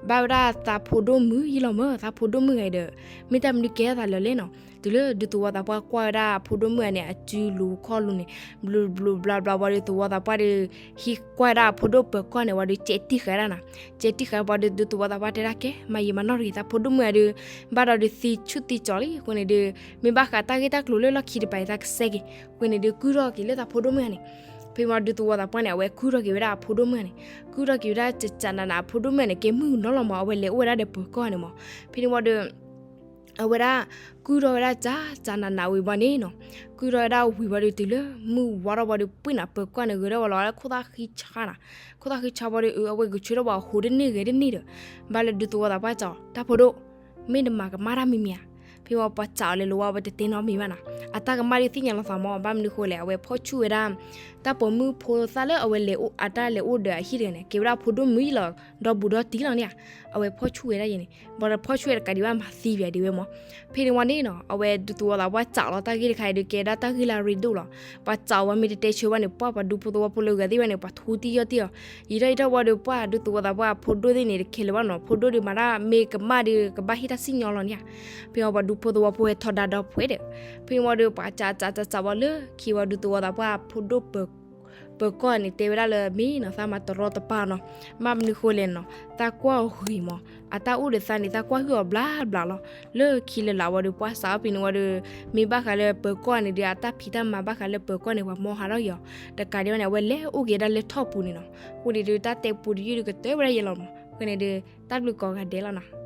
ဘၣ်ဝဲဒၣ်သးဖိဒိၣ်မုၣ်ယံလီၤမၢ် သးဖိဒိၣ်မုၣ်ဂၤဒီး မ့ၢ်တၢ်မနုၤကဲထီၣ်သးလၢာ်လဲၣ်နီၤ, တုၤလၢဒူသဝီသးပှၢ်ကွၢ်ဝဲဒၣ်အဖိဒိၣ်မုၣ်အန့ၣ် အစုလူၤခီၣ်လူၤန့ၣ် ဘျုးဘျုးဘျါဘျါဝံၤဒီး သဝီသးပှၢ်ဒီး ဟံးကွၢ်ဝဲဒၣ်အဖိဒိၣ်ပၢၤကီၢ်န့ၣ်ဝံၤဒီး ကဲတံၢ်ဃာ်ဒၣ်နီၤ, ကဲတံၢ်ဃာ်ဝံၤဒီး ဒူသဝီသးပှၢ်တဲဒၣ်ကဲ မၤယံာ်မၤနီၢ်တဂ့ၤ သးဖိဒိၣ်မုၣ်အဒီး ဘၣ်ဒီးဒုးသံဆူၣ်သံကၠီလံ အဃိန့ၣ်ဒီး မ့ၢ်ဘၣ်ဃးတၢ်ဂ့ၢ်တၢ်ကျိၤလၢလီၢ်ခံတပၤအံၤ သးကစဲက့ၤ အဃိန့ၣ်ဒီး ကုၢ်ထီၣ်က့ၤလၢသးဖိဒိၣ်မုၣ်အန့ၣ်, ဖဲမးဒူသဝီသးပှၢ်န့ၣ် အဝဲကုၢ်ထီၣ်က့ၤဝဲဒၣ်အဖိဒိၣ်မုၣ်အန့ၣ်, ကုၢ်ထီၣ်က့ၤဝဲဒၣ်ကကးနးနး အဖိဒိၣ်မုၣ်အန့ၣ် ကဲမုၣ်ကနီၤလီၤမး အဝဲလဲၤအိၣ်ဝဲဒၣ်ဒီးပၢၤကီၢ်န့ၣ်မး, ဖဲန့ၣ်ဝံၤဒီး အဝဲဒၣ် ကုၢ်ထီၣ်ဝဲဒၣ်ကကးနးနးဝံၤဘၣ်န့ၣ်နီၤ, ကုၢ်ထီၣ်ဝဲဒၣ်ဝံၤဘၣ်ဒီးတုၤလၢ မုၢ်ဝါထီၣ်ဘၣ်ဒီး ပှ့ၤနီၤ ပၢၤကီၢ်န့ၣ် ဂဲၤထီၣ်ဝဲလီၤဝဲဒၣ်ခိၣ်သၣ်ဃံဆါနီၤ, ခိၣ်သၣ်ဃံဆါဘၣ်ဒီး အဝဲဂဲၤဆၢထၢၣ်ဝဲဟိးတန့ၢ်ဂဲၤတန့ၢ်ဒီး ဘၣ်လၢဒူသဝီသးပှၢ်စံးအီၤ တၢ်ဖိဒိၣ် မ့ၢ်နမၤကမၣ်တၢ်မံၤမံၤဧါ, ဖဲဝံၤပှၤစံးအီၤလဲၤလိၤဝဲ အဝဲတတဲနီတမံၤဘၣ်နီၤ, အတၢ်ကမၣ်ဒုးသ့ၣ်ညါလီၤသးမး ဘၣ်မနုၤဃိလဲၣ် အဝဲဖီၣ်ဆူၣ်ဝဲဒၣ် တၢ်ပိာ်မုၣ်ဖိသၣ်လၢအဝဲလဲၤအိၣ်အတၢ်လဲၤအိၣ်ဒီးအဟံၣ်တဂၤန့ၣ် ကဲဝဲဒၣ်အဖိဒိၣ်မုၣ်ယံလီၤ ဒီဘူးဒီတံၢ်လီၤန့ၣ်ဧါ, အဝဲဖီၣ်ဆူၣ်ဝဲဒၣ်ယဲန့ၣ် ဘၣ်ဒီးဖီၣ်ဆူၣ်ဝဲတကးဒံးဘၣ် မၤသံပၠးဒံးဝဲမး, ဖဲန့ၣ်ဝံၤန့ၣ်နီၤ အဝဲဒူသဝီသးပှၢ်စံးလီၤတၢ်ဂ့ၢ်တခါအံၤဒီး ကဲဒၣ်တၢ်ဂ့ၢ်လၢအရ့ဒိၣ်လီၤ, ပှၤစံးဝဲမ့ၢ်တတဲဆၢဘၣ်န့ၣ် ပှၤပှၤဒူဖိသဝီဖိလၢအဂၤသ့ၣ်တဖၣ်န့ၣ် ပှၤထူတံၢ်ယီၢ်တံၢ်အီၤ, ယံာ်ထီၣ်ယံာ်ထီၣ်ဝံၤဒီး ပှၤဒူသဝီသးပှၢ်အဖိဒိၣ်သ့ၣ်န့ၣ် တခဲလၢာ်ဘၣ်နီၤ ဖိဒိၣ်ဒီးမၤတၢ်မ့ၢ်ကမၣ်ဒီး ကဘၣ်ဟ့ၣ်တၢ်စံၣ်ညီလီၤန့ၣ်ဧါ, ဖဲဝံၤပှၤဒူဖိသဝီဖိဟဲထီဒါဒီးဖှဲးဒီး ဖဲဝံၤဒီးပှၤစံးစံးစံးစံးဝံၤလၢခံဝံၤဒူသဝီသးပှၢ်ဖိဒိၣ်ပၢၤ ပၢၤကီၢ်န့ၣ် တဲဝဲဒၣ်လၢမ့ၢ်နီၤ သးမၤတရီတပါနီၤ, ဘၣ်မနုၤဃိလဲၣ်နီၤ သးကွၢ်အီၤဂ့ၤမး အတၢ်အိၣ်ဒီးသးန့ၣ် သးကွၢ်ဟုၣ်အီၤဘျါဘျါလီၤ, လၢခံလၢာ်လၢာ်ဝံၤဒီး ပှၤစံးအီၤဖဲန့ၣ်ဝံၤဒီး မ့ၢ်ဘၣ်ဃးလၢပၢၤကီၢ်န့ၣ်ဒီး အတၢ်ဖံးတၢ်မၤဘၣ်ဃးလၢပၢၤကီၢ်န့ၣ် ပှၤမီဟးထီၣ်က့ၤအီၤ, တကးဒံးဘၣ်န့ၣ် အဝဲလဲၤအိၣ်က့ၤဒၣ်လၢထီၣ်ပူၤန့ၣ်နီၤ, အဃိန့ၣ်ဒီး တၢ်တဲပူတယုၢ်ဒီးကတၢၢ်ဝဲဒၣ်ယဲလီၤမး, အဃိန့ၣ်ဒီး တၢ်ဘျုးကိးဂၤဒဲးလီၤနီၤ.